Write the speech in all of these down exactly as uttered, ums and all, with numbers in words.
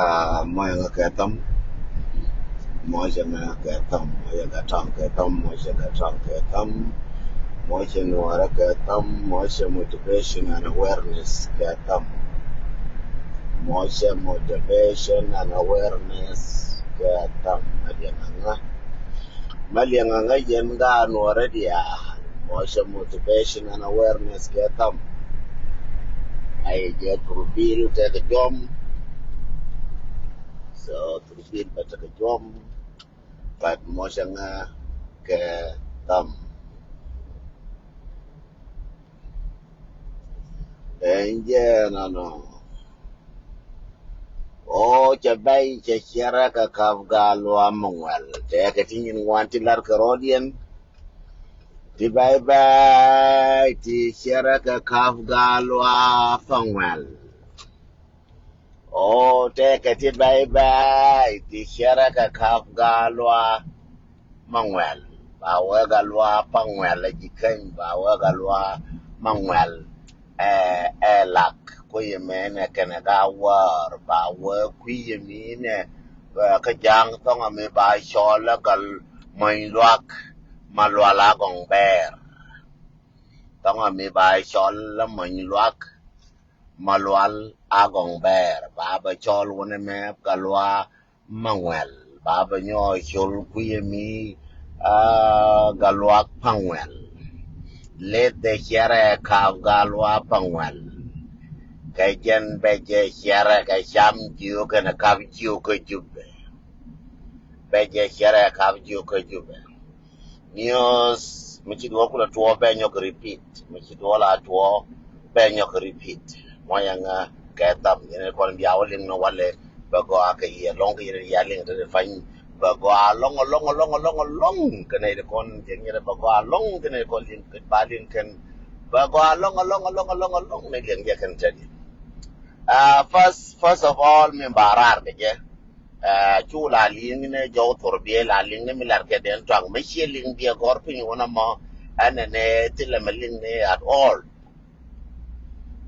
Mɔcɛ ŋa kɛ thɔm. Mɔcɛ ŋa kɛ thɔm. Mɔcɛ Gatɔŋ kɛ thɔm. Mɔcɛ Gatɔŋ kɛ thɔm. Mɔcɛ Nuɔrɛ kɛ thɔm. Mɔcɛ motivation and awareness kɛ thɔm. Mɔcɛ motivation and awareness kɛ thɔm. Mɛ liɛŋ ŋa. Mɛ liɛŋ ŋa yɛn gaa Nuɔrɛ diaal. Mɔcɛ motivation and awareness kɛ thɔm. Ay jɛ thurbil tekɛ jɔm. So thurbil bɛ tekɛ jɔm. But mɔcɛ ŋa kɛ thɔm. Ɛn jɛ nɔnɔ. O cɛ bɛy cɛ ciɛrɛ kɛ kap gaa luaam mɛ ŋuɛl. Tɛkɛ ti nyin ŋuan ti lar kɛ rɔɔdiɛn. Ti bɛy bɛy ti ciɛrɛ kɛ kap gaa luaam mɛ ŋuɛl. O tɛkɛ ti bɛy bɛy ti ciɛrɛ kɛ kap gaa luaam mɛ ŋuɛl. Ba wee gaa luaam mɛ ŋuɛl ɛ ji̱ keny, ba wee gaa luaam mɛ ŋuɛl. Ɛ, ɛ lak kui̱ mi nɛ kɛnɛ gaa wäär, ba wee kui̱ mi nɛ, ɛ, kä ja̱a̱ŋ thɔŋ mi ba cɔl ɛ gal mɔny luak ma lual a gɔŋ bɛɛr. Thɔŋ mi ba cɔl ɛ mɔny luak ma lual a gɔŋ bɛɛr, ba bɛ cɔl wunɛ mɛ gaa luaam mɛ ŋuɛl. Ba bɛ nyɔɔ col kui̱ mi, a, gaa luaam mɛ ŋuɛl. Leth dee ciɛrɛ kap gaa luaam mɛ ŋuɛl. Kɛ jɛn bɛ jɛ ciɛrɛ kɛ cam jiök kɛnɛ kap jiök kä Jubɛ. Bɛ jɛ ciɛrɛ kap jiök kä Jubɛ. News mi ci duɔl kulɛ tuɔɔk bɛ nyɔk repeat. Mi ci duɔl a tuɔɔk bɛ nyɔk repeat. Mɔcɛ ŋa kɛ thɔm. Yɛn kɔn bia wä liŋ ni walɛ bɛ gɔaa kɛ yɛ lɔŋ kɛ yɛn ya liŋ te pany. Bɛ gɔaa lɔŋ lɔŋ lɔŋ lɔŋ lɔŋ kɛ nɛ kɔn jɛ nyɛrɛ bɛ gɔaa lɔŋ kɛ nɛ kɔn liŋ kɛ ba liŋ kɛn. Bɛ gɔaa lɔŋ lɔŋ lɔŋ lɔŋ lɔŋ nɛ liŋ jɛ kɛn tɛdi. Ah, first, first of all, mi ba raar kɛ jɛ. Ɛ, cu la liŋ ni jɔw thurbil la liŋ ni mi lar kɛ den tɔaŋ mi ciɛ liŋ biɛ gɔr piny wun amɔ. Ɛn ni thilɛ mi liŋ ni at all.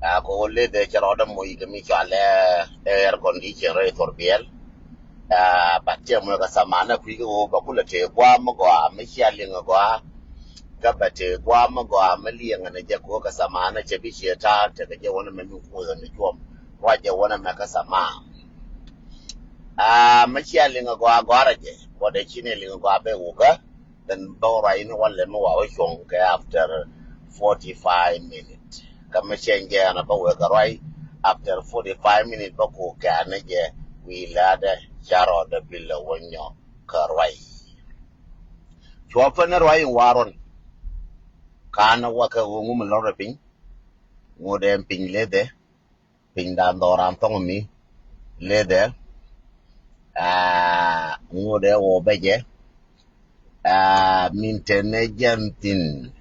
Ɛ, ko leth dee cɛ rɔɔdɛ moc kɛ mi cɔalɛ air condition rɛy thurbil. Ɛ, but cɛ moc kɛ thamanɛ kui̱ kɛ ɣöö bɛ kulɛ tëë gua̱a̱ mi gɔaa mi cia liŋ gɔaa. Kä bɛ tëë gua̱a̱ mi gɔaa mi liɛŋ ni jɛ ko kɛ thamanɛ cɛ bi ciɛ ta̱a̱ tekɛ jɛ wun amɛ mi kuoth ni juɔm. Ruac jɛ wun amɛ kɛ thamaa. Aa, mi cia liŋ a gɔaa gɔaa rɛ jɛ, kuɔt ɛ ci ni liŋ a gɔaa bɛ wukä. Then bä ruac ni walɛ mi wa wä cuɔ̱ŋ kɛ after forty five minute. Kä mi cɛ jɛ ɛn a bä wek a ruac after forty five minute bä ku kɛ a ni jɛ wi̱i̱ lɛ a dɛ ca rɔɔdɛ bi lɛ wä nyɔk kä ruac. Cuɔ pä ni ruac in waron. Ka ni wä kɛ ɣöö ŋu mi lɔr rɛ piny. Ŋu dɛ piny lɛ dɛ. Piny dan dhɔran thɔŋ mi lethɛ. Aa, ŋot ɛ wä bɛ jɛ. Aa, min te nɛ jɛn thin.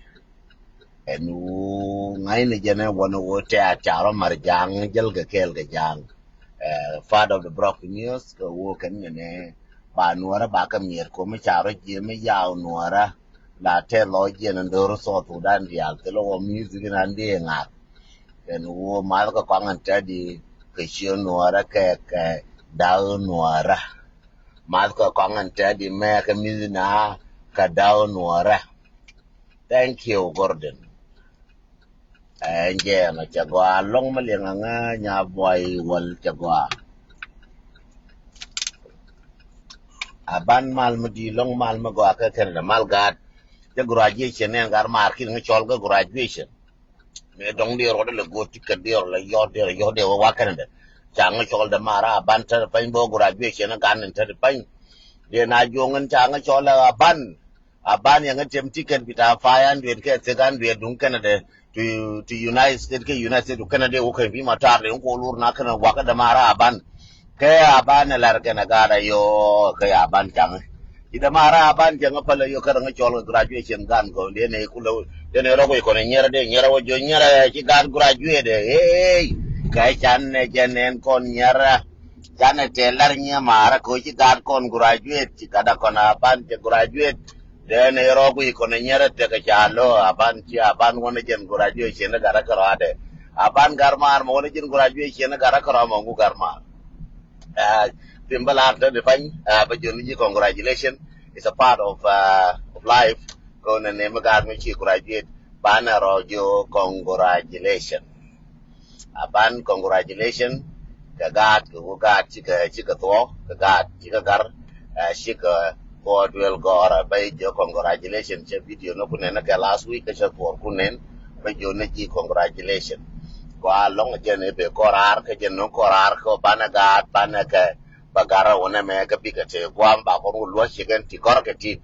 Ɛn wu ŋa̱cnɛ jɛn ɛ wän ɛ wä tɛ a carɔ mar ja̱a̱ŋ jäl kɛ kɛɛl kɛ ja̱a̱ŋ. Ɛ, part of the broken news kɛ wä kɛn nɛ nɛ ba nuɔrä ba kɛ miɛt komi carɔ jiɛ mi yaw nuɔrä. La tɛ lɔ jiɛn ɛn do̱r South Sudan diaal thilɛ wä music in an diɛ ŋa̱th. Kɛn wu math kɛ kɔaŋ ɛn tɛdi kɛ ciö nuɔrä kɛ kɛ da̱k nuɔrä. Math kɛ kɔaŋ ɛn tɛdi mɛ kɛ mi̱th na kɛ da̱k nuɔrä. Thank you, Gordon. Ɛn jɛ ɛn cɛ gɔaa lɔŋ mi liɛŋ aŋa nya buay wäl cɛ gɔaa. A ban mal mi di lɔŋ mal mi gɔaa kɛ kɛn dɛ mal gaat. Cɛ graduation ɛn gaat mar kin ŋa cɔl kɛ graduation. Mëë dɔ̱ŋ diɛɛr wä dee lɛ go̱o̱r ticket diɛɛr lɛ yɔ̱ɔ̱t diɛɛr yɔ̱ɔ̱t diɛɛr wä wa̱k kɛn dɛ. Ca ŋä cɔl dɛ mar a ban tɛt pany bä graduation gan in tɛt pany. Diɛ na juɔ̱ŋ in ca ŋä cɔl a ban. A ban yɛ ŋä tem ticket bita five hundred kɛ six hundred duŋ kɛn dɛ. To, to United States kɛ United States to kɛn dɛ wä kɛn bi ma tar dɛ ŋä kɔ lur na kɛn wakä dɛ mar a ban. Kɛ a ban ɛ lar kɛn a gar a yɔ kɛ a ban ca ŋä. Ci dämaara a ban cäŋ a päl a yök kä räŋ a cɔl kɛ graduation gan kɔ dee nɛ kulä dee nɛ rɔk wi̱i̱ kɔn a nyɛrɛ dee nyɛrɛ wä jiɔ nyɛrɛ ci gaat graduate ɛ. Ey, kɛ can nɛ jɛ nɛn kɔn nyɛrɛ. Can nɛ tɛ lar nyɛ maara kɛ ci gaat kɔn graduate ci gat a kɔn a ban cɛ graduate. Dee nɛ rɔk wi̱i̱ kɔn a nyɛrɛ tekɛ ca lo̱ a ban ci a ban wän a jɛn graduation ɛ gat a kärɔadɛ. A ban gar maar mɛ wän a jɛn graduation ɛ gat a kärɔa mɛ ŋu gar maar. Aa, thim bä lar te di pany, aa, bä jön ni ji̱ congratulation. It's a part of, aa, of life. Kɔn ni mi gaat mi ci graduate, banɛ rɔ ji̱ congratulation. A ban congratulation kɛ gaat kɛ wä gaat cikɛ, cikɛ thuɔk kɛ gaat cikɛ gar, aa, cikɛ thuɔk duel gɔɔrɛ bä ji̱ congratulation. Cɛ video ni kunɛn kɛ last week kɛ cɛ thuɔr kunɛn, bä jön ni ji̱ congratulation. Kua lɔŋ jɛn i̱ bɛ kɔr ar kä jɛn ni kɔr ar kä banɛ gaat banɛ kɛ bä garä wä nɛmɛ kä bikɛ te guam ba kɔn wä luɔc cikɛn ti gɔr kɛ ti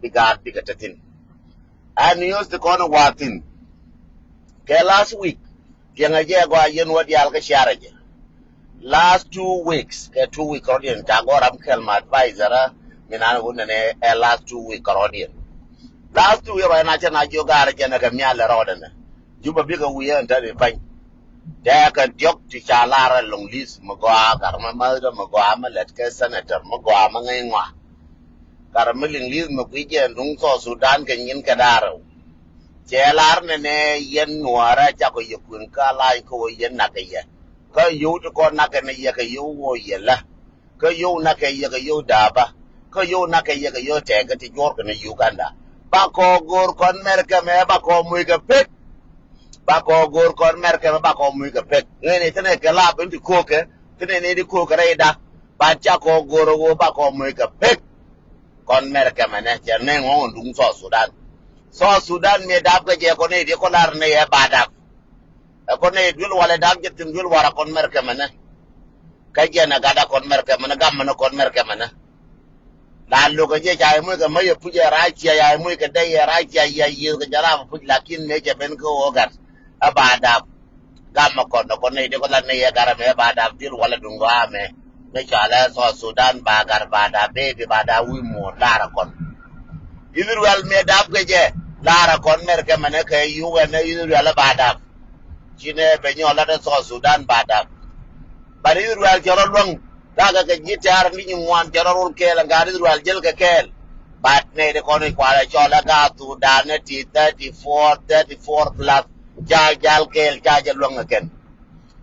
bi gaat bikɛ te thin. Aa, news ti kɔn wä thin kɛ last week. Tiɛŋɛ jɛ gɔaa yɛn wä diaal kä ciarɛ jɛ. Last two weeks, kɛ two week kɔrɔdiɛn ca gɔram kɛl ma advisor, aa, mi nan wä nɛnɛ ɛ last two week kɔrɔdiɛn. Last two week rɔ ɛn a cɛ na jiök gaarɛ jɛ nɛ kɛ mial lɛ rɔɔdɛ nɛ. Jubɛ bikɛ wi̱i̱ ɛn tɛn i̱ pany. Tɛɛkɛ diɔ̱k ti ca lar ɛ lɔŋ li̱th mi gɔaa, gar mi mäthdä mi gɔaa, mi lɛt kɛ senator mi gɔaa, mi ŋäc ŋɔa. Gar mi liŋ li̱th mi gui̱c jɛ ɛn duŋ South Sudan kɛ nyin kɛ da̱rɛw. Cɛ lar nɛnɛ yɛn nuäärä cakɔ yɛ kueŋ kä la̱a̱c kä ɣöö yɛn nakɛ yɛ. Kä yio̱w ti kɔn nakɛ ni yɛ kɛ yio̱w ɣöö yɛ lä. Kä yio̱w nakɛ yɛ kɛ yio̱w da̱a̱pä. Kä yio̱w nakɛ yɛ kɛ yio̱w tɛɛkä ti juɔ̱ɔ̱r kɛ ni Uganda. Bakɔ go̱o̱r kɔn Mɛrkɛ mɛ bakɔ muc kɛ pek. Bakɔ go̱o̱r kɔn Mɛrkɛ mɛ bakɔ muc kɛ pek. Ŋäcni thinɛ kɛ lap in ti ko̱o̱kɛ, thinɛ ni ti ko̱o̱kɛ rɛyda. Bat cakɔ go̱o̱r ɣöö bakɔ muc kɛ pek. Kɔn Mɛrkɛ mɛnɛ cɛ nɛ ŋɔ̱ŋ in duŋ South Sudan. South Sudan mi dap kɛ jɛ kɔn i̱ di kɔ lar ni yɛ ba dap. Ɛ kɔn i̱ duel walɛ dap jɛ thin duel warɛ kɔn Mɛrkɛ mɛnɛ. Kä jɛn ɛ gatdä kɔn Mɛrkɛ mɛnɛ, gam mɛnɛ kɔn Mɛrkɛ mɛnɛ. La lo̱kɛ jɛ ca i̱ muc kɛ mä yɛ puc ɛ rac cia, ya i̱ muc kɛ dee yɛ rac cia, yɛ yiëëth kɛ jɛ raap ɛ puc, lakin mëë cɛ ben kä ɣöö gat. Ɛ ba dap. Gam mɛ kɔn ɛ kɔn nɛy ti kɔ la nɛy ɛ gat ɛmɛ ɛ ba dap dhil walɛ duŋ gɔaa mɛ. Mëë cɔalɛ South Sudan ba gat ba dap, baby ba dap wi̱i̱ muɔ̱ɔ̱n laarɛ kɔn. Israel mëë dap kɛ jɛ laarɛ kɔn Mɛrkɛ mɛnɛ kɛ U N ɛ Israel ɛ ba dap. Ci nɛ bɛ nyɔk lat ɛ South Sudan ba dap. But Israel cɛ rɔ luäŋ. Takɛ kɛ ji̱ tɛ̈r ni nyin ŋuan cɛ rɔ rol kɛɛl ɛn gaat Israel jäl kɛ kɛɛl. But nɛy ti kɔn i̱ kualɛ cɔl ɛ gaat Sudan ɛ ti thirty four, thirty four plus. Ca jal kɛɛl ca jɛ luäŋ ɛ kɛn.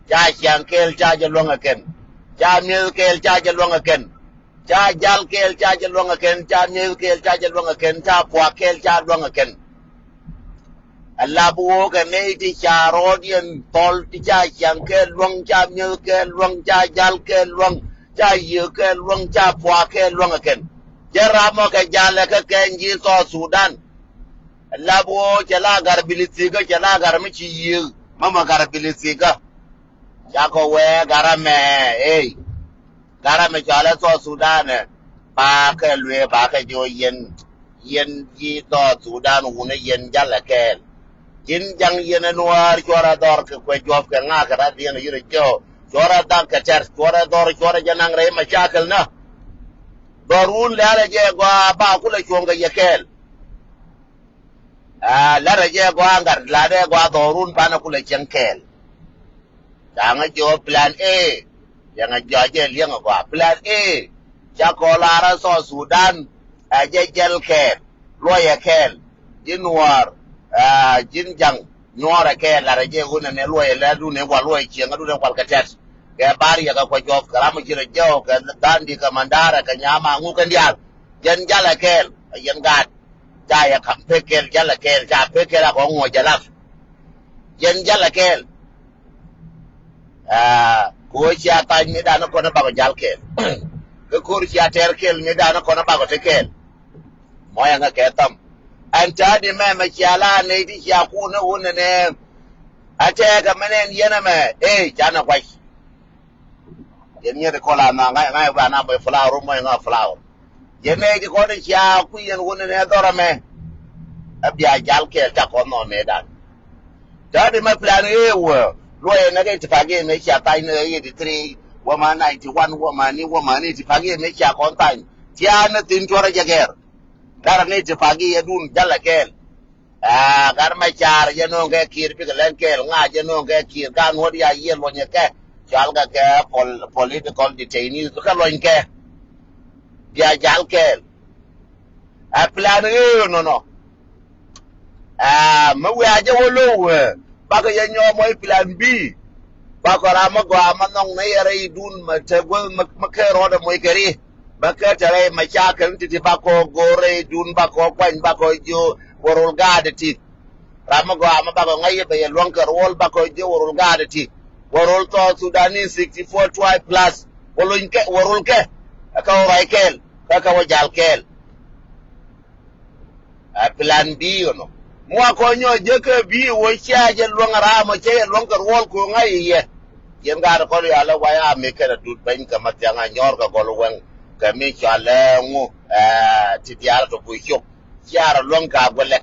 Ca ciaŋ kɛɛl ca jɛ luäŋ ɛ kɛn. Ca mi̱eth kɛɛl ca jɛ luäŋ ɛ kɛn. Ca jal kɛɛl ca jɛ luäŋ ɛ kɛn. Ca mi̱eth kɛɛl ca jɛ luäŋ ɛ kɛn. Ca puak kɛɛl ca luäŋ ɛ kɛn. Ɛ lap ɣöö kɛ nɛy ti ca rɔɔdiɛn thɔl ti ca ciaŋ kɛ luäŋ, ca mi̱eth kɛ luäŋ, ca jal kɛ luäŋ, ca yiëë kɛ luäŋ, ca puaak kɛ luäŋ ɛ kɛn. Jɛ ram mɔ kɛ jalɛ kä kɛn ji̱ South Sudan. Ɛ lap ɣöö cɛ la gar bilithikä, cɛ la gar mi ci yiëë, mä mɔ gar bilithikä. Cakɔ wee garä mɛ, ey. Garä mɛ cɔalɛ South Sudan ɛ, ba kɛ luee, ba kɛ jiɔ yɛn, yɛn ji̱ South Sudan wunɛ yɛn jalɛ kɛɛl. Ji̱n jaŋ yɛn ɛ nuäär cuɔrɛ dhɔr kɛ kuɛ juɔp kɛ ŋa̱a̱k kɛ rat yɛn ɛ yirɛ jiɔ. Cuɔrɛ dhak kɛ tɛr, cuɔrɛ dhɔr, cuɔrɛ jɛ naŋ rɛy mɛ cakɛl nä. Dhɔr wun lɛ̈ɛ̈l ɛ jɛ gɔaa ba kulɛ cuɔ̱ŋ kɛ yɛ kɛɛl. Aa, lɛ̈ɛ̈l ɛ jɛ gɔaa ŋa̱t, la̱t ɛ gɔaa dhɔr wun banɛ kulɛ cieŋ kɛɛl. Caŋä jiɔ plan A. Liɛŋɛ jɔc jɛ liɛŋɛ gɔaa. Plan A. Ca kɔ lar ɛ South Sudan. Ɛ jɛ jɛl kɛɛl. Luɔyɛ kɛɛl. Ji̱n nuɔɔr. Aa, ji̱n jaŋ. Nyuɔɔrɛ kɛɛl lar ɛ jɛ ɣöö nɛnɛ luɔyɛ lɛr dun ɛ wal luɔyɛ cieŋä dun ɛ wal kɛ tɛt. Kɛ bar yɛ kɛ kuɛ jɔp kɛ ram mi ci rɔ jɛw kɛ dhan di kɛ mandarɛ kɛ nyama ŋuk kɛn diaal. Jɛn jalɛ kɛɛl. Ɛ yɛn gaat. Ca yɛ kam pek kɛɛl jalɛ kɛɛl ca pek kɛɛl a kɔ ŋuɔ jɛ lap. Jɛn jalɛ kɛɛl. Aa, kɛ ɣöö cia thac mëëdan kɔn ɛ bakɔ jal kɛɛl. Kä ko̱r cia tɛɛr kɛɛl mëëdan kɔn ɛ bakɔ te kɛɛl. Mɔyɛ ŋä kɛ tham. Ɛn täädi mɛmɛ cia la nɛy ti cia kun ɛ wun ɛnɛ. A tɛɛkɛ mɛn ɛn yɛn ɛmɛ. Ëë, canɛ kuac. Yɛn ŋi̱et kɔl a na ŋa̱c ŋa̱c ba na mɔc flower mɔc ŋa̱c flower. Yɛn nɛy ti kɔn i̱ cia kui̱ yɛn wun in ɛ dhɔr ɛmɛ. Ɛ bia jal kɛɛl ca kɔn nɔmɛ dan. Täädi mɛ plan ëë wä luɔyɛ nɛ kɛ itifakiya mɛ cia tha̱a̱ny ni eighty three wä ma ninety one wä ma ni wä ma ni itifakiya mɛ cia kɔn tha̱a̱ny. Cia ni thin cuɔrɛ jɛ gɛr. Darɛ ni itifakiya dun jalɛ kɛɛl. Aa, gat mɛ car jɛ no̱o̱ŋ kɛ kiir bikɛ lɛn kɛɛl ŋa jɛ no̱o̱ŋ kɛ kiir ka nuɔ̱t ya yiëë luɔ̱nyɛ kɛ cɔal kɛ kɛ pol-, political detainees bikɛ luɔ̱ny kɛ. Bia jal kɛɛl. Ɛ plan ɣöö nɔnɔ. Aa, mi wiaa jɛ wä lo̱w ɛ bakɛ yɛ nyɔɔm mɔc plan B. Bakɔ ram mi gɔaa mi nhɔŋ ni yɛ rɛydun mi te guäth mi, mi ker rɔɔdɛ moc kɛ ri. Bä kä te rɛy macakɛl ni ti̱ti̱ bakɔ go̱o̱r rɛydun bakɔ kuany bakɔ jiö wä rol gaatdɛ ti. Ram mi gɔaa mi bakɔ ŋäc yɛ bɛ yɛ luäŋ kɛ ruɔl bakɔ jiö wä rol gaatdɛ ti. Wä rol South Sudan ni sixty four tribe plus. Wä lony kɛ, wä rol kɛ. Ɛ kä wä ruac kɛɛl. Kä kä wä jal kɛɛl. Ɛ plan B ɛnɔ. Mi wa kɔ nyɔ jek kɛ B wä cia jɛ luäŋ ram ɔ cɛ yɛ luäŋ kɛ ruɔl ko̱ŋ a i̱ yɛ. Yɛn gaat kɔn yalɛ wa ya mi kɛn a dut beny kɛ ma thiaŋ a nyɔr kɛ gɔl wɛŋ kɛ mi cɔal ɛ ŋu, ɛ, ti diaal tɔ bui cop. Cia rɔ luäŋ ka guɛ lɛk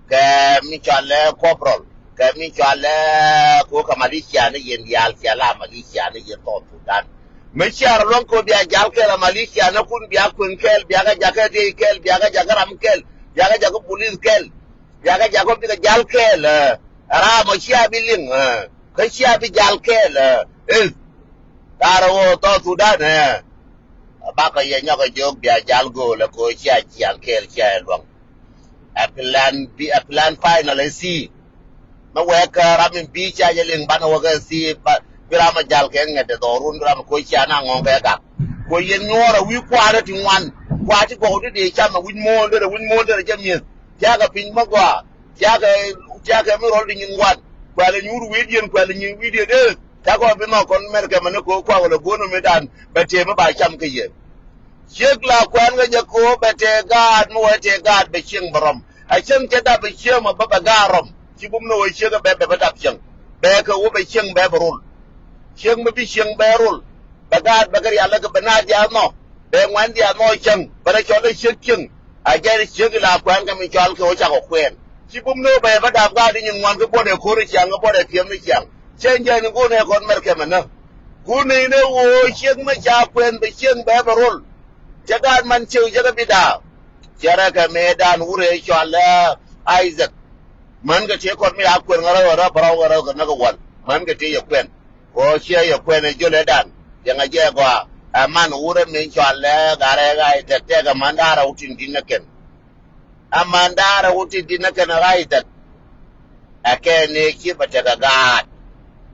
kɛ mi cɔal ɛ corporal kɛ mi cɔal ɛ ko kɛ militia ni yɛn diaal cia la militia ni yɛn South Sudan. Mi ciar luɔ̱ŋ kɛ bia jal kɛl a militia ni kun bia kueŋ kɛl bia kɛ jakä dee kɛl bia kɛ jakä ram kɛl bia kɛ jakä bulis kɛl bia kɛ jakä bikɛ jal kɛl. Ɛ ram ɔ cia bi liŋ ɛ kä cia bi jal kɛl ɛ. Ɛ thaar ɛ ɣöö South Sudan ɛ bakɔ yɛ nyɔkɛ jiök bia jal gööl ɛ kɛ ɣöö cia ciaŋ kɛl cia ɛ luɔ̱ŋ. Ɛ plan B, ɛ plan final ɛ C. Mi wɛɛk kä ram in bi ca jɛ liŋ banɛ wä kä C ba bi ram a jal kɛ ŋɛt ɛ dhɔrun bi ram a koc cia na ŋɔŋ kɛ gak. Koc yɛn nyuɔɔr a wi̱i̱ kua̱rä ti ŋuan. Kua̱r ti gɔw ti dee cam a wi̱c muɔ̱ɔ̱n derɛ wi̱c muɔ̱ɔ̱n derɛ jɛ mi̱eth. Tiakɛ piny mi gɔaa. Tiakɛ, tiakɛ mi rɔl ti nyin ŋuan. Kuɛl a nyuur wi̱i̱diɛn kuɛl a nyin wi̱i̱diɛn dee. Tiakɛ bi nhɔk kɔn mɛr kɛ mɛ ni ko̱o̱k kuak wala go̱o̱n mi dan bɛ tëë mi ba cam kä yɛ. Ciek la kuɛn kä jɛ ko̱o̱p bɛ tëë gaat mi wee tëë gaat bɛ cieŋ bɛ rɔm. A cieŋ cɛ dap bɛ cieŋ mɛ bä bɛ gaat rɔm. Ci bum ni wee ciek bɛ bɛ bä dap cieŋ. Bɛ kɛ wee bɛ cieŋ bɛ bɛ rol. Cieŋ bɛ bi cieŋ bɛ rol. Bɛ gaat bɛ kɛ rial lɛ kɛ bɛ na diaal nɔ. Bɛ ŋuan diaal nɔ cieŋ. Bɛ rɛ cɔl lɛ ciek cieŋ. A jɛn ciek la kuɛn kä mi cɔal kɛ wee cakɔ kuɛn. Ci bum ni wee bɛ bä dap gaat di nyin ŋuan kä buɔt ɛ ko̱r ciaŋ kä buɔt ɛ piɛm ni ciaŋ. Cɛ jɛn go̱o̱n ɛ kɔn mɛr kɛ mɛ nä. Go̱o̱n ɛ inɛ ɣöö ciek mi ca kuɛn bɛ cieŋ bɛ bɛ rol. Cɛ gaat man ciek cɛ kɛ bi da̱a̱. Cɛ rɛ kɛ mëëdan wurɛ cɔal ɛ Isaac. Män kɛ tëë kɔn mi a kuɛn ŋä rɛw ɛ rɛw bɛ rɛw kɛ rɛw kɛ näk ɛ wäl. Män kɛ tëë yɛ kuɛn. Kɛ ɣöö ciɛ yɛ kuɛn ɛ jölɛ dan. Cɛ ŋä jɛ gɔaa. Ɛ man wurɛ mi cɔal ɛ Garɛ Isaac tɛkɛ män da̱rɛ wä tin di̱t nä kɛn. Amandaa rɛw ti di̱t nä kɛn Isaac. Ɛ kɛn ni ci bɛ tekɛ gaat.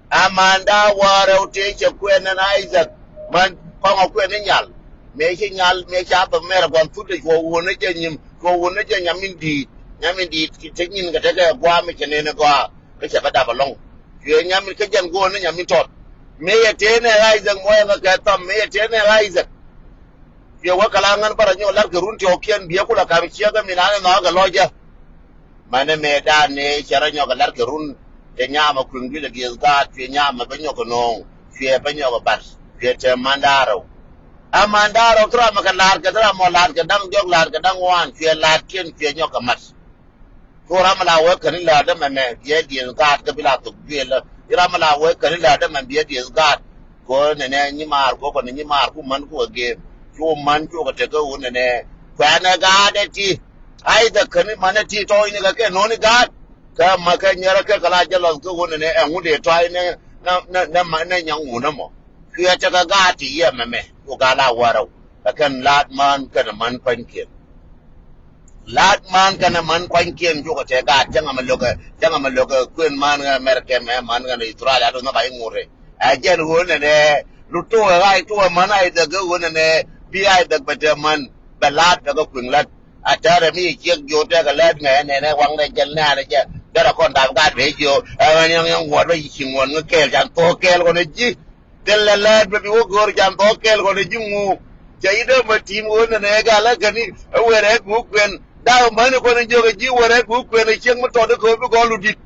Amandaa wä rɛw ti cɛ kuɛn ni Isaac. Man kɔŋ ɛ kuɛn ni nyal. Mëë ci nyal mëë ca bɛ mɛr ɛ gua̱n thut ɛ cuɔ wun ni jɛ nyim cuɔ wun ni jɛ nyamin di̱i̱t nyamin di̱i̱t ci tek nyin kɛ tekɛ gua̱a̱m mi cɛ nɛn ɛ gɔaa. Kä cɛ bɛ dap ɛlɔ̱ŋ. Cuɛ nyamin kä jɛn go̱o̱n ni nyamin tɔt. Mëë yɛ tëë nɛ Isaac muɔyɛ ŋä kɛ tham mëë yɛ tëë nɛ Isaac. Cuɛ wä kɛ la ŋän bä rɔ nyɔk lar kɛ run tiɔɔkiɛn biɛ kulɛ kam ciek kä min anɛ nhɔakä lɔcä. Mɛnɛ mëë dan ni cɛ rɔ nyɔk kɛ lar kɛ run. Cɛ nyamɛ kui̱ŋ duilɛ dieth gaat cuɛ nyamɛ bä nyɔk kɛ no̱o̱ŋ. Cuɛ bä nyɔk kɛ bat cuɛ te mandaarɛw. A mandaarɛw thura mɛ kɛ laat kɛ thura mɔ laat kɛ da̱ŋ jɔk laat kɛ da̱ŋ wan cuɛ laat kiɛn cuɛ nyɔk kɛ mat. Cu ram mi la wee käni läätdä mɛmɛ biɛ dieth gaat kä bi la thok juël. Ci ram mi la wee käni läätdä mɛmɛ biɛ dieth gaat. Kɛ ɣöö nɛnɛ nyimaar kɛ ɣöö kɔn nyimaar ku män ku kɛ gem. Cu män cu kɛ tek kä ɣöö nɛnɛ kuɛ̈nɛ gaat ɛ ti. Ai dhɛ käni män ɛ ti tɔɔcni kɛ kɛ no̱o̱ni gaat. Kä ma kɛ nyɛrɛ kɛ kɛ la jɛ lɔth kä ɣöö nɛnɛ ɛŋu dee tɔac nɛ nɛ nɛ nɛ nyaŋ wunä mɔ. Cuɛ tekɛ gaat ti yiɛmɛ mɛ cu gal a wärä. Ɛ kɛn la̱t män kɛnɛ män pa̱nykiɛn. La̱t män kɛnɛ män pa̱nykiɛn cukɛ tɛ gaat cäŋ amɛ lo̱kɛ cäŋ amɛ lo̱kɛ kuën män ɣä America mɛ män ɣä Australia do nhɔk a i̱ ŋurɛ. Ɛ jɛn ɣöö nɛnɛ lu to̱o̱kɛ ɣa̱c to̱o̱kɛ män a i̱ dhɛk ɣöö nɛnɛ bi a i̱ dhɛk bɛ tɛ män bɛ la̱t bɛ kɛ kui̱ŋ la̱t. A tɛrɛ mi ciek jiö tɛkɛ lät ŋɛ nɛnɛ waŋdɛ jɛl nɛɛnɛ jɛ. Derɛ kɔn dap gat bɛ jiö ɛ ɣän yɛŋ yɛŋ ŋuɔt bä ci ŋuɔt ŋä kɛɛl can thok kɛɛl kɔn ɛ ji̱. Thilɛ lät bɛ bi wä go̱o̱r can thok kɛɛl kɔn ɛ ji̱ ŋu. Cɛ yi dee mɛ ti̱i̱m ɣöö nɛnɛ ɛ gal ɛ käni ɛ wɛrɛ ɛ ku kuɛn. Dak mäni kɔn ɛ jiök ɛ ji̱ wɛrɛ ɛ ku kuɛn ɛ ciek mi tɔt ɛ kööp bi gɔl lu di̱t.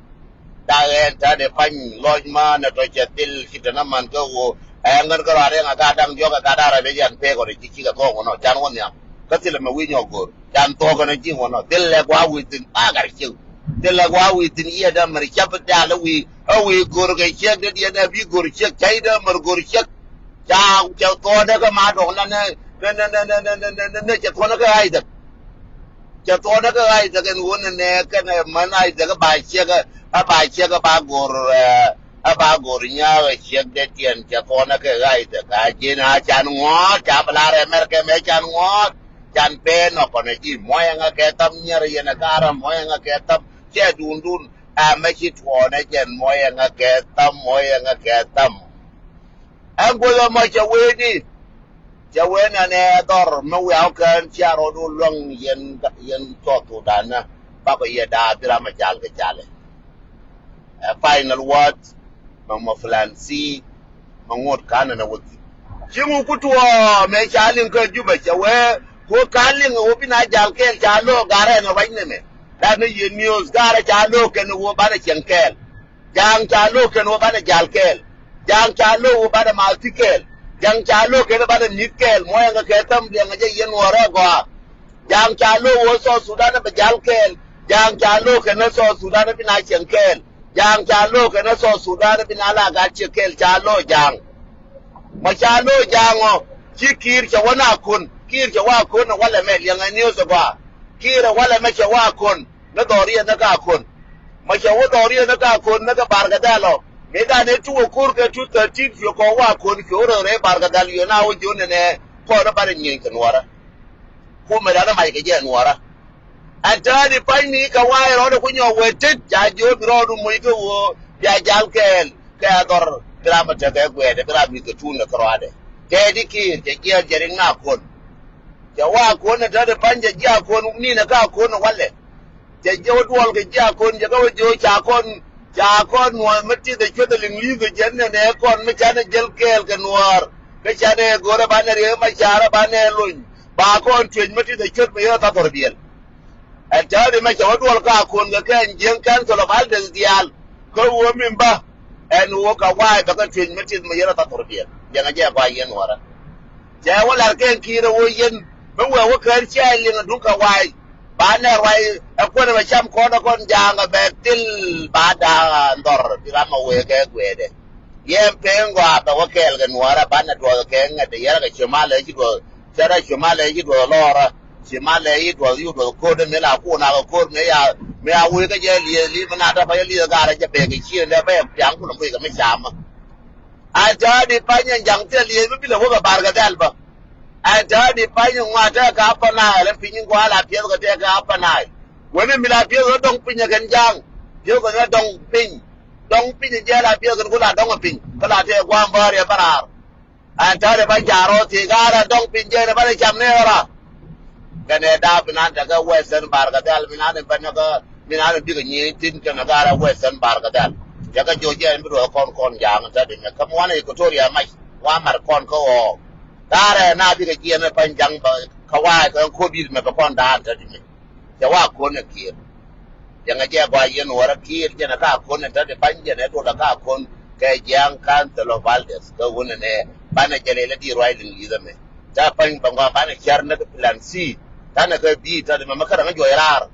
Dak ɛn ta̱a̱ dee pa̱ny lɔc ma nɛ tɔ̱ cɛ thil ci te na man kä ɣöö ɛ ŋän kä ruaar yɛŋ a gat da̱ŋ diɔ̱k ɛ gat da̱ŋ rɛp yɛ yan pek ɔn ɛ ji̱ cikɛ kɔɔk wänɔ can wä nhiam. Kä thilɛ mɛ wi̱i̱ nyɔk go̱r can thuɔ̱k kɛn ji̱ wänɔ thilɛ gua̱a̱ wi̱i̱ thi̱n a gat ciek. Thilɛ gua̱a̱ wi̱i̱ thi̱n yiëë dämɛr cäp dal ɛ wi̱i̱ ɛ wi̱i̱ go̱r kɛ ciek det yɛn ɛ bi go̱r ciek cäy dämɛr go̱r ciek. Ca cɛ thuɔ̱ɔ̱dɛ kä ma dɔ̱k nɛ nɛ nɛ nɛ nɛ nɛ nɛ nɛ cɛ thuɔ̱ɔ̱dɛ kä Isaac. Cɛ thuɔ̱ɔ̱dɛ kä Isaac ɛn ɣöö nɛnɛ kɛnɛ män Isaac ɛ ba ciek ɛ ba ciek ɛ ba go̱r ɛ ɛ ba go̱r nyaak ɛ ciek dee tiɛn cɛ thuɔ̱ɔ̱dɛ kä Isaac a ji̱n a can ŋuɔ̱ɔ̱t ca bi lar ɛ mɛr kɛ mɛ can ŋuɔ̱ɔ̱t. Can pee nɔ kɔnɛ ji̱ muɔyɛ ŋä kɛ tham nyier yɛn ɛ ka̱rä muɔyɛ ŋä kɛ tham cɛ duundun. Ɛ mɛ ci tuɔɔnɛ jɛn muɔyɛ ŋä kɛ tham muɔyɛ ŋä kɛ tham. Ɛn guäth ɛmɔ cɛ wee di, cɛ wee nɛnɛ dhɔr mi wiaw kɛn cia rɔɔdu luäŋ yɛn, yɛn South Sudan nɛ, bakɔ yɛ daa bi ram a jal kɛ jalɛ. Ɛ final word mɛ mɔ plan C mɛ ŋot kanɛ nɛ wä thi̱n. Ci ŋu ku tuɔɔ mɛ ca liŋ kä Jubɛ cɛ wee ku ka liŋ wä bi na jal kɛɛl ca lo̱o̱ garɛ nɛ ruac nɛ mɛ. Dat ni yɛ news garɛ ca lo̱o̱ kɛn wä banɛ cieŋ kɛɛl. Ja̱a̱ŋ ca lo̱o̱ kɛn wä banɛ jal kɛɛl. Ja̱a̱ŋ ca lo̱o̱ wä banɛ math ti kɛɛl. Ja̱a̱ŋ ca lo̱o̱ kɛn banɛ mi̱th kɛɛl muɔ̱yɛŋ kɛ kɛ thäm liɛŋ a jɛ yɛn wä rɛ gɔaa. Ja̱a̱ŋ ca lo̱o̱ wä South Sudan bɛ jal kɛɛl. Ja̱a̱ŋ ca lo̱o̱ kɛn South Sudan bi na cieŋ kɛɛl. Ja̱a̱ŋ ca lo̱o̱ kɛn South Sudan bi na la gat ciek kɛɛl ca lo̱o̱ ja̱a̱ŋ. Ma ca lo̱o̱ ja̱a̱ŋ ɔ ci Kiir cɛ wä na kun Kiir cɛ wä a kun walɛ mɛ liɛŋ a news ɛ gɔaa. Kiir ɛ walɛ mɛ cɛ wä a kun ni dhɔriɛn ni ka kun. Ma cɛ wä dhɔriɛn ni ka kun ni kɛ Barkadhal ɔ. Mi dan ni tuwä kur kɛ two thirteen cuɛ kɔ wä a kun cuɛ wä rɛy Barkadhal yöö na wä jiön nɛnɛ kɔn ni banɛ nyieny kɛ nuɔrä. Kumɛ dan ni mac kɛ jɛ nuɔrä. Ɛn tääni pa̱ny ni kɛ wa̱a̱ rɔɔdɛ ku nyɔk wee tet ca jiöömi rɔɔdu moc kä ɣöö bia jal kɛɛl kɛ dhɔr bi ram mi tekɛ guɛɛdɛ bi ram mi kɛ tuun kɛ kärɔaadɛ. Tɛɛdi Kiir cɛ jiɛɛl jɛ riŋ na kuɔn. Cɛ wa̱a̱ kuɔn ɛ tääni pa̱ny cɛ ji̱ a kuɔn ninɛ kä a kuɔn ɛ walɛ. Cɛ jiɛ wä duɔl kɛ ji̱ a kuɔn cɛ kä wä jiö ca kɔn ca kɔn nuɔ̱ɔ̱n mi tith ɛ cueth ɛ liŋ li̱th ɛ jɛn nɛnɛ kɔn mi canɛ jäl kɛɛl kɛ nuäär. Kä canɛ go̱rɛ banɛ riek ma caarä banɛ lony ba kɔn tuec mi tith ɛ cueth mi yɛ thathɔr biɛl. Ɛn tääri mɛ cɛ wä duɔl ka kuɔn kɛ kɛ ɛn jiäŋ council of elders diaal. Kä wä min bä ɛn wä ka wa̱a̱ bɛ kɛ tuec mi tith mi yɛn a thathor biɛl liɛŋɛ jɛ gɔaa yɛn wärä. Cɛ wä lar kɛn Kiir ɛ wä yɛn mi wee wä kɛɛr ciɛ liŋ duŋ ka wa̱a̱. Ba nɛ ruac ɛ kuɛn ɛ bɛ cam kɔn ɛ kɔn ja̱a̱ŋ ɛ bɛ thil ba da̱a̱n dhɔr bi ram ɛ wee kɛ guɛɛdɛ. Yɛn peen gɔaa bɛ wä kɛɛl kɛ nuɔɔrä banɛ duɔth kɛ ŋätdɛ yɛrɛ kɛ ciemalɛ ci duɔth cɛ rɛ ciemalɛ ci duɔth lɔɔrä. Ciemalɛ ci duɔth ci duɔth ko̱r dee mëë la kuun akɛ ko̱r mëë ya mëë ya wee kä jɛ lieth lieth mi na dä pa jɛ lieth gaarä jɛ bɛɛk kɛ cieŋ dee bɛ piaŋ kulɛ muc kɛ mi camä. An täädi pany in jaŋ thil lieth mi bilɛ wä kɛ Barkadhal bä. An täädi pany in ŋuan tekɛ kɛ Upper Nile in piny in gɔaa la piɛth kɛ tekɛ kɛ Upper Nile. Wen in mi la piɛth kɛ dɔŋ piny ɛ kɛn ja̱a̱ŋ piɛth kɛ dɔŋ piny. Dɔŋ piny jɛ la piɛth kɛn ku la dɔŋ piny kä la tëë gua̱a̱m bäär yɛ bä raar. Ɛn tääri ba ja̱a̱r rɔ thiec ga̱a̱r ɛn dɔŋ piny jɛ ni ba ni cam ni ɣära. Kɛnɛ da̱a̱ bi nan tekɛ Western Barkadhal mi nan in bä ni kä mi nan in bikɛ nyieny thi̱n kɛnɛ ga̱a̱r ɛn Western Barkadhal. Cɛ kɛ joc jɛ ɛn bi ruɔth kɔn kɔn ja̱a̱ŋ in tääri mɛ kä muɔ̱n in Equatoria mac wa mar kɔn kä ɣɔɔ. Ga̱a̱r ɛn na bikɛ jiɛn in pa̱ny ja̱ŋ bä kä wa̱a̱ kɛ ɛn ko̱p yi̱t mɛ bɛ kɔn da̱a̱n tääri mɛ. Cɛ wa kon ɛ Kiir. Cɛ ŋɛ jɛ gɔaa yɛn wärä Kiir jɛn ɛ ka kon ɛ täti pa̱ny jɛn ɛ tuɔt ɛ ka kon kɛ jiaŋ council of elders kɛ wun ɛ nɛ banɛ jɛ lɛ lɛ di ruac liŋ li̱th ɛmɛ. Ca pa̱ny bɛ ŋɔa banɛ cär näk plan C. Tanɛ kɛ bi täti mɛ mɛ kä rɛ ŋä juɔc raar.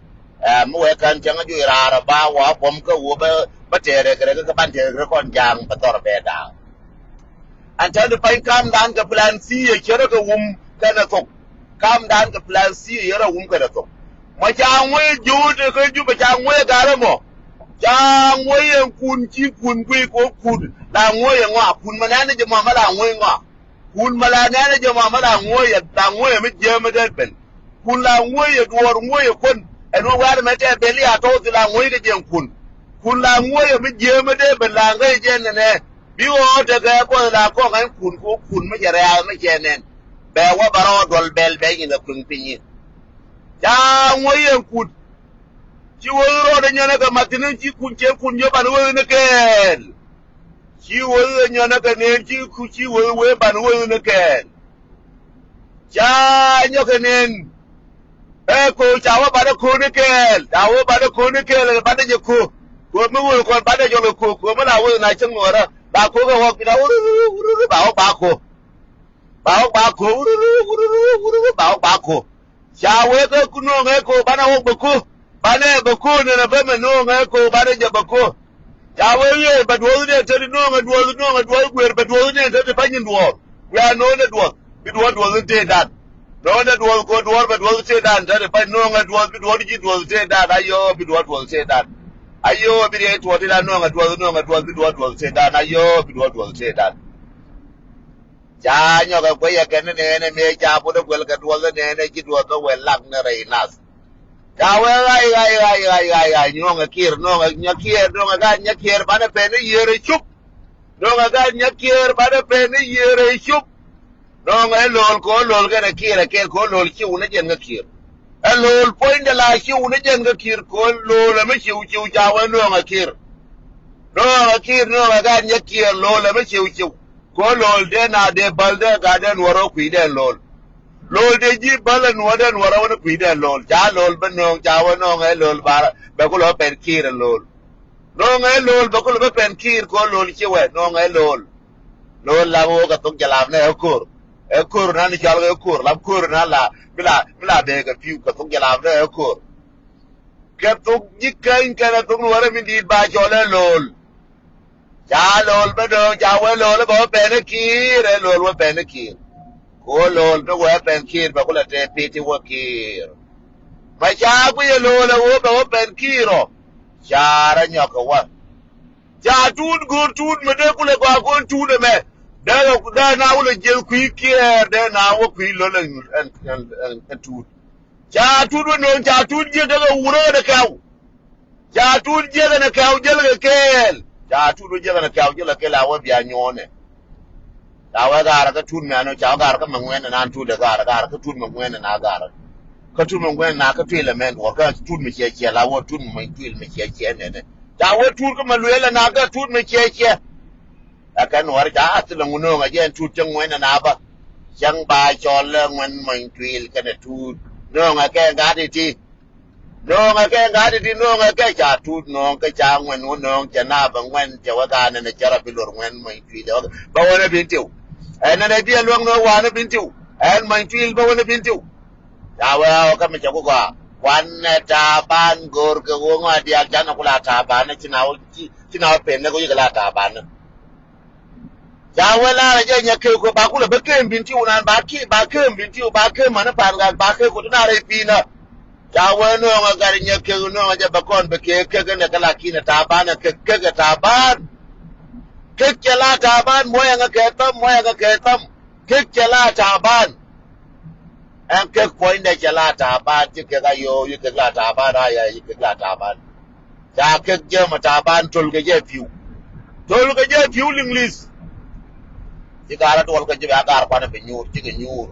Ɛ mi wee kän cɛ ŋä juɔc raar ɛ ba wa buɔ̱m kä wä bä bä tɛɛrɛ kɛ rɛ kɛ ban tɛɛrɛ kɛ rɛ kɔn ja̱a̱ŋ bɛ thɔr bɛ da̱a̱. Ɛn tääni pa̱ny kamdan kɛ plan C ɛ cärä kɛ wum kɛnɛ thok. Kamdan kɛ plan C ɛ yärä wum kɛnɛ thok. Mɔ ca ŋuɔ̱c ɛ jo̱o̱t ɛ kä Jubɛ ca ŋuɔ̱c ɛ garä mɔ. Ca ŋuɔ̱c ɛn kun ci kun guic kɛ wä kun la ŋuɔ̱c ɛ ŋɔak kun mɛ nɛn ɛ jɛ mɔ mɛ la ŋuɔ̱c ŋɔak. Kun mɛ la nɛn ɛ jɛ mɔ mɛ la ŋuɔ̱c ɛ la ŋuɔ̱c ɛ mi jiääm ɛ dee ben. Kun la ŋuɔ̱c ɛ duɔɔr ŋuɔ̱c ɛ kuän ɛn wä wiaar mɛ tɛɛ bel i̱ a tɔ̱w thi la ŋuɔ̱c kɛ jɛ ɛn kun. Kun la ŋuɔ̱c ɛ mi jiääm ɛ dee ben la ŋäc ɛ jɛ nɛnɛ. Bi ɣɔɔ tekɛ buɔth la kɔŋ ɛn kun ku kun mi cɛ rɛ̈ɛ̈k mi cɛ nɛn. Bɛ wä bɛ rɔɔd duɔl bɛl bɛ nyin kɛ kui̱ŋ piny. Ca ŋuɔ̱c yɛn kut. Ci wä rɔɔd ɛ nyɔnɛ kɛ mathi̱n ci kun cɛ kun nyɔp an wee ni kɛɛl. Ci wä ɛ nyɔnɛ kɛ nɛn ci ku ci wä wee ban wee ni kɛɛl. Ca nyɔkɛ nɛn. Ɛ ko ca wä banɛ ko̱n ni kɛɛl ca wä banɛ ko̱n ni kɛɛl banɛ jɛ ko. Ko mi wä kɔn banɛ jɔl ko ko mi la wä na cäŋ nuɔrä ba ko kɛ wä kina wururu wururu ba wä ba ko. Ba wä ba ko wururu wururu wururu ba wä ba ko. Ca wee kɛ ku no̱o̱ŋ ɛ ko banɛ wä bɛ ko. Banɛ bɛ ko nɛnɛ bä mɛ no̱o̱ŋ ɛ ko banɛ jɛ bɛ ko. Ca wee wiee bɛ duɔth ni ɛ tet no̱o̱ŋ ɛ duɔth no̱o̱ŋ ɛ duɔth guer bɛ duɔth ni ɛ tet pa̱ny in duɔɔr. Wiaa no̱o̱ŋ ɛ duɔth bi duɔth duɔth in tëë dan. No̱o̱ŋ ɛ duɔth ko duɔɔr bɛ duɔth tëë dan tet pa̱ny no̱o̱ŋ ɛ duɔth bi duɔth ji̱ duɔth tëë dan ayɔ bi duɔth duɔth tëë dan. Ayɔ bi riey tuɔɔr ti dan no̱o̱ŋ ɛ duɔth no̱o̱ŋ ɛ duɔth bi duɔth duɔth tëë dan ayɔ bi duɔth duɔth tëë dan. Ca nyɔkɛ guecɛ kɛ ni nɛɛnɛ mëë ca butdä guɛl kɛ duɔth ni nɛɛnɛ ji̱ duɔth bä wëë lak ni rɛy nath. Ca wee ɣa̱c ɣa̱c ɣa̱c ɣa̱c ɣa̱c ɣa̱c nyuɔ̱ŋɛ kiɛɛr nuɔ̱ŋɛ nyɛ kiɛɛr nuɔ̱ŋɛ ka nyɛ kiɛɛr banɛ pɛn ni yiëër ɛ cup. Nööŋɛ Gat Nyakiɛɛr banɛ pɛn ni yiëër ɛ cop. Nööŋɛ Lo̱l kɛ ɣöö Lo̱l kɛnɛ Kiir ɛ kɛl kɛ ɣöö Lo̱l ciw ni jɛn kä Kiir. Ɛ Lo̱l puɔ̱nydɛ la ciw ni jɛn kä Kiir kɛ ɣöö Lo̱l ɛ mi ciw ciw ca wee nööŋɛ Kiir. Nööŋɛ Kiir nööŋɛ Gat Nyakiɛɛr Lo̱l ɛ mi ciw ciw. Kɛ ɣöö Lo̱l dee na dee bäl dee gat dee nuɔr ɣä kui̱dɛn Lo̱l. Lo̱l dee ji̱ bäl ɛ nuɔr dee nuɔr ɣä wä ni kui̱dɛn Lo̱l. Ca Lo̱l bä nööŋ ca wä nööŋɛ Lo̱l bar bɛ kulɛ bä pɛn Kiir ɛ Lo̱l. Nööŋɛ Lo̱l bɛ kulɛ bä pɛn Kiir kɛ ɣöö Lo̱l ci wɛ nööŋɛ Lo̱l. Lo̱l lap ɣöö kɛ thok jɛ lap nɛ ɛ ko̱r. Ɛ ko̱r nan cɔal kɛ ko̱r lap ko̱r nan la mi la mi la bee kɛ pi̱w kɛ thok jɛ lap nɛ ɛ ko̱r. Kɛ thok ji̱ käny kɛnɛ thok nuɔrɛ mi di̱i̱t ba cɔl ɛ Lo̱l. Ca Lo̱l bä dööŋ ca wee Lo̱l bä wä pɛn ɛ Kiir ɛ Lo̱l wä pɛn ɛ Kiir. Kɛ ɣöö Lo̱l bä wee pɛn Kiir bɛ kulɛ tëë pi̱i̱t ti wä Kiir. Mɛ ca guic ɛ Lo̱l ɛ ɣöö bɛ wä pɛn Kiir ɔ. Ca rɔ nyɔk kɛ wä. Ca Tuut go̱o̱r Tuut mi dee kulɛ gɔaa go̱o̱r Tuut ɛmɛ. Dee dee na wä lɛ jiɛth kui̱ Kiir dee na wä kui̱ Lo̱l ɛn ɛn ɛn ɛn Tuut. Ca Tuut wä no̱o̱ŋ ca Tuut jiäk kɛ wurä kɛ kɛw. Ca Tuut jiäk kɛnɛ kɛw jäl kɛ kɛɛl. Ca Tuut wä jiäk kɛnɛ kɛw jäl kɛ kɛɛl a wä bia nyuɔ̱ɔ̱nɛ. Ca wä gaarä kä Tuut mɛn ca wä gaarä kä mɛ ŋuɛn ɛn an Tuut ɛ gaarä gaarä kä Tuut mɛ ŋuɛn ɛn a gaarä. Kä Tuut mɛ ŋuɛn ɛn a kä tuil ɛmɛn duɔr kä Tuut mɛ ciɛ ciɛ la wä Tuut mɛ tuil mɛ ciɛ ciɛ nɛnɛ. Ca wä Tuut kä mɛ lueel ɛn a kä Tuut mɛ ciɛ ciɛ. Ɛ kɛn wär ca a thilɛ ŋu nööŋɛ jɛ ɛn Tuut cä ŋuɛn ɛn a bä. Cäŋ ba cɔl ɛ ŋuɛn mɔny tuil kɛnɛ Tuut nööŋɛ kɛ gat iti. Nööŋɛ kɛ ŋa̱t i̱di nööŋɛ kɛ ca Tuut nööŋ kɛ ca ŋuɛn wä nööŋ cɛ na bɛ ŋuɛn cɛ wä ka nɛnɛ cɛ rɔ bi lor ŋuɛn mɔny tuil ɛ wä bä wä ni bin tiw. Ɛn nɛnɛ bi ɛ luäŋ nööŋ wa ni bin tiw ɛn mɔny tuil bä wä ni bin tiw. Ca wee ɣä wä kä mi cɛ ku gɔaa kuan nɛ Taban go̱o̱r kɛ ɣöö ŋɔa diaal ca nɛ ku la Taban ni ci na wä ci na wä pen ni ku yik la Taban ni. Ca wee lar a jɛ nyɛ kek kɛ ba kulɛ bä kem bin ti wun an ba ki ba kem bin ti ba kem mani pan gal ba kek kɛ ti na rɛy pi̱i̱nä. Ca wee nööŋä gat nyɛ kek nööŋä jɛ bɛ kɔn bɛ kek kek nɛ kɛ la ki̱n ɛ Taban ɛ kek kek ɛ Taban. Kek cɛ la Taban muɔyɛ ŋä kɛ thäm muɔyɛ ŋä kɛ thäm. Kek cɛ la Taban. Ɛn kek puɔ̱nydɛ cɛ la Taban ci kek a yo̱o̱ yi kek la Taban a ya yi kek la Taban. Ca kek jɛ mɛ Taban töl kɛ jɛ pi̱w. Töl kɛ jɛ pi̱w liŋlith. Ci gaar a tuɔl kɛ jɛ bɛ a gaar kuanɛ bɛ nyuur cikɛ nyuur.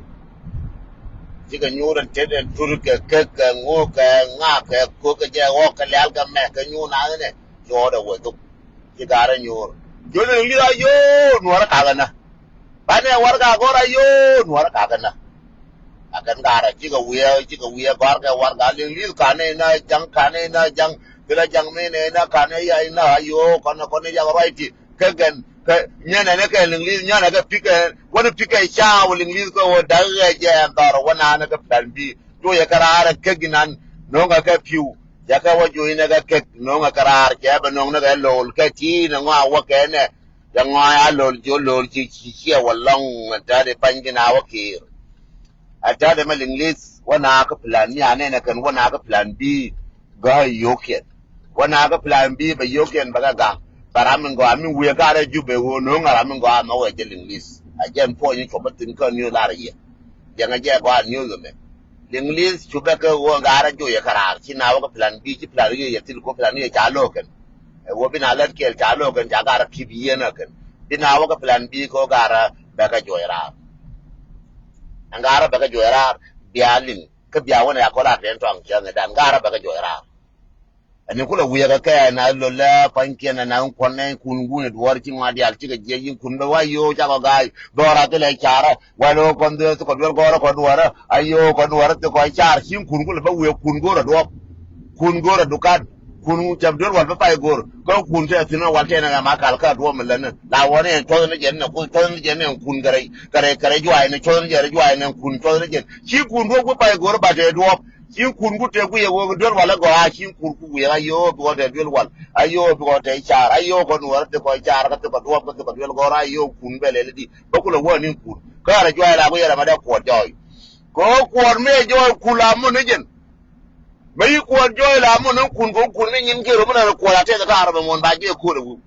Cikɛ nyuur ɛn tet ɛn tur kɛ kek kɛ ŋo̱o̱k kɛ ŋaak kɛ ko̱k kɛ jɛ ɣɔk kɛ lial kɛ mɛk kɛ nyuur nath ɛnɛ. Cuɔɔdɛ wee thuk. Ci gaar a nyuur. Jol liŋlith a yo̱o̱ nuɔrä kakä nä. Banɛ warɛga gɔr a yo̱o̱ nuɔrä kakä nä. A kɛn gaarä cikɛ wiɛ cikɛ wiɛ gɔr kɛ warɛga liŋ li̱th kanɛ inä jaŋ kanɛ inä jaŋ. Kilɛ jaŋ mi nɛ inä kanɛ ya inä a yo̱o̱ kɔnɛ kɔnɛ yak ruac ti kɛ gɛn kɛ nyɛnɛ ni kɛ liŋ li̱th nyɛnɛ kɛ pikɛ wänɛ pikɛ ca wä liŋ li̱th kɛ wä da̱k ɛ jɛ ɛn dhɔr wä nanɛ kɛ plan bi. Tuɔ yɛ kɛ raarɛ kɛ ginan no̱ŋɛ kɛ pi̱w. Cɛ kɛ wä juɔ̱cnɛ kɛ kek no̱ŋɛ kɛ raar cɛ bɛ no̱ŋnɛ kɛ lo̱l kɛ ti̱i̱nɛ ŋɔa wä kɛ nɛ. Cɛ ŋɔa̱a̱c a lo̱l ji̱ lo̱l ci ci ciɛ wä lɔ̱ŋ. Ɛn täätdi pa̱ny ji̱n a wä ki̱i̱r. Ɛn täätdi mɛ liŋlith wä na kä plan ni a nɛn ɛ kɛn wä na kä plan bi. Gä yio̱o̱kiɛn wä na kä plan bi bɛ yio̱o̱kiɛn bɛ kɛ ga̱. Bɛ ram in gɔaa mi wiee ga̱r ɛ jup ɛ ɣöö no̱o̱ŋ ɛ ram in gɔaa mɛ wɛ jɛ liŋlith. A jɛn puɔ̱ny in cuɔp bä thi̱n kä niööth lar ɛ yɛ. Jɛn ɛ jɛ gɔaa niööth ɛmɛ. Liŋlith cupɛ kɛ ɣöö ga̱r ɛ joyɛ kɛ raar ci na wä kä plan bi ci plan riëë yɛ thil ko plan riëë ca lo̱o̱kɛn. Ɛ wä bi na lät kɛɛl ca lo̱k kɛn ca garä kip yieen ɛ kɛn bi na wä kä plan bi kɛ wä garä bɛ kɛ juɔc raar. Ɛn garä bɛ kɛ juɔc raar bia liŋ kä bia wä nɛ ya kɔl a tɛn tɔaŋ cɛ ŋɛ dan garä bɛ kɛ juɔc raar. Ɛn ni kulɛ wiɛkɛ kɛ ɛn a lolɛ pa̱nykiɛn ɛn a kuɔn nɛ kun wun ɛ duɔ̱ɔ̱r ci ŋɔa diaal cikɛ jiɛc yin kun bɛ wa yo̱o̱ cakɔ ga̱a̱c dhɔr a thilɛ carä. Wal ɣöö kɔn dhöö thikɔ duel gɔ̱rä kɔ duɔ̱rä a yo̱o̱ kɔ duɔ̱rä thikɔ car ci̱ŋ kun kulɛ bä wiee kun go̱rä duɔ̱ɔ̱p. Kun go̱rä dukat kun cäp duel wal bä pay go̱r kä kun te thi̱n wal tɛn ɛ ma kal kä duɔ̱ɔ̱p mi lätni la wäni ɛn cuɔth ni jɛn ni kuth cuɔth ni jɛn ni ɛn kun kɛ rɛy kɛ rɛy kɛ rɛy juaacni cuɔth ni jɛn rɛy juaacni ɛn kun cuɔth ni jɛn ci kun duɔ̱ɔ̱p ku pay go̱rä ba te duɔ̱ɔ̱p. Ci kun ku te ku yɛ wek duel wal ɛ gɔaa ci kun ku wiee a yo̱o̱ bi kɔ te duel wal a yo̱o̱ bi kɔ te car a yo̱o̱ kɔ nuɔ̱rä thikɔ car kä thikɔ duɔ̱ɔ̱p kä thikɔ duel gɔ̱rä a yo̱o̱ kun bɛ lɛl di. Bä kulɛ wä ni̱n kun kä rɛ juac la ku yɛrɛ ma dee kuɔt jɔɔc. Kɛ ɣöö kuɔt mi ɛ jɔɔc kul a mun ni jɛn. Mä yi kuɔt jɔɔc la mun ni kun kɛ ɣöö kun mi nyin kiɛ rɔ mi na kuɔt a tɛth taarɔ bɛ muɔn ba jiɛ ko̱l ɛ wi̱i̱.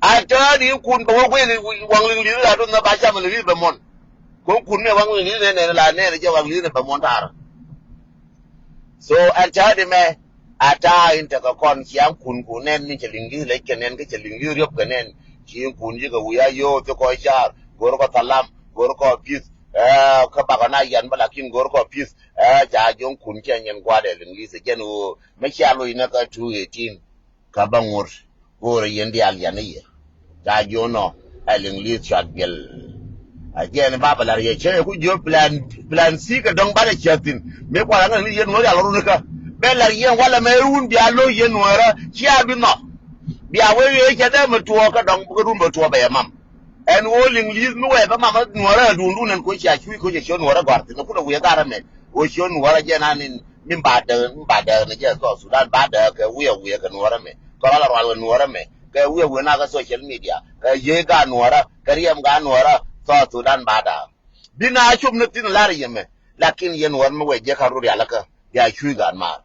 A tääni kun bɛ wä guiy waŋ liŋ li̱th la duɔth na ba cam liŋ li̱th bɛ muɔn. Kɛ ɣöö kun mi ɛ waŋ liŋ li̱th nɛ nɛn la nɛn jɛ waŋ li̱th nɛ bɛ muɔn taarɔ. So ɛn täädi mɛ a ta̱a̱ in tekɛ kɔn ciaŋ kun ku nɛn ni cɛ liŋ li̱th lec kɛ nɛn kä cɛ liŋ li̱th riöp kɛ nɛn. Ci kun ji̱ kɛ wi̱i̱ a yio̱o̱ ti kɔ car go̱r kɔ thalam go̱r kɔ pi̱th. Ɛ kä bakɔ na yan bä lakin go̱r kɔ pi̱th. Ɛ ca jo̱ŋ kun cɛ nyɛn gua̱a̱r ɛ liŋ li̱th ɛ jɛn ɣöö mɛ cia loc ni kä two eighteen. Kä bä ŋut go̱o̱rɛ yɛn diaal yan i̱ yɛ ca jiön nɔ. Ɛ liŋ li̱th cuat biɛl. A jiɛn ba bɛ la̱r yɛ cɛ ku jiö plan, plan C kɛ dɔ̱ŋ banɛ cɛ thi̱n. Mi kualɛ ŋäni yɛn wä rial run kä bɛ la̱r yɛn walɛ mɛ run bia lo̱c yɛn wä rä cia bi nhɔk. Bia wee wee cɛ dee mi tuɔɔk kä dɔ̱ŋ kä run bɛ tuɔɔk bɛ yɛ mam. Ɛn ɣöö liŋ li̱th mi wɛɛ bä mamä nuɔ̱ɔ̱rä ɛ duundun ɛn kuec cia cuc kuec ɛ ciö nuɔ̱ɔ̱rä gɔ̱a̱r thi̱n ɛ kun ɛ wi̱i̱ ɛ ga̱r ɛmɛ. Ɣöö ciö nuɔ̱ɔ̱rä jɛn an in min ba däk, min ba däk ni jɛ South Sudan ba däk kɛ wi̱i̱ ɛ wi̱i̱ ɛ kɛ nuɔ̱ɔ̱rä mɛ. Kɛ rɔl ɛ rual wä nuɔ̱ɔ̱rä mɛ kɛ wi̱i̱ ɛ wi̱i̱ na kɛ social media kɛ yiey ga̱r nuɔ̱ɔ̱rä kɛ riɛm ga̱r nuɔ̱ɔ̱rä South Sudan ba däk. Bi na cop ni thi̱n lar yɛ mɛ. Lakin yɛn nuɔ̱ɔ̱rä mi wɛɛ jiɛ ka̱n run rialikä bia cuc ga̱r maar.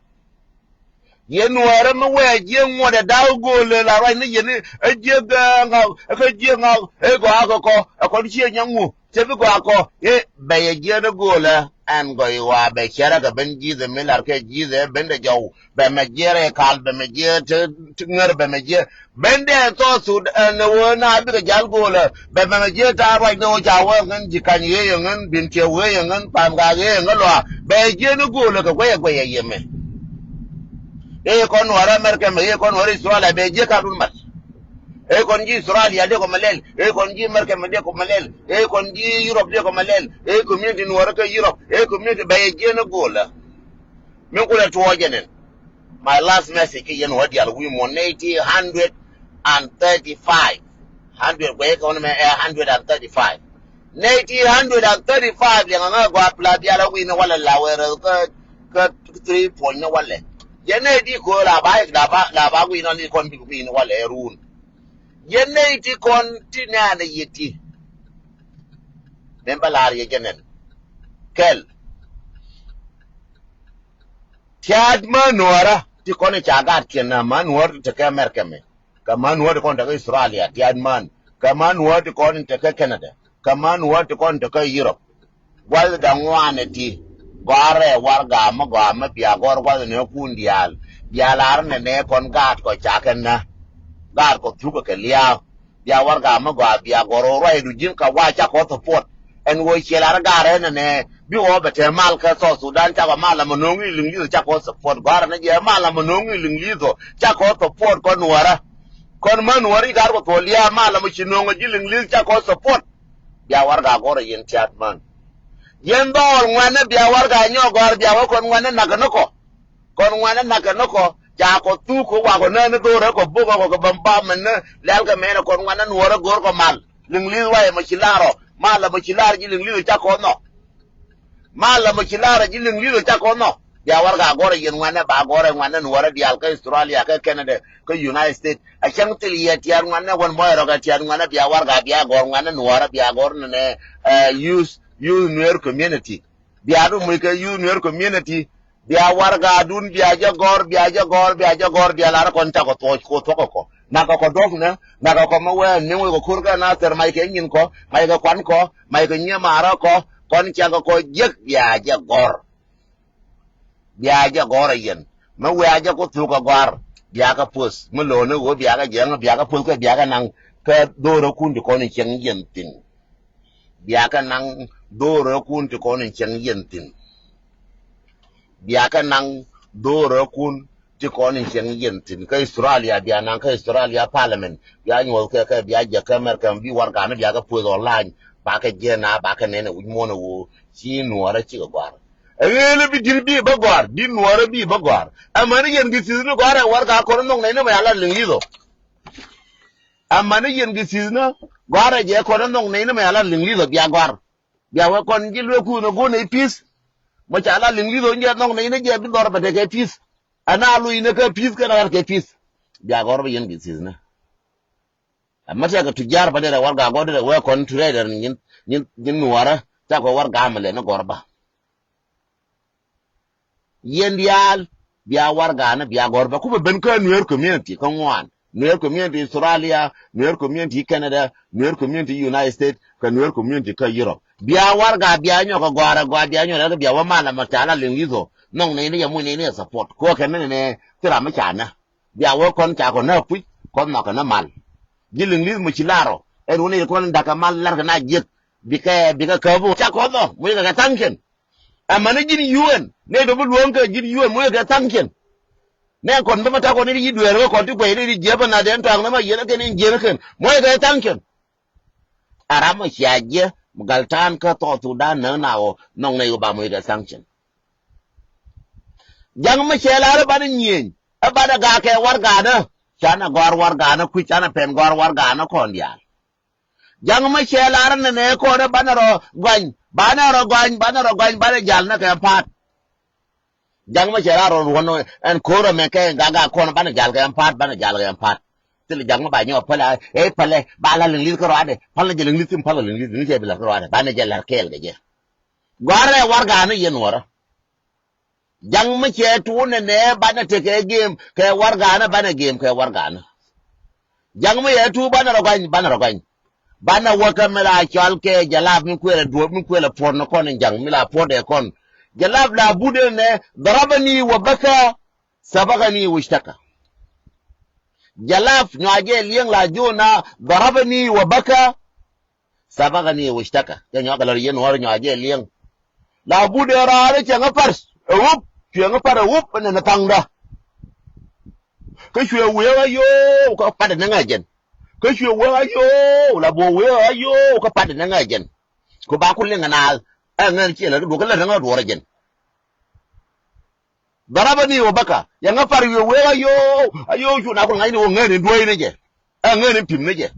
Yɛn nuɔ̱ɔ̱rä mi wɛɛ jiɛ ŋuɔ̱t ɛ da̱a̱k gööl ɛ la ruac ni yɛn ɛ jiɛ ŋak ɛ kä jiɛ ŋak ɛ gɔaa kɛ kɔ ɛ kɔn ciɛ nyaŋ ŋu cɛ bi gɔaa kɔ ɛ bɛ yɛ jiɛ ni gööl ɛ ɛn gɔy ɣɔaa bɛ cɛrɛ kɛ ben ji̱th ɛ mi lar kɛ ji̱th ɛ ben dɛ jɔw bɛ mɛ jiɛ rɛ kal bɛ mɛ jiɛ ti ŋär bɛ mɛ jiɛ. Bendɛ South Sudan ɛ ni wee na bikɛ jal go̱o̱lä bɛ mɛmɛ jiɛ ta̱a̱ ruac ni wee ca wee ŋän ji̱ kany wee yɛ ŋän bin tiɛ wee yɛ ŋän pam ka wee yɛ ŋän lɔa bɛ jiɛ ni go̱o̱lä kɛ guɛyɛ guɛyɛ yɛ mɛ. Ee kɔn wärä America mɛ ee kɔn wärä Australia bɛ jiɛ ka dun mat. Ee kɔn ji̱ Australia diɛ kɔ mɛ lɛl ee kɔn ji̱ America mɛ diɛ kɔ mɛ lɛl ee kɔn ji̱ Europe diɛ kɔ mɛ lɛl ee community ni wärä kä Europe ee community bɛ yɛ jiɛ ni go̱o̱lä. Min kulɛ tuɔɔk jɛ nɛn. My last message kä yɛn wä dial wi̱i̱ muɔ̱n nɛy ti hundred and thirty five. Hundred guɛy kɛ wä ni mɛ ɛ hundred and thirty five. Nɛy ti hundred and thirty five liɛŋɛ ŋä gɔaa pla dial a wi̱i̱ ni walɛ la wɛ rɛ kä kä three point ni walɛ. Yɛn nɛy ti köö la ba la ba la ba wi̱i̱ ni kɔn bi wi̱i̱ ni walɛ ɛ ruun. Yɛn nɛy ti kɔn ti nɛɛnɛ yɛ ti. Min bä la̱r yɛ jɛ nɛn kɛl. Tia̱a̱t mä nuɔ̱ɔ̱rä ti kɔn i̱ ca gaatkiɛn na mä nuɔ̱ɔ̱r ti tekɛ America mɛ kɛ mä nuɔ̱ɔ̱r ti kɔn tekɛ Australia tia̱a̱t män kɛ mä nuɔ̱ɔ̱r ti kɔn i̱ tekɛ Canada kɛ mä nuɔ̱ɔ̱r ti kɔn tekɛ Europe. Gua̱th da̱ŋ ŋuan ɛ ti gɔ̱a̱rɛ warɛga mä gɔaa mä bia gɔ̱r gua̱th nɛ kun diaal bia lar nɛ nɛ kɔn gaat kɔ ca kɛ nä gaat kɔ thukɛ kɛ lia̱a̱. Bia warɛga mi gɔaa bia gɔr ɣöö ruacdu ji̱n kɛ wa cakɔ support. Ɛn ɣöö ciɛ lar gaarɛ nɛnɛ bi ɣɔɔ bɛ te mal kä South Sudan cakɔ mal amɛ no̱o̱ŋ i̱ liŋ li̱th cakɔ support gɔ̱a̱rɛ ni jɛ mal amɛ no̱o̱ŋ i̱ liŋ li̱th ɔ cakɔ support kɔn nuɔrä. Kɔn män nuɔrä i̱ ga̱r kɔ thuɔl lia̱a̱ mal amɛ ci no̱o̱ŋ ji̱ liŋ li̱th cakɔ support. Bia warɛga gɔr ɛ yɛn tia̱t män. Yɛn dhɔɔl ŋuɛ̈nä bia warɛga nyɔk gɔ̱a̱r bia wä kɔn ŋuɛ̈nä nakä ni kɔ. Kɔn ŋuɛ̈nä nakä ni kɔ ca kɔ thuk kɛ wakɔ nä ni dhorɛ kɔ bok kɔ kɛ bäm bam mɛn ni lɛl kɛ mɛn kɔn ŋuɛ̈nä nuɔrä go̱r kɔ mal. Liŋ li̱th wayɛ mɔ ci lar ɔ mal la mɔ ci lar ji̱ liŋ li̱th ɔ ca kɔ nhɔ. Mal la mɔ ci lar ɔ ji̱ liŋ li̱th ɔ ca kɔ nhɔ. Bia warɛga gɔrɛ yɛn ŋuɛ̈nä ba gɔrɛ ŋuɛ̈nä nuɔrä diaal kä Australia kä Canada kä United States. A cäŋ thil yɛ tia̱a̱r ŋuɛ̈nä wän mɔy rɔk a tia̱a̱r ŋuɛ̈nä bia warɛga bia gɔr ŋuɛ̈nä nuɔrä bia gɔr nɛnɛ. Ɛ, youth, youth Nuer community. Bia du muc kɛ youth Nuer community. Bia warɛgadun bia jɛ gɔr bia jɛ gɔr bia jɛ gɔr bia lar kɔn cakɔ thuɔc kɔ thuɔkɔ kɔ. Nakɛ kɔ duɔknɛ nakɛ kɔ mi wee niŋ wekɛ ko̱r kɛ na thɛr mac kɛ nyin kɔ mac kɛ kuan kɔ mac kɛ nyiɛ marä kɔ. Kɔn cakɛ kɔ jiäk bia jɛ gɔr. Bia jɛ gɔr a yɛn mi wia jɛ ku thuk kɛ gɔr. Bia kɛ puth mi lo̱o̱ni ɣöö bia kɛ jiäk bia kɛ puth kɛ bia kɛ naŋ kɛ dho̱rä kun ti kɔn in cieŋ yɛn thi̱n. Bia kɛ naŋ dho̱rä kun ti kɔn in cieŋ yɛn thi̱n. Bia kɛ naŋ dho̱rä kun ti kɔn in cieŋ yɛn thi̱n kä Australia bia naŋ kä Australia parliament bia nyuɔth kɛ kɛ bia jɛ kä America bi warɛga ni bia kɛ puth online. Ba kɛ jiɛn a ba kɛ nɛn ɛ wi̱c muɔ̱n ɛ ɣöö ci nuɔɔrä cikɛ gɔ̱a̱r. Ɛ ɣeelä bi di̱t bi bä gɔ̱a̱r di̱t nuɔɔrä bi bä gɔ̱a̱r. Amäni yɛn kɛ thi̱th ni gɔ̱a̱r ɛ warɛga kɔn nhɔk nɛy ni mɛ a lat liŋ li̱th ɔ. Amäni yɛn kɛ thi̱th ni gɔ̱a̱r ɛ jɛ kɔn nhɔk nɛy ni mɛ a lat liŋ li̱th ɔ bia gɔ̱a̱r. Bia wee kɔn ji̱ lueek kuun ɛ go̱n ɛ pi̱th. Mɔ ca la liŋ li̱th ɔ ni jɛ nhɔk nɛy ni jɛ bi dhɔr bɛ tekɛ pi̱th. Ɛn a luc ni kä pi̱th kɛn a lat kɛ pi̱th. Bia gɔ̱r bä yɛn kɛ thi̱th ni. Ɛmɛ tɛkɛ tujaar bä derɛ warɛga gɔ̱r derɛ wee kɔn turɛ derɛ nyin nyin nyin nuɔɔrä. Cakɔ warɛga mɛ lɛ ni gɔ̱r bä. Yɛn diaal bia warɛga ni bia gɔ̱r bä kupɛ ben kä Nuer community kä ŋuan. Nuer community Australia, Nuer community Canada, Nuer community United States, kɛ Nuer community kä Europe. Bia warɛga bia nyɔk kɛ gɔ̱a̱rɛ gɔaa bia nyɔk rɛk bia wä mal ɛmɔ ca la liŋ li̱th ɔ. Nhɔk nɛy ni yɛ muc nɛy ni yɛ support. Kɛ wä kɛn ni nɛ thil ram mi ca nä. Bia wä kɔn ca kɔ nä puc kɔn nhɔk kɛ nä mal. Ji̱ Liŋli̱th mɔ ci lar ɔ. Ɛn wun i̱ kɔn da̱k kɛ mal lar kɛ na jiäk. Bikɛ, bikɛ käp ɔ. Ca kɔth ɔ, mucɛ kɛ sanction. Ɛmɛni ji̱n U N, nɛy tɔ bi luɔ̱ŋ kɛ ji̱n U N, mucɛ kɛ sanction. Nɛ kɔn bä ma ta̱kɔ ni di yi dueer kä kɔn ti kuɛy ni di jiɛpä na den tɔaŋ ni ma yiɛn kɛn in jiɛn kɛn. Mucɛ kɛ sanction. A ram mɔ cia jiɛ, mi gal ta̱a̱n kä South Sudan näk na ɣöö nhɔk nɛy ɣöö ba mucɛ kɛ sanction. Ja̱ŋ mi cɛ lar ɛ banɛ nyieny, ɛ banɛ gak kɛ warɛgakdä. Canɛ gɔ̱a̱r warɛgakdä kui̱, canɛ pɛn gɔ̱a̱r warɛgakdä kɔn diaal. Ja̱ŋ mi cɛ lar ɛ nɛnɛ kɔn ɛ banɛ rɔ gɔ̱a̱ny, banɛ rɔ gɔ̱a̱ny, banɛ rɔ gɔ̱a̱ny, banɛ jal nɛ kɛ pa̱a̱t. Ja̱ŋ mi cɛ lar ɛ ruɔ̱n ɛn ko̱r ɛmɛ kɛ gak gak kɔn banɛ jal kɛ pa̱a̱t, banɛ jal kɛ pa̱a̱t. Thilɛ ja̱ŋ mi ba nyɔk pälɛ, ɛ pälɛ, ba la Liŋli̱th kä ruaadɛ, pälɛ jɛ Liŋli̱th, thim pälɛ Liŋli̱th, Liŋli̱th cɛ bi la kä ruaadɛ, banɛ jɛ la̱r kɛɛl kɛ jɛ. Gɔ̱a̱rɛ warɛgakdä yɛn Nuɔ̱ɔ̱rä. Ja̱ŋ mi cɛ tuun nɛnɛ banɛ tekɛ gem kɛ warɛgakdä, banɛ gem kɛ warɛgakdä. Ja̱ŋ mi yɛ tuun banɛ rɔ gɔ̱a̱ny, banɛ rɔ gɔ̱a̱ny. Banɛ wäkä mi la cɔal kɛ Jalap mi kuël ɛ duɔ̱ɔ̱p mi kuël ɛ puɔ̱t ni kɔn in ja̱ŋ mi la puɔ̱t ɛ kɔn. Jalap la but ɛn nɛ, ضربني وبكى سبقني واشتكى. Jalap nyuak jɛ liɛŋ la jiɔn na, ضربني وبكى سبقني واشتكى. Cɛ nyɔk kɛ lɔr yɛn Nuɔ̱ɔ̱rä nyuak jɛ liɛŋ. La but ɛ raar cɛ ŋä par ɛ wup, cuɛ ŋä par ɛ wup ɛn nɛ thaŋdä. Kä cuɛ wee ɣä yo̱o̱ kä pat ɛ nɛ ŋä jɛn. Kä cuɛ wee ɣä yo̱o̱, la buɔ wee ɣä yo̱o̱ kä pat ɛ nɛ ŋä jɛn. Ku ba ku liŋ ɛ naath ɛ ŋän ciɛ lɛ duɔ̱k kä lɛ ŋä duɔ̱ɔ̱r ɛ jɛn. ضربني وبكى. Yɛ ŋä par wi̱i̱ wee ɣä yo̱o̱, a yo̱o̱ cu na ku ŋa̱cni wä ŋän in duɔ̱ɔ̱cni jɛ. Ɛ ŋän in pi̱mni jɛ.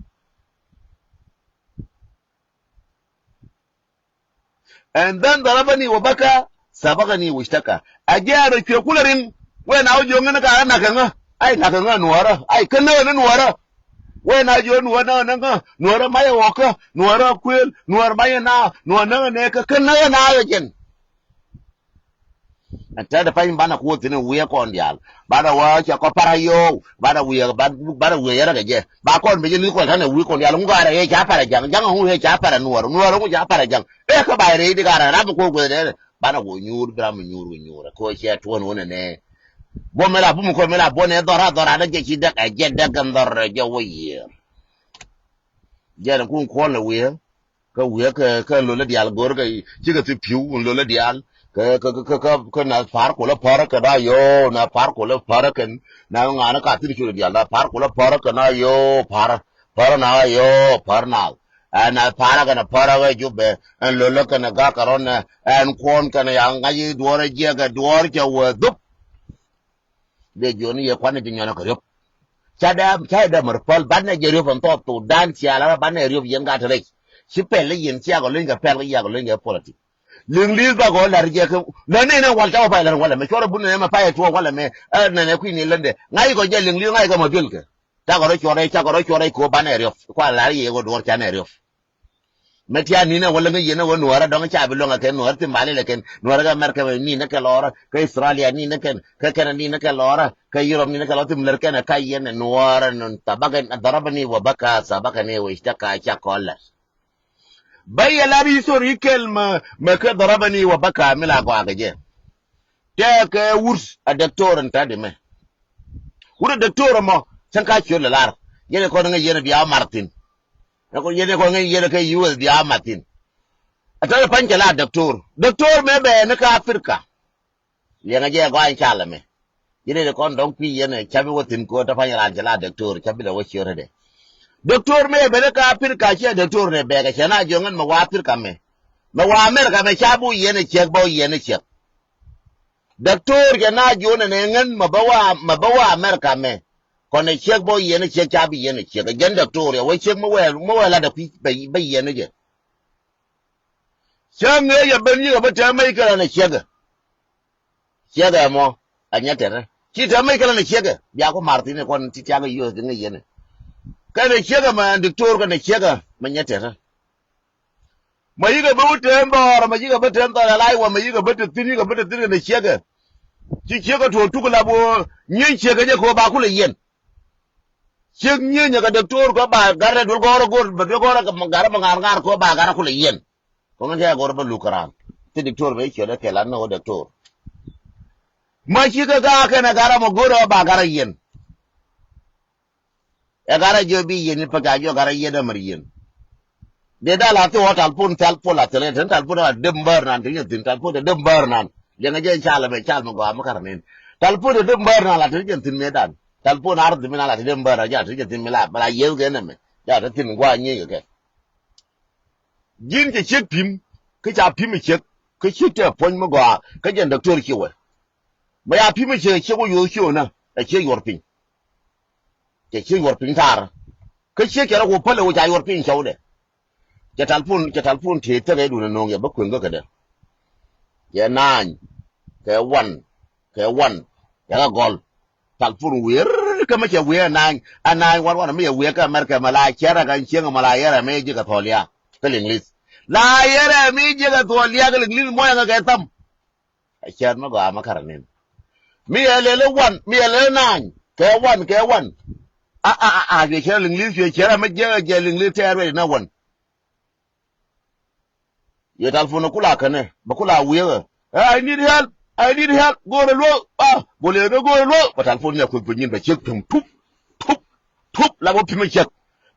And then ضربني وبكى سبقني واشتكى. A jɛ a rɔ cuɛ kulɛ riŋ. Wee na wä jiök ŋän ka a nak kɛ ŋä. Ay nak kɛ ŋä Nuɔ̱ɔ̱rä. Ay kä näk ni Nuɔ̱ɔ̱rä. Wee na jiök Nuɔ̱ɔ̱rä näk ni ŋä. Nuɔ̱ɔ̱rä mayɛ ɣɔkä. Nuɔ̱ɔ̱rä kuël. Nuɔ̱ɔ̱rä mayɛ na. Nuɔ̱ɔ̱rä näk ni kɛ kä näk ni kɛ jɛn. Ɛn tɛ̈t pany banɛ kuɔth thi̱n wi̱i̱ kɔn diaal. Banɛ wä cɛ kɔ para yo̱o̱. Banɛ wi̱i̱, banɛ wi̱i̱ yɛrɛ kɛ jɛ. Ba kɔn bi jɛ li̱th kɔn ta̱nɛ wi̱i̱ kɔn diaal. Ŋu ka rɛ yɛ ca para ja̱ŋ. Ja̱ŋ ŋu yɛ ca para Nuɔ̱ɔ̱r. Nuɔ̱ɔ̱r ŋu ca para ja̱ŋ. Ɛ kä ba rɛ di ka rɛ ram mi kuɔth gueth dee. Banɛ wä nyuur bi ram mi nyuur wä nyuur. Ɛ kɔ cɛ tuɔn wä nɛ nɛ. Buɔ mi la bum kɔ mi la buɔ nɛ dhɔra dhɔra dɛ jɛ ci dɛk ɛ jɛ dɛk gɛn dhɔr rɛ jɛ wä yiëër. Jɛ ni kun kuɔn lɛ wi̱i̱. Kä wi̱i̱ kä, kä lolä diaal go̱o̱r kä cikɛ thi pi̱w in lolä diaal. Kä, kä, kä, kä, kä, kä na pa̱a̱r kulä pa̱a̱r kä na yo̱o̱, na pa̱a̱r kulä pa̱a̱r kɛn, na ŋa̱n ka thi̱n col diaal, na pa̱a̱r kulä pa̱a̱r kä na yo̱o̱, pa̱a̱r, pa̱a̱r na yo̱o̱, pa̱a̱r na. Ɛ na pa̱a̱r kɛn pa̱a̱r kä Jubɛ, ɛn lolä kɛn gak kɛ rɔn, ɛn kuɔn kɛn ya ŋa̱c i̱ duɔ̱ɔ̱r jiɛkɛ duɔ̱ɔ̱r cɛ wee dhup. Dee jiɔni yɛ kuanɛ ji̱ nyɔnɛ kɛ riöp. Ca dee, ca dee mär päl, banɛ jɛ riöp ɛn thɔɔp thok dan cia lar banɛ riöp yɛn gat rɛc. Ci pɛl i̱ yɛn cia kɛ lony kɛ pɛl kɛ cia kɛ lony kɛ politik. Liŋli̱th bakɔ lar jɛ kɛ lär ni nɛ wal ca wä pay lar walɛ mɛ cuɔrɛ bun nɛ mɛ pay tuɔ walɛ mɛ ɛ nɛnɛ kui̱ ni ländɛ. Ŋa̱c kɔ jɛ Liŋli̱th ŋa̱c kɛ mɔ duel kɛ. Ca kɔ rɔ cuɔrɛ, ca kɔ rɔ cuɔrɛ kɛ banɛ riöp. Kua lar yɛ kɔ duɔr ca nɛ riöp. Mɛ tian ninɛ wä läŋ i̱ yɛn ɛ wä Nuɔɔrä dɔ̱ŋ ca bi luäŋ ɛ kɛn Nuɔɔrä ti mali lɛ kɛn Nuɔɔrä kɛ America mɛ ninɛ kɛ lɔɔrä kɛ Australia ninɛ kɛn kɛ Canada ninɛ kɛ lɔɔrä kɛ Europe ninɛ kɛ lɔɔrä ti mɛ lär kɛn ɛ ka yɛn ɛ Nuɔɔrä nɔn thabak ɛn ضربني وبكى سبقني واشتكى ca kɔn lɛ. Bä yɛ lar history kɛl mɛ mɛ kɛ ضربني وبكى mi la gɔaa kɛ jɛ. Tɛkɛ wut a doctor in tadi mɛ. Wut a doctor mɔ cɛn ka ciöt lɛ lar. Yɛn kɔn ŋäc yɛn bia mar thin. Yɛn kɔn ŋäc yɛn kɛ U S bia mar thin. A tadi pany cɛ la doctor. Doctor mɛ bɛ ni ka Africa. Liɛŋɛ jɛ gɔany ca lɛ mɛ. Yɛn kɔn dɔŋ kui̱ yɛn ca bi wä thin ko ta pany ran cɛ la doctor ca bi lɛ wä ciöt dɛ. Doctor mɛ bɛ ni ka Africa ciɛ doctor ni bɛ kɛ cɛ na jiɔŋ ɛn mɛ wa Africa mɛ. Mɛ wa America mɛ ca bu yɛn ciɛk bä yɛn ciɛk. Doctor jɛ na jion ɛn ɛ ŋän mɛ bä wa, mɛ bä wa America mɛ. Kɔn ɛ ciek bä yɛn ɛ ciek ca bi yɛn ɛ ciek. Ɛ jɛn doctor ɛ wä ciek mɛ wɛɛl, mɛ wɛɛl lat ɛ kui̱ bä, bä yɛn ɛ jɛ. Cä ŋee yɛ ben yikɛ bä tɛm mɛ ikɛ lan ɛ ciek ɛ. Ciek ɛ mɔ, ɛ nyɛ tɛtɛ. Ci tɛm mɛ ikɛ lan ɛ ciek ɛ. Bia ku mar thin ɛ kɔn ti tiak ɛ yioth di ŋɛ yɛn ɛ. Kɛn ɛ ciek ɛ mɛ doctor kɛn ɛ ciek ɛ mɛ nyɛ tɛtɛ. Ma yikɛ bä wä tɛn dhɔr, ma yikɛ bä tɛn dhɔr, alai wa ma yikɛ bä te thin, yikɛ bä te thin kɛ ciekɛ. Ci ciekɛ tuɔ tuk la bä nyieny ciekɛ jɛ kɛ ba kulɛ yɛn. Ciek nyieny kɛ doctor kɛ ba garɛ duel gɔrɛ gor, bɛ duel gɔrɛ kɛ garɛ bɛ ŋar ŋar kɛ ba garɛ kulɛ yɛn. Kɛ ŋän cɛ gor bä luk kɛ ran. Ti doctor bɛ ciɛ dɛ kɛ la nɔ doctor. Ma cikɛ ga kɛn garɛ mɔ gor ba garɛ yɛn. Ɛ garɛ jiɔ bi yieni pek a jiɔ garɛ yiet ɛmɛr yien. Dee dal a thi wä talpon, talpon la thilɛ, ten talpon a dem bär nan, tin yɛ thin talpon a dem bär nan. Liɛŋɛ jɛ cal mɛ, cal mɛ gɔaa mɛ kar nin. Talpon a dem bär nan la tin yɛ thin mɛ dan. Talpon ar thin mɛ nan la tin dem bär a ja tin yɛ thin mɛ la, bɛ la yieth kɛ nɛ mɛ. Ja tin thin gua nyi kɛ kɛ. Ji̱n cɛ ciek pi̱m, kä ca pi̱m ɛ ciek, kä ciek tɛ puɔ̱ny mi gɔaa, kä jɛn dɔktor ciɛ wɛ. Mɛ ya pi̱m ɛ ciek, ciek wä yo̱o̱ ciek wä nä, ɛ ciek yuɔr piny. Cɛ ciek yuɔr piny taar. Kä ciek cɛ rɔ ku päl ɛ wä ca yuɔr piny cɔwdɛ. Cɛ talpon, cɛ talpon tëë thäk ɛ dun ɛ no̱o̱ŋ yɛ bä kueŋ kä kädɛ. Cɛ naany, kɛ wan, kɛ wan, cɛ kɛ gɔl. Talpon wi̱i̱ kä mi cɛ wi̱i̱ ɛ naany, ɛ naany wan wan mi cɛ wi̱i̱ kä America mɛ la cɛrɛ kɛ cieŋ mɛ la yɛrɛ mi ji̱ kɛ thuɔl ya kä Liŋlith. La yɛrɛ mi ji̱ kɛ thuɔl ya kä Liŋlith mɔyɛ ŋä kɛ tham. Ɛ cɛr mi gɔaa mi kärɛ nin. Mi yɛ lɛl ɛ wan, mi yɛ lɛl ɛ naany, kɛ wan, kɛ wan. A, a, a, a, cuɛ cɛr Liŋlith, cuɛ cɛr ɛ mi jiɛk ɛ jɛ Liŋlith tɛɛr wec nä wan. Yɛ talpon kula kɛnɛ, bɛ kula wi̱i̱ ɛ. I need help, I need help, go̱o̱rɛ luɔk, ah, bol yɛ ni go̱o̱rɛ luɔk. Bɛ talpon nyɛ kueth piny nyin bɛ ciek pi̱m tup, tup, tup, la bä pi̱m ɛ ciek.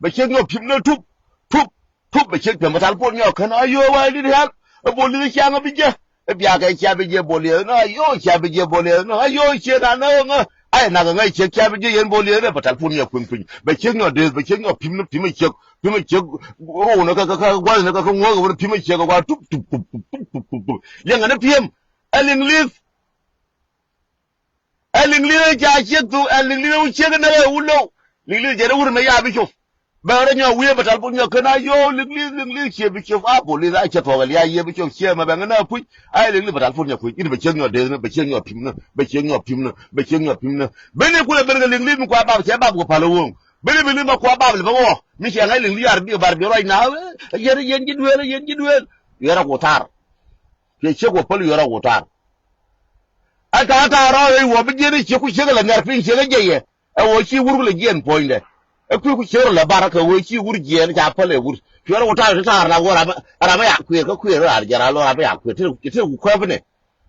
Bɛ ciek nyɔ pi̱m ni tup, tup, tup, bɛ ciek pi̱m, bɛ talpon nyɔ kɛn, ayo, I need help. Ɛ bol ni ciaŋ bi jɛ. Ɛ biakɛ cia bi jɛ bol yɛ ni, ayo, cia bi jɛ bol yɛ ni, ayo, cie na ni ŋä. Ay nak ŋä ciek cia bi jɛ yɛn bol yɛ ni, bɛ talpon nyɔ kueth piny. Bɛ ciek nyɔ deth, bɛ ciek nyɔ pi̱m ni pi̱m ɛ ciek. Pi̱mɛ ciek ruunä kä, kä, kä gua̱thni kä, kä ŋuäk wä pi̱mɛ ciek kɛ gua̱th tup, tup, tup. Liɛŋɛ ni pi̱em. Ɛ Liŋlith. Ɛ Liŋlith ɛ ca ciek thuk, ɛ Liŋlith ɛ wä ciek ɛ näk ɛ wä low. Liŋlith jɛn ɛ wur mɛ ya bi cop. Bɛ rɔ nyɔk wi̱i̱ bɛ talpon nyɔk kɛn a yo̱o̱ Liŋlith, Liŋlith ciɛ bi cop. A polis a cɛ thuɔk ɛ lia̱a̱ yiëë bi cop ciɛ mɛ bɛ ŋä na puc. A Liŋlith bɛ talpon nyɔk kui̱. I̱ni bɛ ciek nyɔk deth ni, bɛ ciek nyɔk pi̱m ni, bɛ ciek nyɔk pi̱m ni, bɛ ciek nyɔk pi̱m ni. Beni kulɛ ben kɛ Liŋlith mi kua bap cɛ bap kɛ pal ɛ woŋ. Beni bi li̱m a kua bap lɛ bä wä. Mi ciɛ ŋa̱c liŋ liaar bi bar bi ruac na, eh, yɛn, yɛn ji̱ duel, yɛn ji̱ duel. Yɛn rɔ ku tar. Ciɛ ciek wä päl yɛn rɔ ku tar. A ta̱a̱ ta̱a̱ rɔ rɛy wä bi jiɛn i̱ ciek ku ciek lɛ ŋɛr piny ciek a jiɛ yɛ. Ɛ wä ci wur ku lɛ jiɛn puɔ̱nydɛ. Ɛ kui̱ ku ciek rɔ lɛ bar kɛ wä ci wur jiɛn ca päl ɛ wur. Cuɛ rɔ ku tar ti ta̱a̱ la wä ram, ram ya kuëër kä kuëër ram jɛ ram lɔ ram ya kuëër ti, ti ku kuɛpnɛ.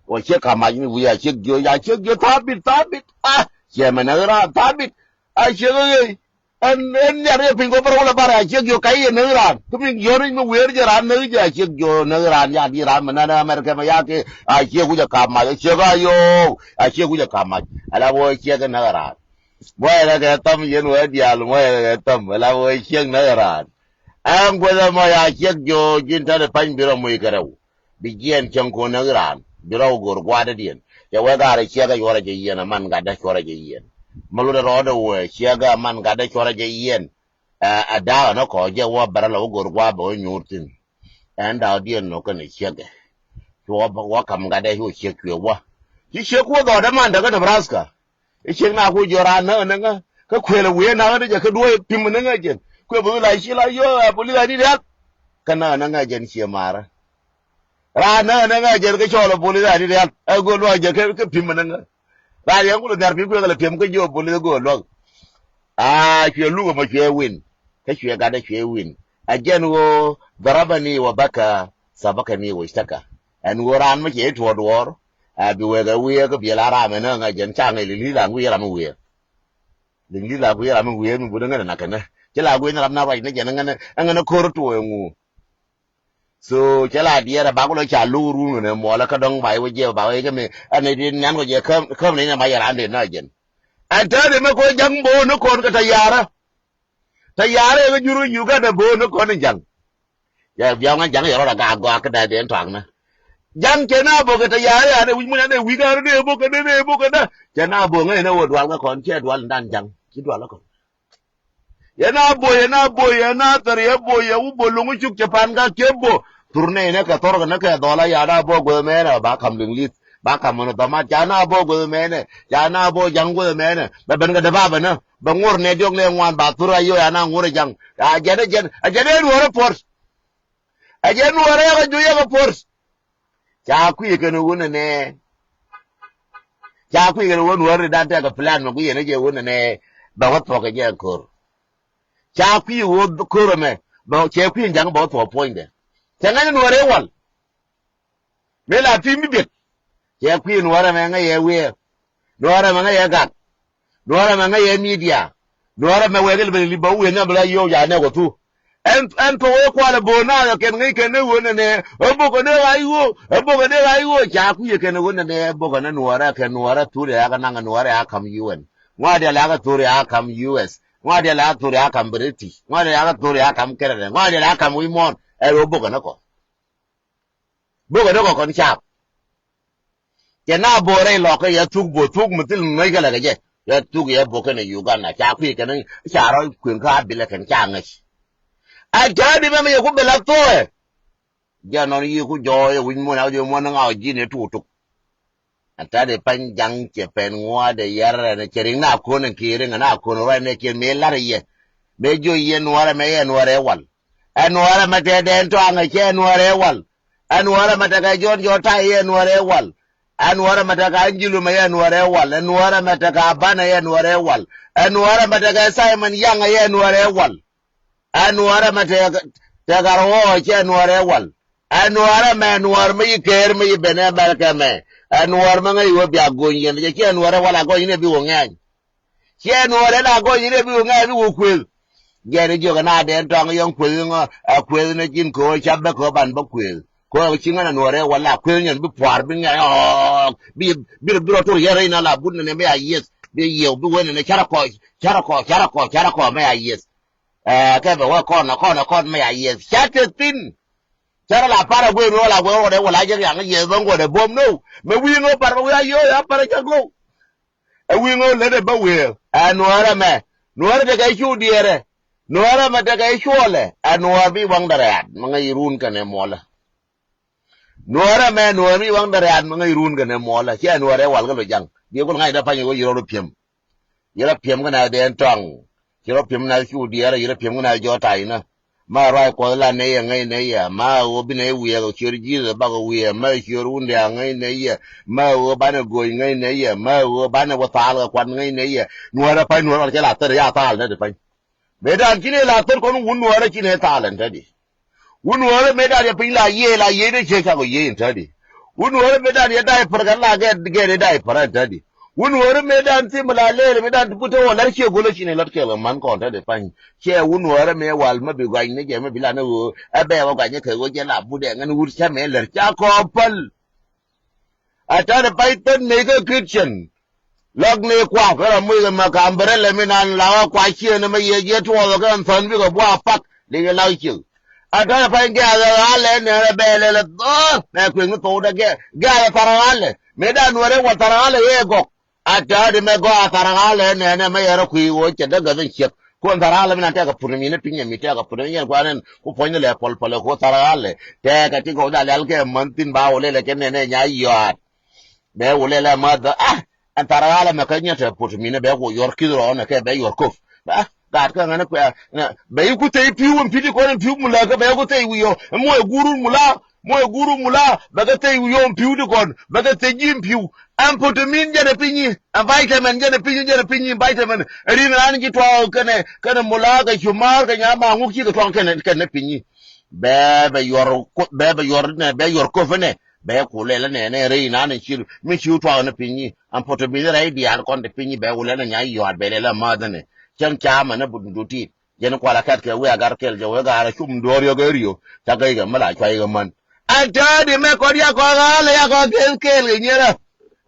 Wä ciek ka mac mi wi̱i̱ a ciek jiö, ya ciek jiö tha̱a̱ bit, tha̱a̱ bit. A ciɛ mɛ nɛ ram tha̱a̱ bit. A ciek ɣöö ɛn, ɛn nhiar yɛ piny kɔ bärɛ wälɛ bärɛ a ciek jiök kac yɛ näk raan. Kä mi jiɔ̱ɔ̱n mi wëër jɛ raan näk jɛ a ciek jiök näk raan, ya di raan mi nɛn America mɛ ya kɛ a ciek wi̱c a kap mac a ciek a yo̱o̱k a ciek wi̱c a kap mac. Ala bä wä ciek näk raan. Muɔyɛ kɛ kɛ thäm yɛn wä diaal muɔyɛ kɛ kɛ thäm ala bä wä ciek näk raan. Ɛn guäth ɛmɔ ya ciek jiök ji̱n täni pany bi rɔ muc kɛ rɛw. Bi jiɛɛn cäŋ ko̱n näk raan bi rɔw go̱o̱r gua̱a̱r dädiɛn. Cɛ wek gaarɛ ciɛkɛ cuɔrɛ jɛ yiɛn aman gatdä cuɔrɛ jɛ yiɛn. Mä lotdɛ rɔɔdɛ wee ciɛkɛ aman gatdä cuɔrɛ jɛ yiɛn. Ɛ, ɛ da̱a̱k ɛn ɛ kɔɔc jɛ wä bärä lɛ wä go̱o̱r gua̱a̱r bɛ wä nyuur thi̱n. Ɛn da̱a̱kdiɛn nɔ kɛnɛ ciɛkɛ. Cuɔ wä kam gatdɛ cu ciɛk cuɛ wä. Ci ciɛk kuɔ dhɔɔdɛ man däkä Nebraska. I̱ ciek na ku jiɔ raan näk näk kä kuël wiee näk ni jɛ kä duɔ̱ɔ̱c pi̱m näk ŋäc jɛn kuël bi la ci la yio̱o̱ ɛ polis a ni rial. Kä näk näk ŋäc jɛn cie marä. Raan näk näk ŋäc jɛn kä cɔɔl ɛ polis a ni rial ɛ go̱o̱l luɔk jɛ kä pi̱m näk ŋäc. Raan yɛn ku lɛ nhiar pi̱m kuël kɛ lɛ pi̱m kä jiɔ polis ɛ go̱o̱l luɔk. Aa cuɛ luk ɛmɔ cuɛ win kä cuɛ gatdɛ cuɛ win. Ɛ jɛn ɣöö dharabani wa baka sabakani wa ishtaka. Ɛn ɣöö raan mi cɛ i̱ tuɔɔk duɔɔr. Ɛ bi wek ɛ wiee kä biɛl a ram ɛn ɛ ŋa̱c jɛn ca ŋäc li̱li̱ la ŋui̱c ram mi wiee. Li̱li̱ la ŋui̱c ram mi wiee mi buni ŋän ɛ nak kɛnɛ ci la gui̱n ram na ruac ni jɛn ɛ ŋän ɛ ŋän ɛ ko̱r tuɔɔk ɛ ŋu. So cɛ la diɛɛr ɛ bak wä lɔ ca lo̱k run kɛnɛ muɔlä kä dɔ̱ŋ ba i̱ wä jiɛk ba wä i̱ kä mi ɛn ɛ di nian kɔ jɛ käm ni nɛ mac ɛ ran dee na jɛn. Ɛn täätdɛ mɛ kɔn ja̱ŋ bo̱o̱n ni kɔn kɛ tɛ ya̱rä. Tɛ ya̱rä ɛ kä jur kä Uganda bo̱o̱n ni kɔn in ja̱ŋ. Yɛ biaŋ ŋa̱n ja̱ŋ yɛ rɔɔdɛ gaak gɔaa kä da̱a̱k dee in tɔaknä. Ja̱ŋ cɛ na bo̱kɛ tɛ ya̱rä an ɛ wi̱c muc an ɛ wi̱c an ɛ bo̱kɛ dee ɛ bo̱kɛ dee cɛ na bo̱k ŋäc in ɛ wä dual kä kɔn cɛ dual in dan ja̱ŋ ci dual kä kɔn. Yɛ na bo̱k yɛ na bo̱k yɛ na thɛr yɛ bo̱k yɛ wä bo̱k lo̱ŋ cuk cɛ pan ka kiɛ bo̱k. Thur nɛy nɛ kɛ thɔr kɛ nɛ kɛ dhɔl a ya na bo̱k guäth mɛnɛ ba kam liŋ li̱th ba kam mɔnɛ dhɔmat ca na bo̱k guäth mɛnɛ ca na bo̱k ja̱ŋ guäth mɛnɛ bɛ ben kɛ dee ba bɛ nä. Bɛ ŋuɔr nɛ diɔk nɛ ŋuan ba thur a yo̱o̱ ya na ŋuɔr ɛ ja̱ŋ. A jɛn ɛ jɛn ɛ jɛn ɛ nuɔ̱ɔ̱r ɛ puɔ̱t. Ɛ jɛn nuɔ̱ɔ̱r ɛ yɛk ɛ juɔ̱c yɛk ɛ puɔ̱t. Ca kui̱ kɛn wun ɛnɛ. Ca kui̱ kɛn wun nuɔ̱ɔ̱r ɛ dan tɛk ɛ plan mɛ kui̱ yɛn ɛ jɛ wun ɛnɛ. Bɛ wä thuɔ̱k ɛ jɛ ko̱r. Ca kui̱ wä ko̱r ɛmɛ bɛ cɛ kui̱ ja̱ŋ bɛ wä thuɔ̱k puɔ̱nydɛ. Cɛ ŋa̱c nuɔ̱ɔ̱r ɛ wal. Mëë la pi̱i̱ mi biɛt. Cɛ kui̱ nuɔ̱ɔ̱r ɛmɛ ŋäc yɛ wiee. Nuɔ̱ɔ̱r ɛmɛ ŋäc yɛ gat. Nuɔ̱ɔ̱r ɛmɛ ŋäc yɛ midia. Nuɔrɛ mɛ wɛɛk ilibɛ lip bä wi̱i̱ nhiam bɛ la yio̱w ca nɛɛk wä thu. Ɛn, ɛn pɛ wee kualɛ bo̱o̱n naath ɛ kɛn ŋäc kɛn ni ɣöö nɛnɛ ɛ bok ɛ dee ɣac ɣöö, ɛ bok ɛ dee ɣac ɣöö ca kui̱ ɛ kɛn ɣöö nɛnɛ ɛ bok ɛ ni nuɔrɛ kɛ nuɔrɛ thuri ɛ yakɛ naŋ ɛ nuɔrɛ ɛ ya ka̱m U N. Ŋua̱diɛl ɛ yakɛ thuri ɛ ya ka̱m U S. Ŋua̱diɛl ɛ yakɛ thuri ɛ ya ka̱m British. Ŋua̱diɛl ɛ yakɛ thuri ɛ ya ka̱m Canada. Ŋua̱diɛl ɛ ya ka̱m wi̱i̱ muɔ̱ɔ̱n ɛ ɣöö bok ɛ ni kɔ. Bok ɛ ni kɔ kɔn caap. Cɛ na bo̱o̱rɛ ilɔk kɛ yɛ thuk bo̱o̱ thuk mi thil ŋäc kɛ lɛ kɛ jɛ. Yɛ thuk yɛ bok kɛnɛ Uganda ca kui̱ kɛn ca rɔ kui̱n kä a bilɛ kɛn ca ŋäc. A ca di mɛ mi yɛ ku bilɛ tho̱o̱ɛ. Jɛ nɔn yi ku jɔɔy ɛ wi̱c muɔ̱n a wi̱c muɔ̱n ŋaw ji̱n ɛ tuk tuk. A ta di pany jaŋ cɛ pɛn ŋua̱a̱dɛ yɛr ɛn cɛ riŋ na ko̱n ɛn kiɛ riŋ ɛn a ko̱n ruac nɛ kiɛ mëë lar yɛ. Mëë jiɔ yɛ nuɔrɛ mɛ yɛ nuɔrɛ wal. Ɛ nuɔrɛ mɛ tɛ dɛn tɔaŋɛ cɛ nuɔrɛ wal. Ɛ nuɔrɛ mɛ tɛ kɛ jɔn jɔ tay yɛ nuɔrɛ wal. Ɛ nuɔrɛ mɛ tɛ kɛ anjilum ɛ yɛ nuɔrɛ wal. Ɛ nuɔrɛ mɛ tɛ kɛ abanɛ yɛ nuɔrɛ wal. Ɛ nuɔrɛ mɛ tɛ kɛ Simon Yaŋ ɛ yɛ nuɔrɛ wal. Ɛ nuɔrɛ mɛ tɛ, tɛ kɛ rɔɔ cɛ nuɔrɛ wal. Ɛ nuɔrɛ mɛ nuɔr mɛ yi ker mɛ yi ben ɛ mɛrkɛ mɛ. Ɛ nuɔr mɛ ŋäc wä bia gony yɛn cɛ cɛ nuɔrɛ wal a gony ni bi wä ŋɛny. Ciɛ nuɔɔr ɛn a gɔny in ɛ bi wä ŋa̱c bi wä kuëth. Jɛn i̱ jiök ɛn a dɛn tɔŋ yɔ̱ŋ kuëth iŋɔ ɛ kuëth ni ji̱n köö ca̱p bä köö ban bä kuëth. Köö ci ŋän a nuɔɔr ɛ wä la kuëth nyɛn bi pua̱a̱r bi ŋa̱c ɔɔk bi bi rɔ bi rɔ tor yɛn rɛy na la but nɛnɛ mi a yieth bi yiëw bi wen nɛnɛ carɛ kɔc carɛ kɔc carɛ kɔc carɛ kɔc mi a yieth. Ɛ kɛ bɛ wä kɔn ɛ kɔn ɛ kɔn mi a yieth ca te thin. Carɛ la par a guëë nuɔɔr la guëë rɔɔdɛ wä la jɛ riaŋ yieth bä ŋuɔdɛ buɔ̱m now mɛ wi̱i̱ ŋä par bä wi̱i̱ a yio̱o̱ a par a cak lo̱w. Ɛ wi̱i̱ ŋä lät ɛ bä wëë ɛ nuɔ̱ɔ̱rä mɛ nuɔ̱ɔ̱rä tekɛ cu diɛɛrɛ nuɔ̱ɔ̱rä mɛ tekɛ cuɔlɛ ɛ nuɔ̱ɔ̱r bi waŋdɛ rɛ̈ɛ̈t mɛ ŋäc run kɛnɛ muɔlä. Nuɔ̱ɔ̱rä mɛ nuɔ̱ɔ̱r bi waŋdɛ rɛ̈ɛ̈t mɛ ŋäc run kɛnɛ muɔlä ciɛ nuɔ̱ɔ̱rɛ wal kä lo jaŋ biɛ kul ŋa̱c dee pa̱ny ɛ ɣöö ci rɔɔd piɛm. Ci rɔ piɛm kä nɛy dee tɔŋ. Ci rɔ piɛm nɛy cu diɛɛrä ci rɔ piɛm kä nɛy jɔɔt ta̱a̱cnä. Ma ruac kuɔth la nɛy ɛ ŋäc nɛy ɛ ma ɣöö bi nɛy wiɛɛk ɛ ciöt ji̱th ɛ bakɛ wiɛɛk ma ciöt wundɛ a ŋäc nɛy ɛ ma ɣöö banɛ go̱o̱c ŋäc nɛy ɛ ma ɣöö banɛ wä thaal kɛ kuan ŋäc nɛy ɛ nuɔ̱ɔ̱rä pa̱ny nuɔ̱ɔ̱rä wal cɛ la thär ya thaal nɛ ti pa̱ny. Mëë dan ci nɛy la thär kɔn wun nuɔ̱ɔ̱rä ci nɛy thaal ɛn tädi. Wun wä rɛ mëë dan yɛ piny la yiëë la yiëë dee ciek cakɔ yiëë in tädi. Wun wä rɛ mëë dan yɛ diaper kɛ la gɛɛt gɛɛt yɛ diaper in tädi. Wun wä rɛ mëë dan thim la lɛɛl mëë dan ti put te wä lɛr ciek go̱l cin in lɔt kɛɛl kɛ man kɔn tädi pany. Ciɛ wun wä rɛ mëë wal mä bi guany ni jɛ mä bi la ni ɣöö ɛ bɛɛ wä guany kɛ ɣöö jɛ la but ɛ ŋän wut cä mëë lɛr cakɔ päl. A tɛn pay thän ney kä kitchen. Lɔk ni kuak kä rɔ muc kɛ mɛ ka umbrella mi nan la wä kuak ciëën mɛ yɛ jiɛ tuɔɔk kɛ ɛn thɔn bikɛ buak pak li kɛ lak ciëk. A tɛn pay gɛ̈ɛ̈k ɛ ɣalɛ nɛn rɛ bɛɛlɛ lɛ dhɔ̱ɔ̱ mɛ kuëŋ ni thok dɛ gɛ̈ɛ̈k gɛ̈ɛ̈k ɛ thar ɣalɛ mëë dan wä rɛ wä thar ɣalɛ yɛ gɔk. A tääri mɛ gɔaa thar ɣa̱lɛ nɛɛnɛ mɛ yɛrɛ kui̱ ɣöö cɛ däk gäth in ciek. Kuɔn thar ɣa̱lɛ mi na tɛkɛ put mi ni piny mi tɛkɛ put mi yɛn kuanɛn ku puɔ̱ny ni lɛ pɔl pɔl ɛ ku thar ɣa̱lɛ. Tɛkɛ ti gɔw da lɛl kɛ män thin ba wä lɛl ɛ kɛ nɛɛnɛ nya yɔaat. Bɛ wä lɛl ɛ mäth ah ɛn thar ɣa̱lɛ mɛ kä nyɛ tɛ put mi ni bɛ ku yuɔr ki̱th rɔɔnɛ kɛ bɛ yuɔr kof. Ah, gaat kä ŋäni kuɛ bɛ yi ku thɛy pi̱w in pi̱w ti kɔn in pi̱w mi lääkä bɛ yi ku thɛy wi̱i̱ ɔ. Muɔc guurun mula muɔc guurun mula bɛ kɛ thɛy wi̱i̱ ɔ in pi̱w ti kɔn bɛ kɛ thɛy ji̱ in pi̱w. Ɛn put mi ni jɛn ɛ pi̱nyi ɛn vitamin jɛn ɛ pi̱nyi jɛn ɛ pi̱nyi vitamin. Ɛ ri̱n raan ji̱ tuaak kɛnɛ kɛnɛ mula kɛ cumaar kɛ nyaam a ŋuk cikɛ tuaak kɛnɛ kɛnɛ pi̱nyi. Bɛ bɛ yuɔr bɛ bɛ yuɔr nɛ bɛ yuɔr kof nɛ bɛ ku lɛl nɛ nɛ rɛy naan in cir mi ci tuaak nɛ pi̱nyi. Ɛn put mi ni rɛy diaal kɔn ti pi̱nyi bɛ ku lɛl nɛ nya yuaat bɛ lɛl ɛ mäth nɛ cɛn caamɛ nɛ but dutit. Jɛn kualɛ kɛt kɛ wi̱i̱ agar kɛl jɛ wee gaarɛ cum duɔ̱ɔ̱r yɔk ɛ ri̱o. Ca gɛy kɛ mi la cuay kɛ män. Ɛn tääri mɛ kɔn yakɔ ɣa̱lɛ yakɔ geth kɛɛl kɛ nyierä.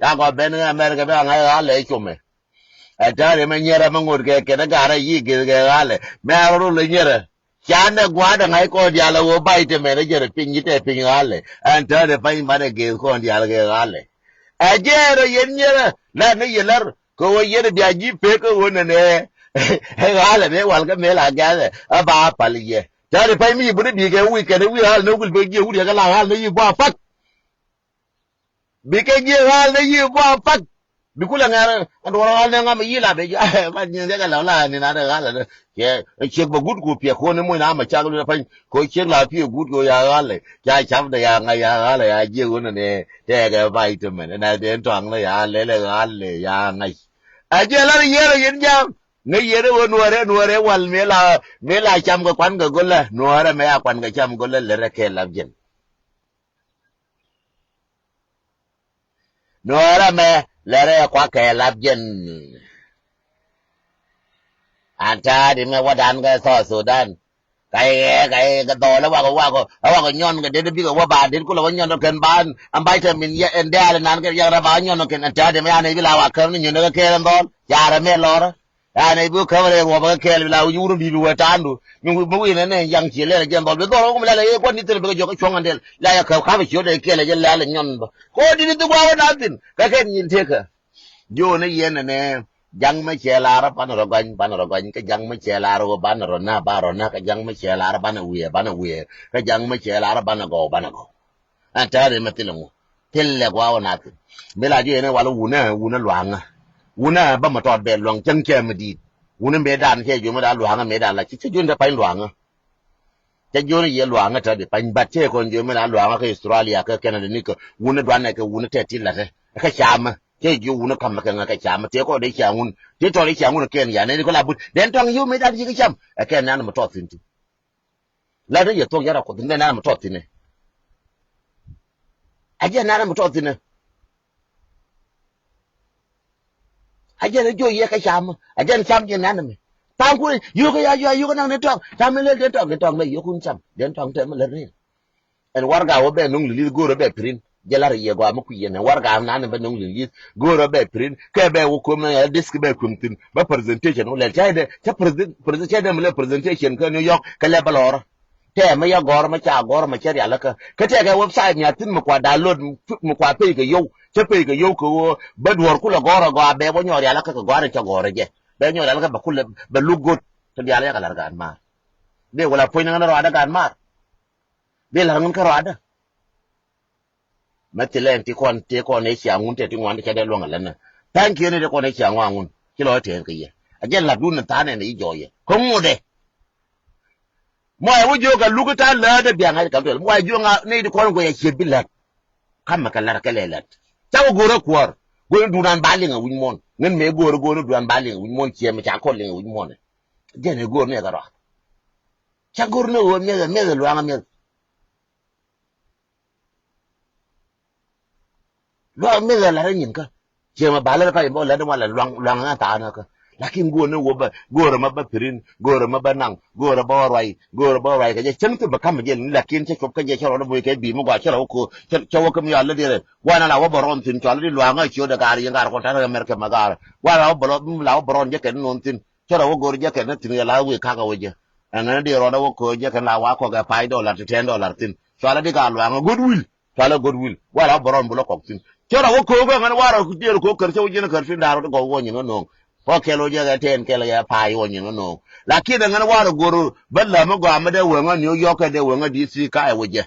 Yakɔ ben ɛ America ben ɛ ŋa̱c ɣa̱lɛ ɛ cumɛ. Ɛn tääri mɛ nyierä mɛ ŋot kɛ kɛn ɛ gaarɛ yi geth kɛ ɣa̱lɛ mɛ a rɔ rol ɛ nyierä. Canɛ gua̱a̱dɛ ŋa̱c kɔn diaal ɛ ɣöö ba̱c tɛmɛn ɛ jɛn ɛ piny nyi tɛ piny ɣa̱lɛ. Ɛn tääri pa̱ny banɛ geth kɔn diaal kɛ ɣa̱lɛ. Ɛ jɛɛn rɔ yɛn nyierä lɛr ni yɛ lɛr. Kɛ ɣöö yɛn bia ji̱ pek kɛ ɣöö nɛnɛ ɛ ɣa̱lɛ mëë wal kä mëë la gɛ̈thɛ ɛ ba pal yɛ. Tɛ̈ri pɛc mi ci buni bi̱i̱ kɛ wi̱i̱ kɛn wi̱i̱ ɣa̱l ni wi̱l bek jiɛ wut yɛ kɛ la ɣa̱l ni yi bua pak. Bi kɛ jiɛ ɣa̱l ni yi bua pak. Bi kulɛ ŋɛr ɛn duɔr ɣa̱l ni ŋam yi la bɛ jiɛ ba nyin kɛ kɛ lɛ la ni na dɛ ɣa̱l ni. Kɛ ciek bɛ gut ku piɛ kuɔn ni muc na mɛ cak lu pɛny ko ciek la piɛ gut ko ya ɣa̱l ni ca cap dɛ ya ŋa̱c ya ɣa̱l ni ya jiɛ ɣöö nɛnɛ tɛɛkɛ vitamin ɛn a dee tɔaŋ ni ya lɛl ɛ ɣa̱l ni ya ŋa̱c. A jiɛ lar yier ɛ yin jam. Ŋäc yɛn ɛ ɣöö nuɔɔrɛ nuɔɔrɛ wal mëë la mëë la cam kɛ kuan kɛ go̱lä nuɔɔrɛ mɛ ya kuan kɛ cam go̱lä lɛrɛ kɛ lap jɛn. Nuɔɔrɛ mɛ lɛrɛ kuak kɛ lap jɛn. An ta̱a̱ di mɛ wä dan kɛ South Sudan. Ka iɛ, ka iɛ, kɛ dhɔl ɛ wakɔ, wakɔ, ɛ wakɔ nyɔn kɛ det bikɛ wä ba det kulɛ wä nyɔn kɛn ba an, an ba ite min yɛ ɛn dɛɛl nan kɛ yɛn rɛ ba nyɔn kɛn an ta̱a̱ di mɛ an ibi la wa kɛn ni nyɔn kɛ kɛɛl ɛn dhɔl. Yarɛ mɛ lɔrä. An ibi kɛn rɛ ruɔbä kɛ kɛɛl bi la wi̱c wurun bi bi wä ta̱a̱n du. Mi wi̱, mi wi̱n ɛn ɛ yaŋ ciɛ lɛl ɛ jɛn dhɔl bi dhɔl wä kum lɛl ɛ yɛ kuan ni thil bikɛ jɔk ɛ cuɔ̱ŋ ɛn dɛl. La yɛ kɛ kap ɛ ciöt ɛ kɛɛl ɛ jɛ lɛl ɛ nyɔn bä. Ko dit ithi gua̱a̱ wä na thin. Kɛ kɛn nyin tëkä. Jiöni yɛn ɛnɛ, ja̱ŋ mi cɛ lar banɛ rɔ gɔny, banɛ rɔ gɔny, kä ja̱ŋ mi cɛ lar ɣöö banɛ rɔ na, ba rɔ na, kä ja̱ŋ mi cɛ lar banɛ wiee, banɛ wiee, kä ja̱ŋ mi cɛ lar banɛ gɔw, banɛ gɔw. Ɛn tɛ̈ri mɛ thilɛ ŋu, thilɛ gua̱a̱ wä na thin. Mi la jiö yɛn ɛ wal wunä, wunä lua̱ŋä. Wunä bä mɛ tɔt bɛ lua̱ŋ cäŋ cɛ mi di̱i̱t. Wunä mëë dan cɛ jiö mi dan lua̱ŋä, mëë dan la ci, cä jiö ni te pa̱ny lua̱ŋä. Cä jiö ni yɛ lua̱ŋä te di pa̱ny, but cɛ kɔn jiö mi dan lua̱ŋä kä Australia, kä Canada ni kä wunä duanɛ kɛ wunä tɛ ti la̱tɛ. Kä camä. Cɛ jiök wun ɛ ka̱m ɛ kɛ ŋä kɛ camä tëë kɔn dee ciaŋ wun tëë tɔl i̱ ciaŋ wun ɛ kɛn ya nɛy di kɔ la but dɛn tɔŋ yio̱w mëë dat ji̱ kä cam. Ɛ kɛn nan mɛ tɔt thi̱n ti la dee yɛ thuɔ̱k yɛn rɔ kuoth dee nan mɛ tɔt thi̱n ɛ. A jɛn nan mɛ tɔt thi̱n ɛ. A jɛn ɛ jiök yɛ kɛ camä a jɛn cam ji̱ nan mɛ. Tha̱a̱ŋ kun yio̱w kɛ ya yio̱w yio̱w kɛ naŋ ni tɔŋ cam mi lel dee tɔŋ dee tɔŋ mɛ yio̱w kun cam dee tɔŋ tɛm mi lel ni. Ɛn warɛga wä bɛ no̱ŋ li̱li̱th go̱o̱rä bɛ print jɛ la̱r yɛ gɔaa mi kui̱ yɛn ɛn warɛga nan bɛ no̱ŋ li̱li̱th go̱o̱rä bɛ print kɛ bɛ wä kuäm na yɛ disk bɛ kuäm thi̱n bä presentation wä lɛl cäydɛ cä presentation mi lɛ presentation kä New York kɛ lɛ bä lɔrä. Tɛmɛ yɛ gɔ̱rä mɛ ca gɔ̱rä mɛ cä rialikä kä tɛkɛ website mi a thi̱n mi kua download mi kua pay kɛ yio̱w cä pay kɛ yio̱w kɛ ɣöö bä duɔ̱ɔ̱r kulɛ gɔ̱rä gɔaa bɛ wä nyɔɔr rialikä kɛ gɔ̱a̱r in cä gɔ̱rä jɛ bɛ nyɔɔr rialikä bɛ kulɛ bɛ look good. Kä diaal yakɛ la̱r gaat maar. Dee wala puɔ̱ny ni ɣän rɔadä gaat maar. Bi la̱r ŋun kä rɔadä. Mɛ thilɛ ɛn ti kɔn ti kɔn ɛ cia ŋun tɛ ti ŋuan ti cɛ dee luɔ̱ŋ ɛ länä. Thank you ni ti kɔn ɛ cia ŋuan ŋun ci lɔ ɛ tɛɛth kɛ yɛ. A jɛn la̱t dun ni tha̱a̱n ɛn ɛ yi jɔɔyɛ kä ŋut ɛ. Mɔ ɛ wä jiök ɛ luk ta̱a̱ läät ɛ biaŋ ɛ kɛ duel mɔ ɛ jiök ŋa ni ti kɔn guɛy ɛ ciet bi la̱t. Kamɛ kɛ la̱t kɛ lɛ la̱t ca wä go̱o̱r ɛ kuäär. Go̱o̱r ni dunan ba liŋ ɛ wi̱c muɔ̱n ŋän mëë go̱o̱r ɛ go̱o̱r ni dunan ba liŋ ɛ wi̱c muɔ̱n ciɛ mi ca kɔn liŋ ɛ wi̱c muɔ̱n ɛ. Jɛn ɛ go̱o̱r ni ɛ kɛ rɔak. Ca go̱o̱r ni ɛ ɣöö miɛth ɛ miɛth ɛ luaŋ ɛ miɛth. Luaŋ mi ɣä la̱t ɛ nyin kä. Ciɛ mɛ ba lät kä yɛ mɛ wä lät ni wä lɛ luaŋ luaŋ ŋa̱ tha̱a̱n kä. Lakin go̱o̱r ni wä bä go̱o̱r mɛ bä pirin go̱o̱r mɛ bä naŋ go̱o̱r bä wä ruay go̱o̱r bä wä ruay kɛ jɛ cäŋ ti bä ka̱m jɛ ni lakin cä cop kä jɛ cä rɔ ni boy kɛ bi mi gɔaa cä rɔ wä ko̱o̱r cä wä kä mi yɔal lät yɛ rɛ. Gua̱n ala wä bä rɔn thi̱n cɔal di luaŋ ŋa̱ ciöt ɛ gaar yɛn gaar kɔn ta̱n ɛ mɛr kɛ mɛ gaar. Gua̱n ala wä bä rɔn la wä bä rɔn jɛ kɛ ni nɔn thi̱n. Cä rɔ wä go̱r jɛ kɛ ni thi̱n yɛ la wek kakä wä jɛ. Ɛŋɛ ni di rɔɔdɛ wä ko̱o̱r jɛ kɛ la wa kɔk ɛ pay dollar ti ten dollar thi̱n. Cualɛ di ka luaŋ ɛ go̱t wil. Cualɛ go̱t wil wala bä rɔn bulä kɔk thi̱n. Cä rɔ wä ko̱o̱k ɛŋɛn warɛ diɛɛr ko̱o̱k kär cä wä ji̱n kär fin da̱r wä ti gɔw wä nyin wä no̱o̱ŋ. Kɔ kɛl wä jɛ kɛ tɛn kɛl kɛ pay wä nyin wä no̱o̱ŋ. Lakin ɛŋɛn warɛ go̱r bä läm mi gɔaa mi dee weŋä New York kɛ dee weŋä D C ka ɛ wä jɛ.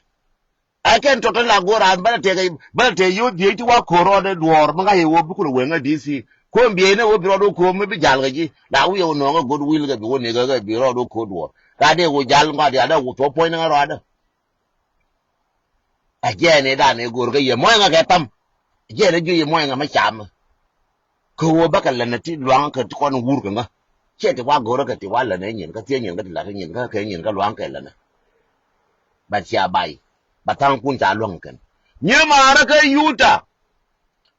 Ɛ kɛn tɔt la go̱r an bä lɛ tɛk bä lɛ tɛk yo̱o̱ dhiec ti wa ko̱o̱r rɔɔdɛ duɔ̱ɔ̱r mi ŋa̱c ɛ wä bi kulɛ weŋä D C. Ko̱o̱m bieyni wä bi rɔɔd wä ko̱o̱m mi bi jal kɛ ji̱ la wi̱i̱ wä no̱o̱ŋä go̱t wil kɛ bi wä nekɛ kɛ bi rɔɔd wä ko̱o̱r duɔ̱ɔ̱r. Ka dee wä jal ŋɔat ya dee wä thuɔ̱p puɔ̱ny ni ŋä rɔɔdɛ. Ɛ jɛɛn ëë dan ëë go̱o̱r kä yɛ muɔ̱ɔ̱ŋä kɛ tham. Ɛ jɛɛn ëë jiö yɛ muɔ̱ɔ̱ŋä mi cam. Kä ɣöö bäkɛ länä ti luaŋä kä ti kɔn wur kä ŋä. Ciɛ ti wa go̱o̱rä kä ti wa länä nyin kä thiee nyin kä ti la̱t nyin kä kɛ nyin kä luaŋ kɛ länä. But cia bay. Ba tha̱a̱ŋ kun ca luäŋ kɛn. Nyi maarä kä Utah.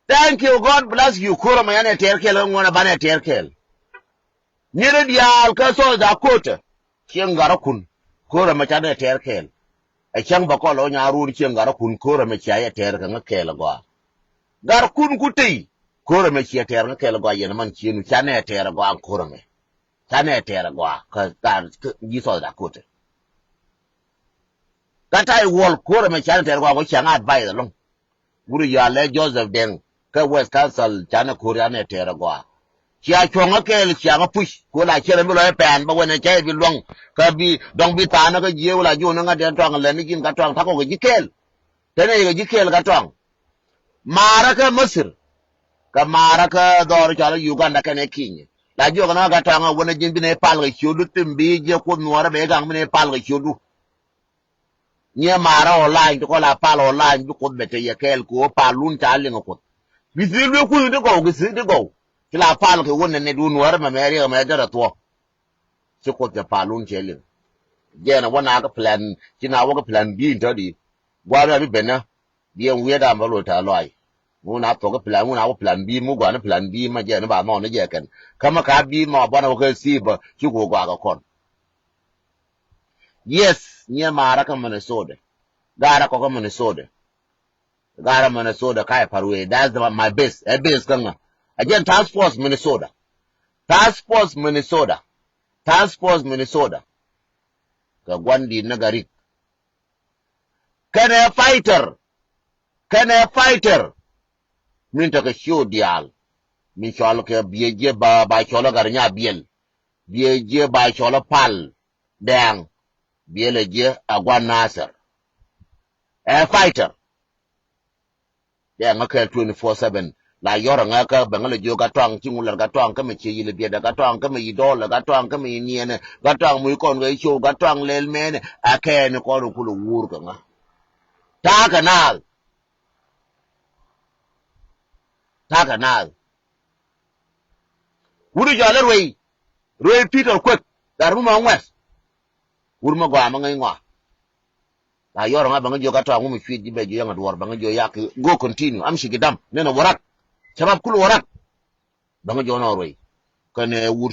Thank you, God bless you. Ko̱rä mɛ yan ɛ tɛɛr kɛɛl kä ŋuɔ̱n ɛ banɛ tɛɛr kɛɛl. Nyiri diaal kä South Dakota. Cieŋ garakun. Ko̱rä mɛ canɛ tɛɛr kɛɛl. Ɛ cäŋ bä kɔl ɔ nyarun cieŋ garakun ko̱rä mɛ cia yɛ tɛɛr kɛ ŋä kɛɛl gɔaa. Garakun ku tey. Ko̱rä mɛ cia tɛɛr ŋä kɛɛl gɔaa yɛn man cienu canɛ tɛɛr gɔaa ko̱rä mɛ. Canɛ tɛɛr gɔaa kä gaar ji̱ South Dakota. Kä tay wuɔl ko̱rä mɛ canɛ tɛɛr gɔaa wä cia ŋa advice alɔŋ. Wuri yɔalɛ Joseph Deng kä West Council canɛ ko̱r yanɛ tɛɛr agɔaa. Cia cuɔ̱ŋä kɛɛl cia ŋä puc ko̱ la ciɛlɛ mi lɔ ɛ pɛn bä wɛnɛ cɛ bi luɔ̱ŋ. Kä bi dɔŋ bi thaanä kä jiee wala jiɔn ŋä dɛn tɔaŋ lɛn ni ji̱n kä tɔaŋ ta̱kɔ kɛ ji̱ kɛɛl. Tɛnɛ yɛ kɛ ji̱ kɛɛl kä tɔaŋ. Maarä kä Misir. Kä maarä kä dhɔr cɔal Uganda kɛnɛ Kenya. La jiɔk nä kä tɔaŋ ɛ wänɛ ji̱n bi nɛ pal kɛ ciötdu thim bi jiɛ kuoth nuɔɔrä bɛ gaŋ bi nɛ pal kɛ ciötdu. Nyiɛ maarä online ti kɔn la pal online bi kuoth bɛ te yɛ kɛɛl kɛ ɣöö pal lun ca liŋ ɛ kuoth. Bi thi̱n luee kuoth ti gɔw kɛ thi̱n ti gɔw. Ci la pal kɛ wä nɛ nɛt wun wärä mɛ mɛ riɛk mɛ derɛ thuɔ̱k. Ci kuoth cɛ pal lun cɛ liŋ. Jɛn ɛ wä na kä plan ci na wä kä plan bi in tɔ̱ di. Gua̱a̱r mi a bi ben na. Bi ɛn wiee da̱a̱m bä lo̱c ta̱a̱ lɔaac. Ŋun a thok plan, ŋun a wä plan B, mu gɔaa ni plan B ma jɛ ni ba nɔn ni jɛ kɛn. Kä ma ka B ma buan a wä kɛ C ba ci ku gɔaa kɛ kɔn. Yes, nyɛ mara kä Minnesota. Gara kɔ kä Minnesota. Gara Minnesota ka ɛ par wee. That's the, my base. Ɛ base kä ŋa. Again, Task Force Minnesota. Task Force Minnesota. Task Force Minnesota. Kɛ guan di ni garik. Kɛnɛ fighter. Kɛnɛ fighter. Min tekɛ show diaal. Min cɔl kɛ biɛ jiɛ ba, ba cɔl ɛ gar nya biɛl. Biɛ jiɛ ba cɔl ɛ pal. Dɛŋ. Biɛl ɛ jiɛ a guan Nasir. Ɛ fighter. Dɛ ŋä kɛɛl twenty four seven. La yɔr ŋä kä bɛ ŋä lɛ jiök Gatɔaŋ, ci ŋu lɛr Gatɔaŋ kä mɛ cie yil biɛt ɛ Gatɔaŋ kä mɛ yi dɔɔl ɛ Gatɔaŋ kä mɛ yi niɛnɛ Gatɔaŋ muc kɔn kɛ cow Gatɔaŋ lɛl mɛnɛ. A kɛɛni kɔn kulɛ wuur kɛ ŋä. Ta̱a̱ kɛ naath. Ta̱a̱ kɛ naath. Wut jɔl ɛ ruey. Ruey Peter Kuek. Gat rumɛ ŋuɛth. Wur mi gɔaa mi ŋäc ŋɔa. La yɔr ŋa bäŋä jiök a tɔaŋ wä mi cuit ji̱ bɛ jiök yaŋ a duɔr bäŋä jiök yak go continue. Am ci gi dam nɛn a warak. Cabab kul warak. Bäŋä jiök nɔ ruey. Kɛn ɛ wur.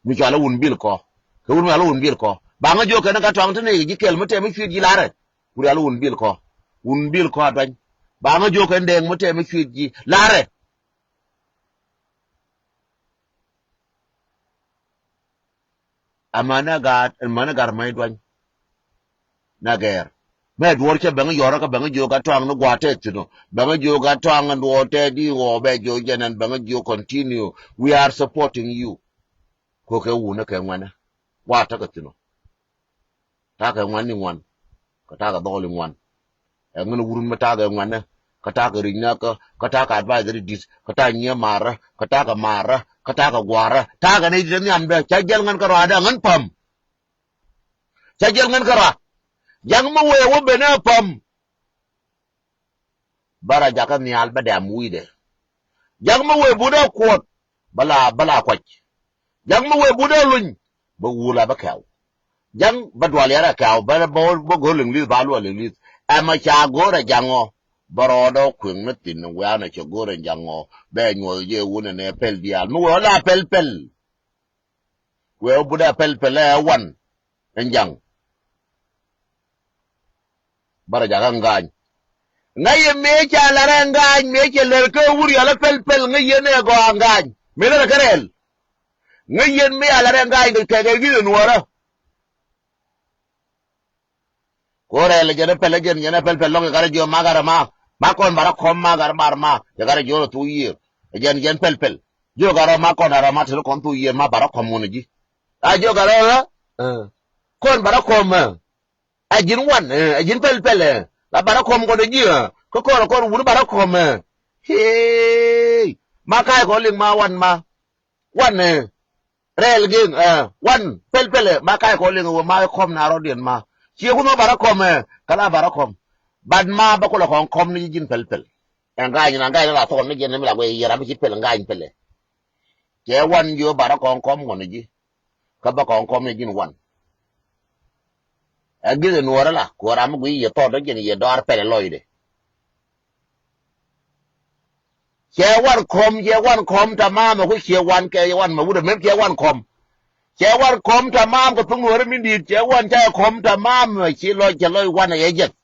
Mi cɔal a wun bil kɔ. Kɛ wur mi cɔal a wun bil kɔ. Bäŋä jiök kɛn a ka tɔaŋ te ni ji̱ kɛl mi tɛm mi cuit ji̱ larɛ. Wur cɔal a wun bil kɔ. Wun bil kɔ a duany. Bäŋä jiök kɛn dɛŋ mi tɛm mi cuit ji̱ larɛ. Ama na gaat, ama na gat ma i̱ duany. Na gɛɛr. Mɛ duɔr cɛ bɛŋ yɔrä kä bɛŋ jiök a tɔaŋ ni gua̱a̱ tɛth thi̱n ɔ. Bɛŋ jiök a tɔaŋ ni duɔr tɛth di ɣɔɔ bɛ jiök jɛn ɛn bɛŋ jiök continue. We are supporting you. Kokɛ wunä kɛ ŋuɛnä. Gua̱a̱ täkä thi̱n ɔ. Ta̱a̱ kɛ ŋuan ni ŋuan. Kä ta̱a̱ kɛ dhɔl ni ŋuan. Ɛ ŋän wurun mi ta̱a̱ kɛ ŋuanä. Kä ta̱a̱ kɛ ri̱cnä kä, kä ta̱a̱ kɛ advisory di̱t, kä ta̱a̱ nyiee marä, kä ta̱a̱ kɛ marä, kä ta̱a̱ kɛ gua̱a̱rä. Ta̱a̱ kɛ nɛy di̱t ɛ nhiam dee, ca jiɛl ŋän kä rɔaadä ŋän päm. Ca jiɛl ŋän kä rɔa. Ja̱ŋ mi wëë wä ben ɛ päm. Bä rɔ jakä nhial bä dɛ̈m wi̱i̱dɛ. Ja̱ŋ mi wëë but ɛ kuɔth bä la, bä la kuac. Ja̱ŋ mi wëë but ɛ luny bä wul a bä kɛw. Ja̱ŋ bä dual yɛr ɛ kɛw bä, bä, bä go̱r liŋ li̱th ba luɔl liŋ li̱th. Ɛmɛ ca go̱r ɛ ja̱ŋ ɔ bä rɔɔdɛ kueŋ ni thi̱n wiaanɛ cɛ go̱r ɛ ja̱ŋ ɔ bɛ nyuɔth jɛ wun ɛnɛ pɛl diaal mi wëë ɔ la pɛl pɛl. Wëë ɔ but ɛ pɛl pɛl ɛ wan ɛn ja̱ŋ. Bä rɔ jakä ŋa̱a̱ny. Ŋäc yɛ mëë ca la̱rɛ ŋa̱a̱ny, mëë cɛ lär kä wur yɔl ɛ pɛl pɛl, ŋäc yɛn ɛ gɔaa ŋa̱a̱ny. Mëë lär kä rɛl. Ŋäc yɛn mëë ca la̱rɛ ŋa̱a̱ny kɛ kɛ gi̱th ɛ nuɔɔrä. Ko rɛl ɛ jɛn ɛ pɛl ɛ jɛn, jɛn ɛ pɛl pɛl lɔŋ yɛ gat ɛ jiɔ ma gat ɛ ma. Ma kɔn ba rɔ kɔm ma gat ɛ bar ma. Yɛ gat ɛ jiɔ rɔ thuk yiër. Ɛ jɛn, jɛn pɛl pɛl. Jiɔ gat ɛ ma kɔn ɛ rɔ ma te rɔ kɔn thuk yiër ma ba rɔ kɔm ŋun ɛ ji̱. A jiɔ gat ɛ ɣä. Kɔn ba rɔ kɔm ɛ. A ji̱n wan, ɛ, a ji̱n pɛl pɛl, ɛ. La ba rɔ kɔm kɔn ɛ ji̱, ɛ. Kä kɔn, kɔn wut ba rɔ kɔm, ɛ. Hey. Ma ka̱a̱c kɔn liŋ ma wan ma. Wan, ɛ. Rɛl gi̱n, ɛ. Wan pɛl pɛl, ɛ. Ma ka̱a̱c kɔn liŋ wä ma kɔm na rɔ̱diɛn ma. Ciɛ kun wä ba rɔ kɔm, ɛ. Kä la ba rɔ kɔm. Bat ma bä kulɛ kɔn kɔm ni ji̱ ji̱n pɛl pɛl. Ɛn ga̱a̱c na ga̱a̱c na la thɔn ni ji̱n ni mi la guɛ yɛ ram ci pɛl ga̱a̱c pɛl, ɛ. Cɛ wan jiö ba rɔ kɔn kɔm kɔn ni ji̱. Kä bä kɔn kɔm ni ji̱n wan. Ɛ gi̱th ɛ nuɔɔrä la, kuɔ ram mi guiy yɛ thɔɔt dɔ̱ŋ jɛn yɛ dɔaar pɛlɛ lɔcdɛ. Cɛ wan kɔm, cɛ wan kɔm tamam, ɛ ku cɛ wan kɛ wan mɛ wut ɛ mɛm cɛ wan kɔm. Cɛ wan kɔm tamam kɛ thuŋ nuɔɔrä min di̱i̱t, cɛ wan ca kɔm tamam, ci lɔc, cɛ lɔc wan ɛ yɛ jɛth.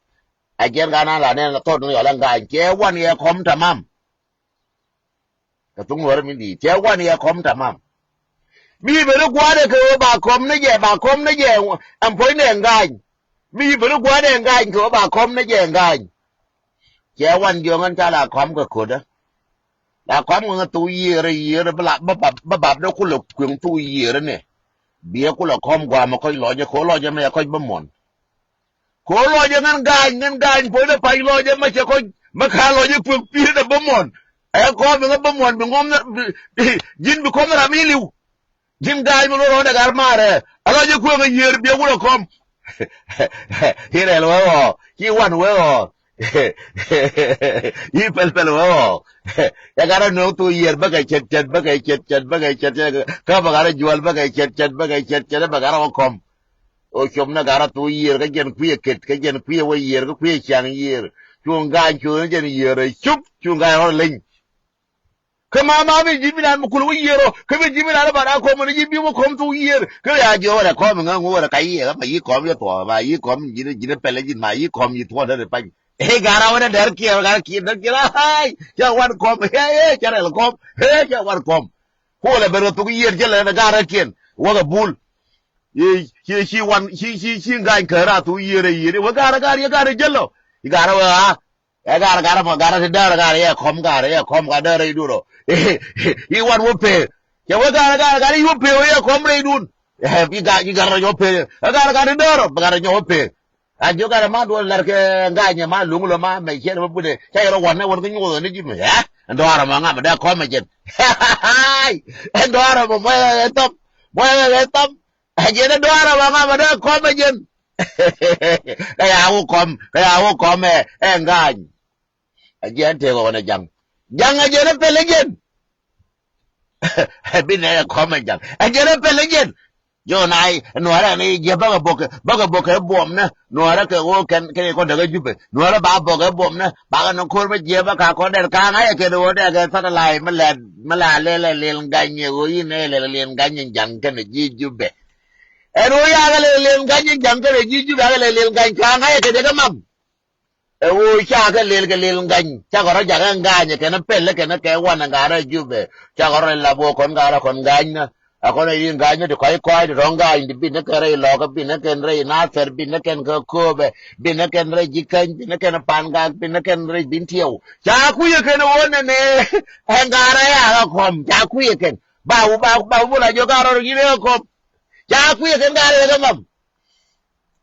Ɛ jɛn ɣän an la nɛn la thɔɔt ni yɔl ɛn ga̱a̱ny, cɛ wan yɛ kɔm tamam. Kɛ thuŋ nuɔɔrä min di̱i̱t cɛ wan yɛ kɔm tamam. Mi ben i̱ gua̱a̱r ɛ kɛ ɣöö ba kɔm ni jɛ, ba kɔm ni jɛ ɛn puɔ̱nydɛ ŋa̱a̱ny. Mi ben i̱ gua̱a̱r ɛ ŋa̱a̱ny kɛ ɣöö ba kɔm ni jɛ ŋa̱a̱ny. Cɛ wan jiɔŋ ɛn ca la kɔm kɛ ko̱dä. La kɔm kɛ ŋä thok yiëërä, yiëërä bä la, bä bap, bä bap dee kulɛ kueŋ thok yiëërä nɛ. Biɛ kulɛ kɔm gua̱a̱mɛ kɔc lɔcɛ, kɛ ɣöö lɔcɛ mɛ yɛ kɔc bä muɔ̱n. Ko lɔcɛ ŋän ga̱a̱ny, ŋän ga̱a̱ny, puɔ̱nydɛ pa̱ny lɔcɛ mɛ cɛ kɔc, mɛ ka̱a̱ lɔcɛ puɔ̱k pi̱i̱t ɛ bä muɔ̱n. Ɛ kɔn bi ŋä bä muɔ̱n bi ŋɔm, ji̱n bi kɔn ram i̱ li̱w. Ji̱n ga̱a̱ny mi lo̱r ɣɔ̱n ɛ gat maarɛ. Ɛ lɔcɛ kueŋ ɛ yiëër biɛ wulɛ kɔm. I̱ rɛl wee ɣɔɔ, i̱ wan wee ɣɔɔ. I̱ pɛl pɛl wee ɣɔɔ. Ɛ gat ɛ nööŋ thok yiëër bäkɛ cɛt cɛt, bäkɛ cɛt cɛt, bäkɛ cɛt cɛt. Kä bɛ gat ɛ juɔl bäkɛ cɛt cɛt, bäkɛ cɛt cɛt, bɛ gat ɛ wä kɔm. Ɣöö cop ni Garä thok yiër, kä jɛn kui̱ ɛ ket, kä jɛn kui̱ ɛ wä yiër, kä kui̱ ɛ ciaŋ yiër. Cuŋ Ga̱a̱ny cuŋ jɛn yiër ɛ cop, cuŋ Ga̱a̱ny rɔ leny. Kä ma, ma bi ji̱ mi nan mi kul wä yiër ɔ, kä bi ji̱ mi nan ba na kɔm ni ji̱ bi wä kɔm thok yiër. Kä ya ji̱ wä rɛ kɔm ŋä ŋu wä rɛ ka yiër, ma yi kɔm yɛ thuɔ, ma yi kɔm ji̱ ni, ji̱ ni pɛlɛ ji̱, ma yi kɔm yi thuɔ dɛ ri pany. Ɛ Garä wä dɛ dɛr kiɛ, Garä kiɛ, dɛr kiɛ, ay, cɛ wan kɔm, ɛ, ɛ, cɛ rɛl kɔm, ɛ, cɛ wan kɔm. Kuɔlɛ ben kɛ thok yiër jɛ lɛ ni Garä kiɛn wä kɛ bul. Ci, ci, ci wan, ci, ci, ci Ga̱a̱ny kɛ rath wä yiër ɛ yiër wä Garä, Garä, yɛ Garä jɛ lɔ. I̱ Garä wä a. Ɛ Garä, Garä mɔ, Garä ti däär, Garä yɛ kɔm, Garä yɛ kɔm, ka däär rɛy duun rɔ. I̱ wan wä pee. Cɛ wä Garä, Garä, Garä i̱ wä pee wä yɛ kɔm rɛy duun. Ɛ, i̱ Ga-, i̱ Garä nyɔ pee. Ɛ Garä, Garä ti däär rɔ, Garä nyɔ wä pee. A jiök Garä ma duɔl lɛr kɛ Ga̱a̱ny ma luŋ lɔ ma mɛ ciɛn ma bunɛ. Ca yɛ rɔ wanɛ wän kä nyuɔth ni ji̱ mɛ. Ɛ, ɛn dɔɔrɛ mɔ ŋa mɛ dee kɔm ɛ jɛn. Ɛn dɔɔrɛ mɔ mɔ ɛ thɔm. Mɔ ɛ thɔm. Ɛ jɛn ɛ dɔɔrɛ mɔ ŋa mɛ dee kɔm ɛ jɛn. Kä ya wä kɔm, kä ya wä kɔm ɛ, ɛ Ga̱a̱ny. Ɛ jɛn tëë kɔn ɛ Ja̱ŋ. Ja̱ŋ ɛ jɛn ɛ pɛl ɛ jɛn. Ɛ bi nɛ ɛ kɔm ɛ Ja̱ŋ. Ɛ jɛn ɛ pɛl ɛ jɛn. Jɔn ay, nuɔrɛ ni jiɛ bakɛ bokɛ, bakɛ bokɛ buɔmnɛ. Nuɔrɛ kɛ wä kɛn, kɛ kɔn däk ɛ Jubɛ. Nuɔrɛ ba bokɛ buɔmnɛ. Bakɛ ni ko̱r mi jiɛ bakɛ kɔn dɛr ka̱ŋ ay kɛ ni wä dɛk ɛ satellite mi lɛ, mi la lɛl ɛ Lil Ga̱ny ɛ wä yi nɛ lɛl ɛ Lil Ga̱ny ɛ Ja̱ŋ kɛn ɛ ji̱ Jubɛ. Ɛn wä yakɛ lɛl ɛ Lil Ga̱ny ɛ Ja̱ŋ kɛn ɛ ji̱ Jubɛ, yakɛ lɛl ɛ Lil Ga̱ny ka̱ŋ ay kɛ dee kɛ mam. Ɛ ɣöö cakɛ lɛl kɛ Lil Ga̱ny, cakɛ rɔ jakä Ga̱a̱ny kɛnɛ pɛl kɛnɛ kɛ wanɛ Garä Jubɛ. Cakɛ rɔ lap wä kɔn Garä kɔn Ga̱a̱ny nä. Ɛ kɔn ɛ yin Ga̱a̱ny nä ti kɔc kɔc ti rɔ̱ŋ Ga̱a̱ny ti binä kɛn rɛy Lɔkä, binä kɛn rɛy Nathɛr, binä kɛn kä Köpɛ, binä kɛn rɛy Ji̱käny, binä kɛn Pangak, binä kɛn rɛy Bintiɛw. Ca kui̱ ɛ kɛn ɛ ɣöö nɛnɛ ɛ Garä ɛ yakɛ kɔm, ca kui̱ ɛ kɛn. Ba wä, ba, ba wä bol a jiök Garä rɔ ji̱n ɛ kɔm. Ca kui̱ ɛ kɛn Garä ɛ kɛ mam.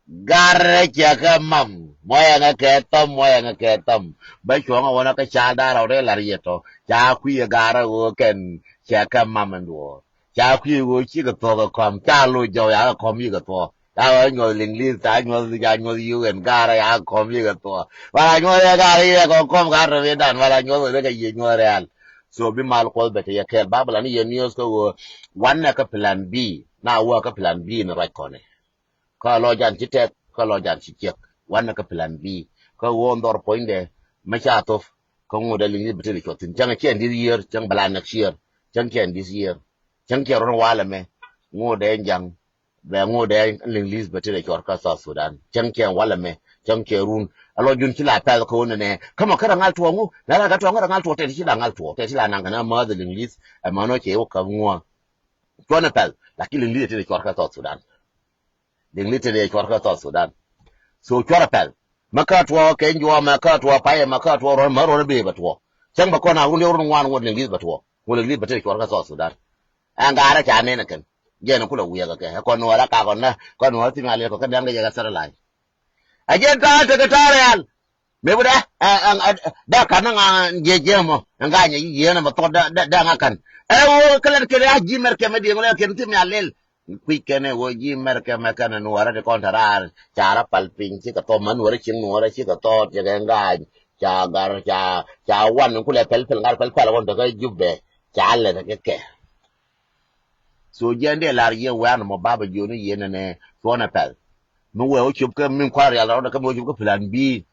Garä cɛ kɛ mam, muɔyɛ ŋɛ kɛ thɔm, muɔyɛ ŋɛ kɛ thɔm. Bä cuɔ̱ŋ a wänä kä ca da̱r a wä rɛy la̱r yɛ tɔ. Ca kui̱ ɛ Garä ɣöö kɛn cɛ kɛ mam ɛn duɔ̱ɔ̱r. Ca kui̱ ɛ ɣöö cikɛ thuɔ̱k ɛ kɔm, ca loc jɔw yakɛ kɔm yikɛ thuɔ̱k. Ca ɣöö nyuɔth Liŋlith, ca nyuɔth, ca nyuɔth yio̱w ɛn Garä yakɛ kɔm yikɛ thuɔ̱k. Wala nyuɔth yɛ Garä yɛ kɔm kɔm Garä rɛy dan, wala nyuɔth ɣöö rɛy kɛ yiëë nyuɔth rɛ̈ɛ̈l. So bi mal Kuɔth bɛ te yɛ kɛɛl. Babylon ni yɛ news kä ɣöö wanɛ kä plan B, na wä kä plan B ni ruac kɔnɛ. Kä lɔ jan ci tɛk, kä lɔ jan ci ciɛk. Wanɛ kä plan B. Kä ɣöö ndhɔr puɔ̱nydɛ, mi ca thop, kä ŋot ɛ Liŋlith bɛ tëë cuɔth thi̱n. Cäŋ ciɛn this year, cäŋ bɛ la next year. Cäŋ ciɛn this year. Cäŋ ciɛn run walɛ mɛ. Ŋot ɛ Ja̱ŋ. Bɛ ŋot ɛ Liŋlith bɛ tëë cuɔr kä South Sudan. Cäŋ ciɛn walɛ mɛ. Cäŋ ciɛn run. A lɔ jun ci la pɛl kä wun nɛ. Kä mɔ kä rɛ ŋal tuɔɔŋ wu. Nɛ la kä tuɔɔŋ rɛ ŋal tuɔɔŋ tɛ ti ci la ŋal tuɔɔŋ. Tɛ ti la naŋ kɛ nɛ määth Liŋlith. Ɛ mänɔ cɛ wä käp ŋuɔ. Cuɔnɛ pɛl. Lakin Liŋlith ɛ tëë cuɔr kä South Sudan. Liŋlith tëë cuɔr kä South Sudan. So cuɔrɛ pɛl. Mä kä tuɔɔk kɛ juɔmɛ, mä kä tuɔɔk payɛ, mä kä tuɔɔk ruɔ̱n, mä ruɔ̱n bee bɛ tuɔɔk. Cäŋ bɛ kɔn a run diɔk run ŋuan ŋuɔt Liŋlith bɛ tuɔɔk. Ŋuɔt Liŋlith bɛ tëë cuɔr kä South Sudan. Ɛn Garä ca nɛn ɛ kɛn. Jɛn kulɛ wiɛk ɛ kɛ. Ɛ kɔn nuɔɔrä ka kɔn nä, kɔn nuɔɔrä ti mi a liɛl kɔ kɛn diaŋ kɛ jɛ kɛ thɛr la̱a̱c. Ɛ jɛn ta̱a̱ tekɛ ta̱a̱ rɛ̈ɛ̈l. Mëë bi dɛ, ɛ, ɛ, ɛ, dɛ ka̱n ni ŋa jiɛ jiɛ mɔ. Ɛn Ga̱a̱ny ɛ jiɛ ni mɔ thuɔ̱k dɛ, dɛ, dɛ ŋa ka̱n. Ɛ ɣöö kä lɛt kɛn a ji̱ Mɛrkɛ mɛ diɛŋ lɛ kɛn ti mi a lɛl. Kui̱c kɛn ɛ ɣöö ji̱ Mɛrkɛ mɛ kɛn ɛ nuɔɔrä ti kɔn te raar. Ca rɔ pal piny cikɛ thɔɔk mɛ nuɔɔrä cieŋ nuɔɔrä cikɛ thɔɔk cikɛ Ga̱a̱ny. Ca Garä ca, ca wan kulɛ pɛl pɛl ŋa̱r pɛl pɛl kɔn te kä Jubɛ. Ca lɛt kɛ kɛ. So jiɛn dee lar yie wɛ̈ɛ̈n mɔ bapɛ jiöni yie nɛnɛ cuɔnɛ pɛl. Mi wee wä cop kä min kua̱r rial rɔɔdɛ kä mi wä cop kä plan B.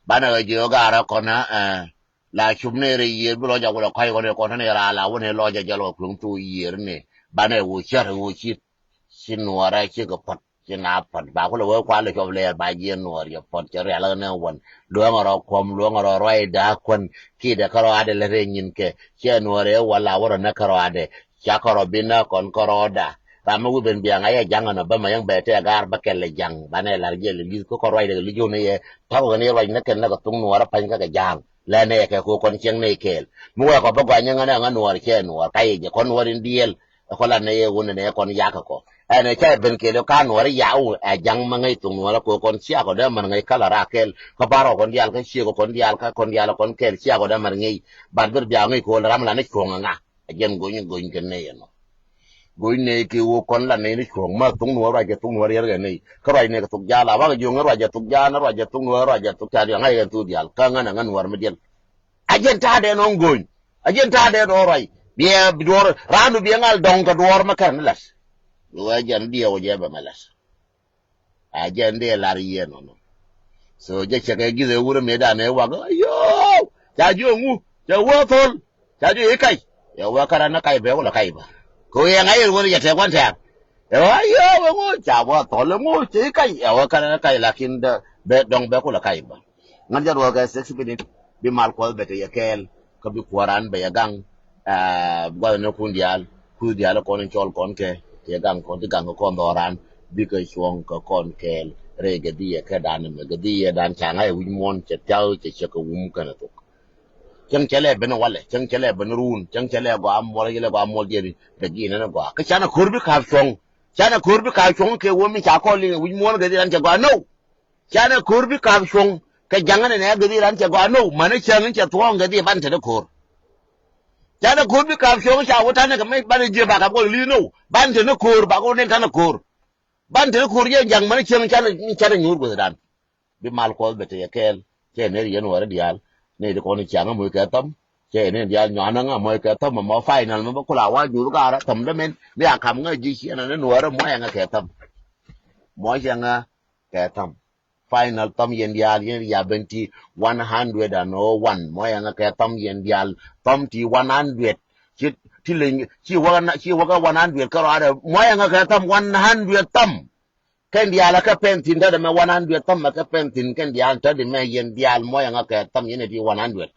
Banɛ ɣä jiök Garä kɔn ɛ la cop ni rɛy yiër bi lɔc a wä lɛ kɔc kɔn ɛ kɔn tɛn ɛ raal a wä ni lɔc a jɔl kɛ kuloŋ thok yiër ni. Banɛ wä cär wä cit. Ci nuɔɔrɛ cikɛ puɔt. Ci na puɔt ba kulɛ wee kualɛ cop lɛɛr ba jiɛ nuɔɔr yɛ puɔt cɛ rial kä nɛ wän. Lueŋ rɔ kuɔm lueŋ rɔ ruac da̱a̱k kuän. Kiɛ dee kärɔadɛ lät rɛy nyinkɛ. Ciɛ nuɔɔr ɛ wä la wä rɔ näk kärɔadɛ. Ca kärɔ bi näk kɔn kärɔɔda. Ram mi wi̱i̱ ben biaŋ a yɛ ja̱ŋ ɛn ɔ bä mɛ yäŋ bɛ tɛɛ gaar bä kɛl ɛ ja̱ŋ banɛ la̱r jiɛl ɛ li̱th kä kɔn ruacdɛ kɛ li̱c ɣän ɛ yɛ. Ta̱kɔ kɛn yɛ ruac näk kɛn näk kɛ thok nuɔɔr ɛ pa̱ny kä kɛ ja̱a̱ŋ. Lɛn ɛ yɛ kɛ ko̱ kɔn cieŋ nɛy kɛɛl. Mi wɛɛk kɔ bä gɔany yäŋ ɣän ɛ ŋä nuɔɔr cɛ nuɔɔr ka yɛ jɛ kɔn nuɔɔr in diɛl. Ɛ kɔn la nɛ yɛ wun nɛ kɔn yak kɔ. Ɛn ɛ cɛ ben kɛɛl ka nuɔr ya wu ɛ jaŋ ma ŋäc thok nuɔr ko kɔn cia kɔ dee mɛr ŋäc kala ra kɛɛl. Kä bar kɔ kɔn dial kä cie kɔ kɔn dial kä kɔn dial kɔn kɛɛl cia kɔ dee mɛr ŋäc. Bat ber bia ŋäc ko ram la ni cuɔŋ ŋa. Ɛ jɛn gony gony kɛ nɛy ɛnɔ. Gony nɛy kɛ wu kɔn la nɛy ni cuɔŋ ma thok nuɔr ruac kɛ thok nuɔr yɛr kɛ nɛy. Kä ruac nɛy kɛ thok jal a wak jiɔŋ ruac kɛ thok jal ruac kɛ thok jal ruac kɛ thok jal ŋac kɛ thok dial kä ŋän ɛ ŋän nuɔr mi diɛl. A jɛn ta̱a̱ dee nɔŋ gony. A jɛn ta̱a̱ dee dɔɔr ruac. Biɛ duɔr raandu biɛ ŋal dɔŋ kɛ duɔr mɛ kɛn mi lɛt. Wee jɛn diɛw jɛ bɛ mɛ lɛt. A jɛ ni dee lar yie nɔnɔ. So jɛ cɛ kɛ gith ɛ wurɛ mëë dan ɛ wak. Yoo. Ca jiö ŋu. Cɛ wä thol. Ca jiö i̱ kac. Ɛ wä kärä ni kac bɛ wulɛ kac bä. Kɛ wee ŋa̱c yɛn wä ni jɛ tɛk gua̱n tɛ̈r. Ɛ wä yoo wä ŋu ca wä thol ɛ ŋu cɛ i̱ kac. Ɛ wä kärä ni kac lakin dɛ bɛ dɔŋ bɛ kulɛ kac bä. Ŋän jɛ ruɔk kɛ six minute. Bi mal kuɔth bɛ te yɛ kɛɛl. Kä bi kuɔran bɛ yɛ gaŋ. Aa, guath ni kun diaal, kuth diaal kɔn in cɔl kɔn kɛ, kɛ gaŋ kɔn ti gaŋ kɛ kɔn dhɔran, bikɛ cuɔ̱ŋ kɛ kɔn kɛɛl, rɛy gɛ dhiyɛ kɛ dan mɛ gɛ dhiyɛ dan ca ŋa̱c wi̱c muɔ̱n cɛ thia̱k cɛ cɛ kɛ wum kɛnɛ thok. Cäŋ cɛ lɛ ben walɛ, cäŋ cɛ lɛ ben run, cäŋ cɛ lɛ gɔaa muɔl, cɛ lɛ gɔaa muɔl diɛn bɛ gi̱i̱n ɛn gɔaa. Kä canɛ ko̱r bi ka̱a̱p cuɔ̱ŋ, canɛ ko̱r bi ka̱a̱p cuɔ̱ŋ kɛ wä mi ca kɔn liŋ wi̱c muɔ̱n gɛ dhiyɛ dan cɛ gɔaa, no. Canɛ ko̱r bi ka̱a̱p cuɔ̱ŋ kɛ ja̱ŋä nɛnɛ gɛ dhil ran cɛ gɔaa, no, mänä cäŋ in cɛ thuɔ̱ɔ̱ŋ gɛ dhil ban te ni ko̱r. Canɛ ko̱r bi ka̱a̱p cuɔ̱ŋ ca wä ta̱nɛ kɛ mec ban jiɛ ba ka̱p kɔn li̱i̱n, no, ban te ni ko̱r ba kɔn nɛn ta̱nɛ ko̱r. Ban te ni ko̱r yɛn ja̱ŋ mänä cäŋ in canɛ, in canɛ nyuur guäthdan. Bi mal kuɔth bɛ te yɛ kɛɛl cɛ nɛr yɛn wäärä diaal. Nɛy ti kɔn in ciaŋä moc kɛ thäm cɛ nɛn diaal nyuanä ŋa moc kɛ thäm mɔ final mɔ bä kula wa nyuur garä thäm dämɛn mi a ka̱m ŋä ji̱ ciɛn ɛn in wäärä muɔc ɛŋä kɛ thäm. Muɔc ɛŋä kɛ thäm. Final thäm yɛn diaal yɛn ria ben ti one hundred and oh one. Mɔ yɛn ŋa kɛ thäm yɛn diaal thäm ti one hundred. Ci ti leny ci wä ci wä kɛ one hundred kɛ rɔadɛ mɔ yɛn ŋa kɛ thäm one hundred thäm. Kɛn diaal kɛ pɛn thin tädɛ mɛ one hundred thäm mɛ kɛ pɛn thin kɛn diaal tädɛ mɛ yɛn diaal mɔ yɛn ŋa kɛ thäm yɛn ti one hundred.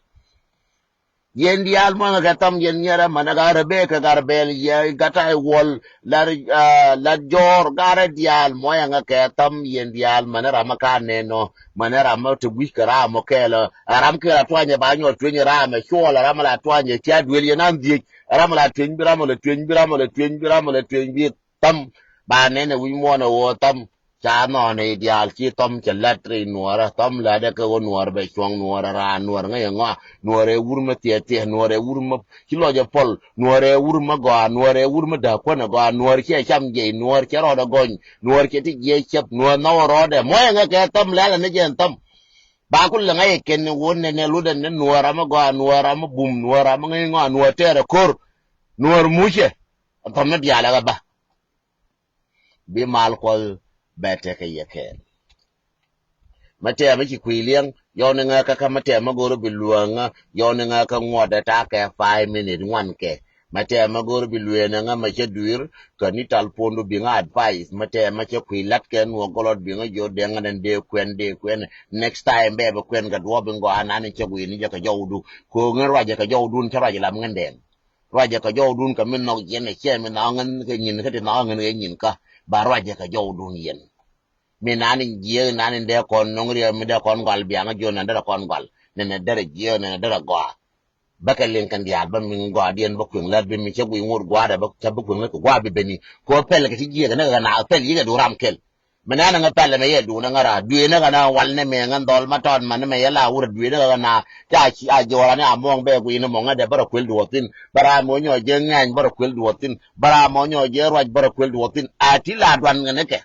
Yɛn diaal muɔ̱ŋɛ kɛ thäm yɛn nyɛrɛ mänɛ garɛ bee kɛ garɛ bɛl yɛ gatay wuɔl lat, ah, lat jɔɔr garɛ diaal muɔ̱ŋɛ kɛ thäm yɛn diaal mänɛ ramä ka nɛnɔ mänɛ ramä te gui̱c kɛ ramɔ kɛɛlä. Ɛ ram kɛɛl a tuanyɛ ba nyɔt tueny ramɛ cuɔl ɛ ramɛ la tuanyɛ cia duel yɛn an dhiec ɛ ramɛ la tueny bi ramɛ la tueny bi ramɛ la tueny bi ramɛ la tueny bi thäm. Ba nɛnɛ wi̱c muɔ̱ɔ̱n ɛ ɣöö thäm ca nhɔɔnɛ i̱ diaal ci thäm cɛ la̱t rɛy nuɔɔrä. Thäm la̱tdɛ kɛ ɣöö nuɔɔr bɛ cuɔ̱ŋ nuɔɔr ɛ raan nuɔɔr ŋäc ɛ ŋɔa nuɔɔr ɛ wur mä thiɛthiɛ nuɔɔr ɛ wur mä ci lɔc ɛ pɔl nuɔɔr ɛ wur mä gɔaa nuɔɔr ɛ wur mä da̱a̱k kuän ɛ gɔaa nuɔɔr ciɛ cam jiɛc nuɔɔr ciɛ rɔɔdɛ gɔny nuɔɔr ciɛ ti jiɛc cäp nuɔɔr nhɔk ɛ rɔɔdɛ muɔ̱cɛ ŋäc kɛ thäm lɛl ɛ ni jɛ thäm. Ba ku lɛ ŋäc ɛ kɛn ɣöö nɛnɛ lotdɛ ni nuɔɔr ram mä gɔaa nuɔɔr ram mä bum nuɔɔr ram mä ŋäc ŋɔa nuɔɔr tɛɛr ɛ ko̱r nuɔɔr mucɛ. Thäm ni diaal ɛ kɛ ba. Bi mal kuɔth bɛ tekɛ yɛ kɛɛl. Mɛ tɛmɛ ci kui̱ liɛŋ yɔw ni ŋäkä kä mɛ tɛmɛ go̱r bi luäŋä yɔw ni ŋäkä ŋuɔtdɛ ta̱a̱ kɛ five minute ŋuan kɛ. Mɛ tɛmɛ go̱r bi luëënä ŋä mɛ cä dui̱r kä ni tal puɔ̱ndu biŋä advice mɛ tɛmɛ cä kui̱ la̱t kɛ nuɔk gɔlɔt biŋä jiɔ dɛŋä den dee kuɛn dee kuɛn. Next time bɛ bɛ kuɛn kɛ duɔ̱ɔ̱p in gɔaa nan in cä gui̱ni jɛ kɛ jɔwdu. Ko̱ ŋän ruacɛ kɛ jɔwdun cä ruac lam ŋän dɛŋ. Ruacɛ kɛ jɔwdun kɛ mi nhɔk yɛn ɛ cɛ mi nhɔk ŋän kɛ nyin kä ti nhɔk ŋän kɛ nyin kä ba ruacɛ kɛ jɔwdun yɛn. Mi nani jiɛk nani dee kɔn no̱ŋ riɛk mi dee kɔn gɔal biaŋä jiɔ nani derɛ kɔn gɔal nɛnɛ derɛ jiɛk nɛnɛ derɛ gɔaa. Bäkɛ liŋ kɛn diaal bä mi gɔaa diɛn bä kuiŋ lät bi mi cɛ guiy ŋot gua̱a̱dɛ bä cä bä kuiŋ lät kɛ gua̱a̱ bi beni. Kɛ ɣöö pɛl kɛ ti jiɛk nɛ kɛ na pɛl yikɛ du ram kɛl. Mɛ nɛn ŋä pɛlɛ mɛ yɛ duunä ŋä raar dueenä ɣä na wal nɛ mɛ ŋä dhɔl ma tɔt ma ni mɛ yɛ la wurɛ dueenä ɣä na. Ca ci a jɔɔra ni a muɔ̱ŋ bɛ gui̱n mɔ ŋä dɛ bärɛ kuel duɔthin bärɛ mɔ nyɔ jɛ ŋɛny bärɛ kuel duɔthin bärɛ mɔ nyɔ jɛ ruac bärɛ kuel duɔthin a ti la duan ŋä ni kɛ.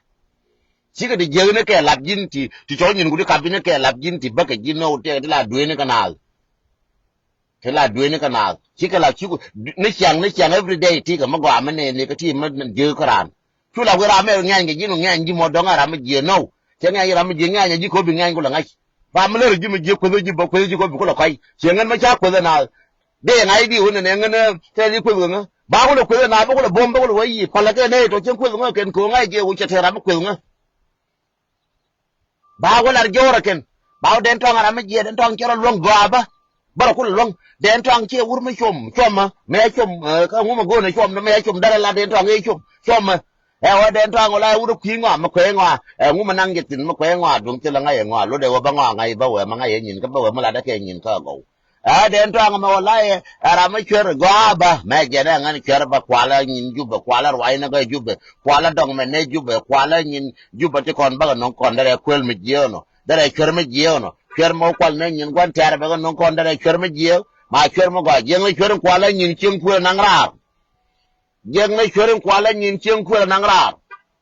Cikɛ di jiäk ni kɛ lap ji̱n ti ti cɔl nyin kudi kap ji̱n ni kɛ lap ji̱n ti bäkɛ ji̱n ni wä tɛk ti la dueenä kɛ naath. Ti la dueni kɛ naath cikɛ la cik ni ciaŋ ni ciaŋ every day ti kɛ mi gɔaa mi nɛɛni kɛ ti mi jiek kä raan. Cu la wee ram mi ŋɛny kɛ ji̱n ŋɛny ji̱ mɔ dɔŋ a ram mi jiek nɔw. Cɛ ŋɛny ram mi jiek ŋɛny a ji̱ kopi ŋɛny ku la ŋa̱c. Ba mi lär ji̱ mi jiek kueth ji̱ bä kueth ji̱ kopi ku la kɔc. Ciɛ ŋän mi ca kueth ɛ naath. Dee ŋa̱c di wun nɛ ŋän tɛ ji̱ kueth ŋä ba ku la kueth ɛ naath bä ku la bom bä ku la wä yi palä kɛ nɛy tɔ cieŋ kueth ŋä kɛn ko̱ ŋa̱c jiɛ wun cɛ tɛ ram mi kueth ŋä. Ba wä lar jɔɔrä kɛn ba wä den tɔŋ ram mi jiɛ den tɔŋ cɛ rɔ luɔŋ gɔaa bä. Bä rɔ kul luɔŋ den tɔŋ ciɛ wur mi cuɔm cuɔmä mɛ cuɔm. Kä ŋumä go̱o̱nɛ cuɔm mɛ cuɔm därɛ la den tɔŋ i̱ cuɔm cuɔmä. Ɛ wä den tɔŋ wä la wur kui̱ ŋɔa mi kuɛ ŋɔa ɛ ŋumä naŋ jɛ thin mi kuɛ ŋɔa duŋ thilɛ ŋa̱c ɛ ŋɔa lotdɛ wä bä ŋɔa ŋa̱c bä wɛ mi ŋa̱c ɛ nyin kä bä wɛ mi latdä kɛ nyin kä gɔw. Ɛ den tɔaŋ mɛ wä la yɛ ɛ ram mi cuer gɔaa bä mɛ jɛn ɛ ŋän cuer bä kualä nyin Jubɛ kualä ruac ni kä Jubɛ kualä dɔŋ mɛ nɛ Jubɛ kualä nyin Jubɛ ti kɔn bä kɛ no̱ŋ kɔn derɛ kuel mi jiɛɛk nɔ derɛ cuer mi jiɛɛk nɔ cuer mi wä kual nɛ nyin gua̱n tɛ̈r bɛ kɛ no̱ŋ kɔn derɛ cuer mi jiɛɛk ma cuer mi gɔaa jiɛŋ ni cuer in kualä nyin cieŋ kuel naŋ raar. Jiɛŋ ni cuer in kualä nyin cieŋ kuel naŋ raar.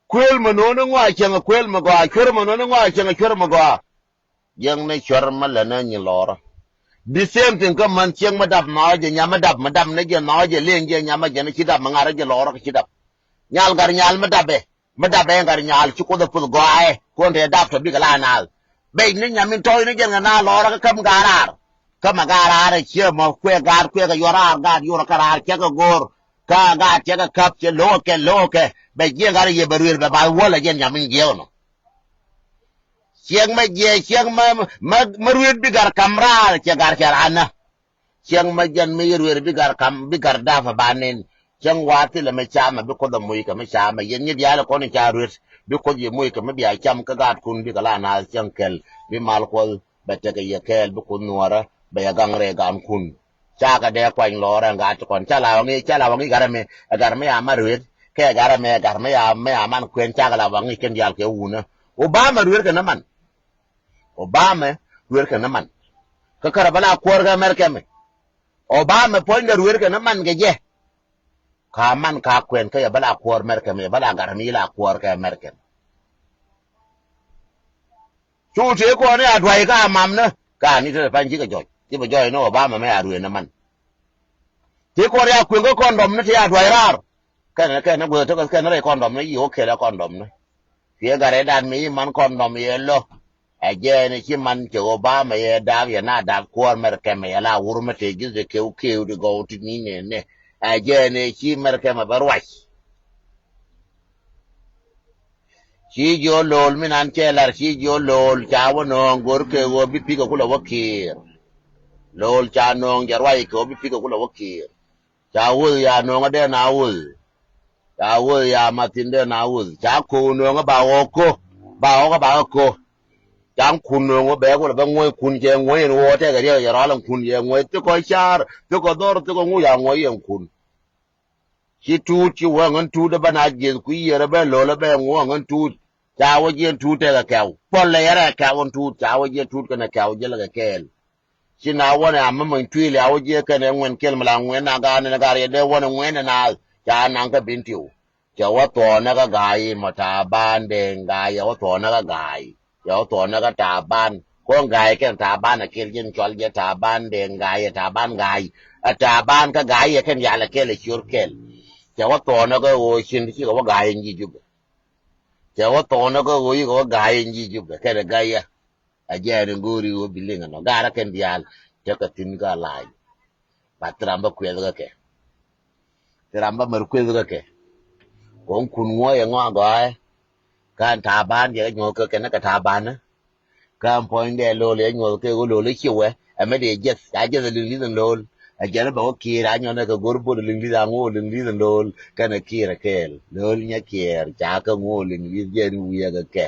Kuel mi no̱o̱ni ŋɔaa cieŋ kuel mi gɔaa cuer mi no̱o̱ni ŋɔaa cieŋ cuer mi gɔaa. Jiäkni cuɛr mi lät ni nyin lɔɔrä. The same thing kä män ciek mi dap nhɔɔcɛ nyam mi dap mi dap ni jɛ nhɔɔcɛ lieny jɛ nyam mi jɛ ni ci dap mi ŋa̱rä jɛ lɔɔrä kɛ ci dap. Nyal gat nyal mi dapɛ. Mi dap bɛ ŋa̱r nyal ci Kuoth ɛ puth gɔaaɛ kuɔn te dap tɔ bikɛ la naath. Bec ni nyamin tɔ̱ɔ̱c ni jɛn kɛ naath lɔɔrä kä käm gaat raar. Kämɛ gaat raar ɛ ciɛ mɔ kuɛ gaat kuɛ kɛ yuɔr raar gaat yuɔr kä raar cɛ kɛ go̱o̱r. Kä gaat cɛ kɛ käp cɛ lo̱kɛ kɛ lo̱kɛ kɛ bɛ jiɛn gat yɛ bɛ ruëër bɛ bath wäl ɛ jɛn nyamin jiɛk nɔ. Ciɛk mɛ jiɛ ciɛk mɛ mɛ mɛ ruëët bi gat kam raar cɛ gat cɛ raar nä. Cäŋ mɛ jɛn mi yɛ ruëër bi gar kam bi gar dapɛ ba nen. Cäŋ wa̱a̱ thilɛ mɛ camɛ bi Kuoth ɛ moc kɛ mɛ camɛ yɛn nyi diaal kɔn in ca ruëët bi Kuoth yɛ moc kɛ mɛ bia cam kä gaatkun bikɛ la naath cäŋ kɛl bi mal Kuɔth bɛ tekɛ yɛ kɛɛl bi Kuoth nuɔɔrä bɛ yɛ gaŋ rɛy gaankun. Cakɛ dee kuany lɔɔrɛ ŋa̱a̱t ti kɔn ca la waŋi̱ ca la waŋi̱ garɛ mɛ ɛ garɛ mɛ ya man ruëët kɛ garɛ mɛ ɛ garɛ mɛ ya mɛ ya man kuɛn cakɛ la waŋi̱ kɛn diaal kɛ wunä. Obama ruëër kɛ nä man. Obama ruëër kɛ nä man. Kä kärɛ bä la kuɔɔr kɛ America mɛ. Obama puɔ̱nydɛ ruëër kɛ nä man kɛ jɛ. Ka man ka kuɛn kä yɛ bä la kuɔɔr America mɛ yɛ bä la gat mi la kuɔɔr kɛ America mɛ. Cu tëë kɔn i̱ a duay ka a mam nä ka ni te pany cikɛ jɔc ci bɛ jɔc ni Obama mɛ a ruëër nä man. Tëë kɔn i̱ a kueŋ kä kɔndɔm ni tëë a duay raar. Kɛn kɛn gueth tek kɛn rɛy kɔndɔm ni yi wä kɛl ɛ kɔndɔm ni. Thiee gat rɛy dat mi yi man kɔndɔm yɛ lɔ. Ɛ jɛɛn i̱ ci man cɛ Obama yɛ dap yɛ na dap kuɔɔr mɛr kɛmɛ yɛ la wur mɛ tëë ji̱th kɛw kɛw ti gɔw ti ni nɛnɛ. Ɛ jɛɛn i̱ ci mɛr kɛmɛ bɛ ruac. Ci jiɔ lo̱o̱l mi nan cɛ lar ci jiɔ lo̱o̱l ca wä nööŋ go̱r kɛ ɣöö bi pikɛ kulɛ wä ki̱i̱r. Lo̱o̱l ca nööŋ jɛ ruac kɛ ɣöö bi pikɛ kulɛ wä ki̱i̱r. Ca wuth ya no̱o̱ŋä dee na wuth. Ca wuth ya mathin dee na wuth. Ca ko̱o̱k no̱o̱ŋä ba ɣɔk ko̱. Ba ɣɔk ba ɣä ko̱. Ca kun no̱o̱ŋä bɛ kulɛ bɛ ŋuɔ̱c kun cɛ ŋuɔ̱c in ɣɔk tɛkɛ riɛk yɛ rɔal in kun cɛ ŋuɔ̱c thikɔ car thikɔ dhɔr thikɔ ŋuc a ŋuɔ̱c in kun. Ci tuut ci wä ŋän tuut ɛ bä na jieth ku yiër ɛ bɛ lo̱l ɛ bɛ ŋuɔ̱k ŋän tuut. Ca wä jiɛn tuut tɛkɛ kɛw puɔl lɛ yɛrɛ kɛw in tuut ca wä jiɛn tuut kɛnɛ kɛw jiɛl kɛ kɛɛl. Ci na wä nɛ amä many tuil ya wä jiɛ kɛn ɛ ŋuɛn kɛl mi la ŋuɛn na gaat nɛn ɛ gaat yɛ dee wä nɛ ŋuɛn ɛ naath ca naŋ kä bin tiw. Cɛ wä thuɔɔnä kä ga̱a̱c mɔ Taban Deng ga̱a̱c yɛ wä thuɔɔnä kä ga̱a̱c yɛ wä thuɔɔnä kä Taban. Kɔn ga̱a̱c kɛn Taban ɛ kɛl jiɛn cɔl jɛ Taban Deng ga̱a̱c yɛ Taban ga̱a̱c ɛ Taban kä ga̱a̱c yɛ kɛn yal ɛ kɛl ɛ ciöt kɛl. Cɛ wä thuɔɔnä kä ɣöö cin ti cikɛ wä ga̱a̱c ɛn ji̱ Jubɛ. Cɛ wä thuɔɔnä kä ɣöö yikɛ wä ga̱a̱c ɛn ji̱ Jubɛ kɛn ɛ ga̱a̱c yɛ. A jɛɛn in go̱o̱ri ɣöö bi liŋ ɛnɔ gaarä kɛn diaal tekɛ thi̱n kä la̱a̱c. Ba thi ram bä kuɛth kä kɛ. Thi ram bä mär kuɛth kä kɛ. Kɔn kun ŋuɔ̱ɔ̱c ɛŋɔ agɔaaɛ. Kä ɛn Taban diɛk ɛ nyuɔ̱th kä kɛn kä Taban ɛ. Kä ɛn puɔ̱nydɛ lo̱l ɛ nyuɔ̱th kɛ ɣöö lo̱l ɛ ciɛ wɛ ɛmɛ dee jiɛth ca jiɛth ɛ liŋ li̱th ɛn lo̱l. Ɛ jɛn ɛ bɛ wä kiɛɛr a nyɔn ɛ kɛ go̱r bo̱l ɛ liŋ li̱th a ŋo̱o̱ liŋ li̱th ɛn lo̱l kɛn ɛ kiɛɛr ɛ kɛɛl lo̱l nyɛ kiɛɛr ca kɛ ŋo̱o̱ liŋ li̱th jɛn wiɛɛk ɛ kɛ.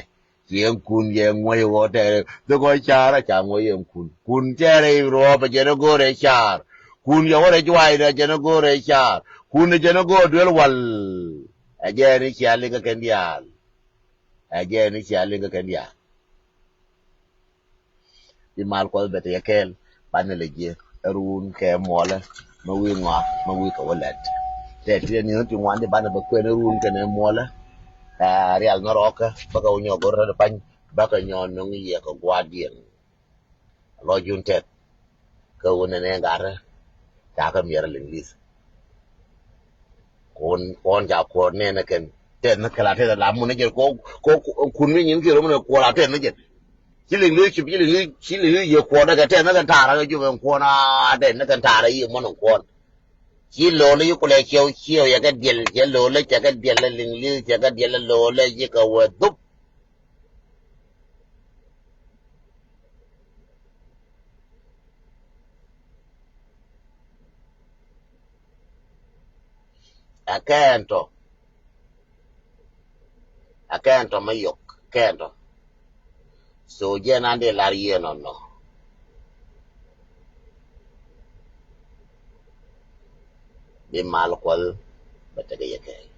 Ciɛ kun yɛ ŋuɔ̱c ɣɔɔ tɛɛrɛ thikɔ ca̱r a ca ŋuɔ̱c yɛ kun kun tɛɛrɛ i̱ ruɔ̱ɔ̱p a jɛn a go̱o̱rɛ ca̱r. Kun yɛ wä rɛ juaacdɛ a jɛn a go̱o̱rɛ ca̱r. Kun a jɛn a go̱o̱r duel wal. A jɛn i̱ cia liŋ kä kɛn diaal. A jɛn i̱ cia liŋ kä kɛn diaal. Bi mal Kuɔth bɛ tëë kɛɛl banɛ lɛ jiɛ ɛ ruun kɛ muɔlɛ. Mɛ wi̱i̱ ŋɔak mɛ wi̱i̱ kɛ wä lɛt. Tɛ ti ni ti ŋuan di banɛ bɛ kuɛn ɛ ruun kɛnɛ muɔlɛ. Ɛ rial ni rɔɔkä bäkɛ wä nyɔk go̱r rɛd pany bäkɛ nyɔk no̱ŋ yɛ kɛ gua̱a̱r diɛn. Lɔ jun tɛth kɛ wä nɛnɛ gatɛ. Ca kɛ miɛr liŋ li̱th. Kuɔn kuɔn ca kuɔr nɛnɛ kɛn tɛth ni kɛ la tɛth la mun ni jɛn ko ko kun mi nyin kiɛ rom ni kuɔr la tɛth ni jɛn. Ci liŋ li̱th ci liŋ li̱th ci liŋ li̱th yɛ kuɔr ni kɛ tɛth ni kɛn ta̱a̱r kɛ jop ɛn kuɔn a tɛth ni kɛn ta̱a̱r yɛ muɔn ɛn kuɔn. Ci lo̱o̱l i̱ kulɛ ciɛw ciɛw yɛ kɛ diɛl cɛ lo̱o̱l cɛ kɛ diɛl liŋ li̱th cɛ kɛ diɛl lo̱o̱l ci kɛ wee dhup. Ɛ kɛn tɔ. Ɛ kɛn tɔ mɛ yok kɛn tɔ. So jɛn an dee lar yien ɔnɔ. Bi mal Kuɔth bɛ tekɛ yɛ kɛɛl.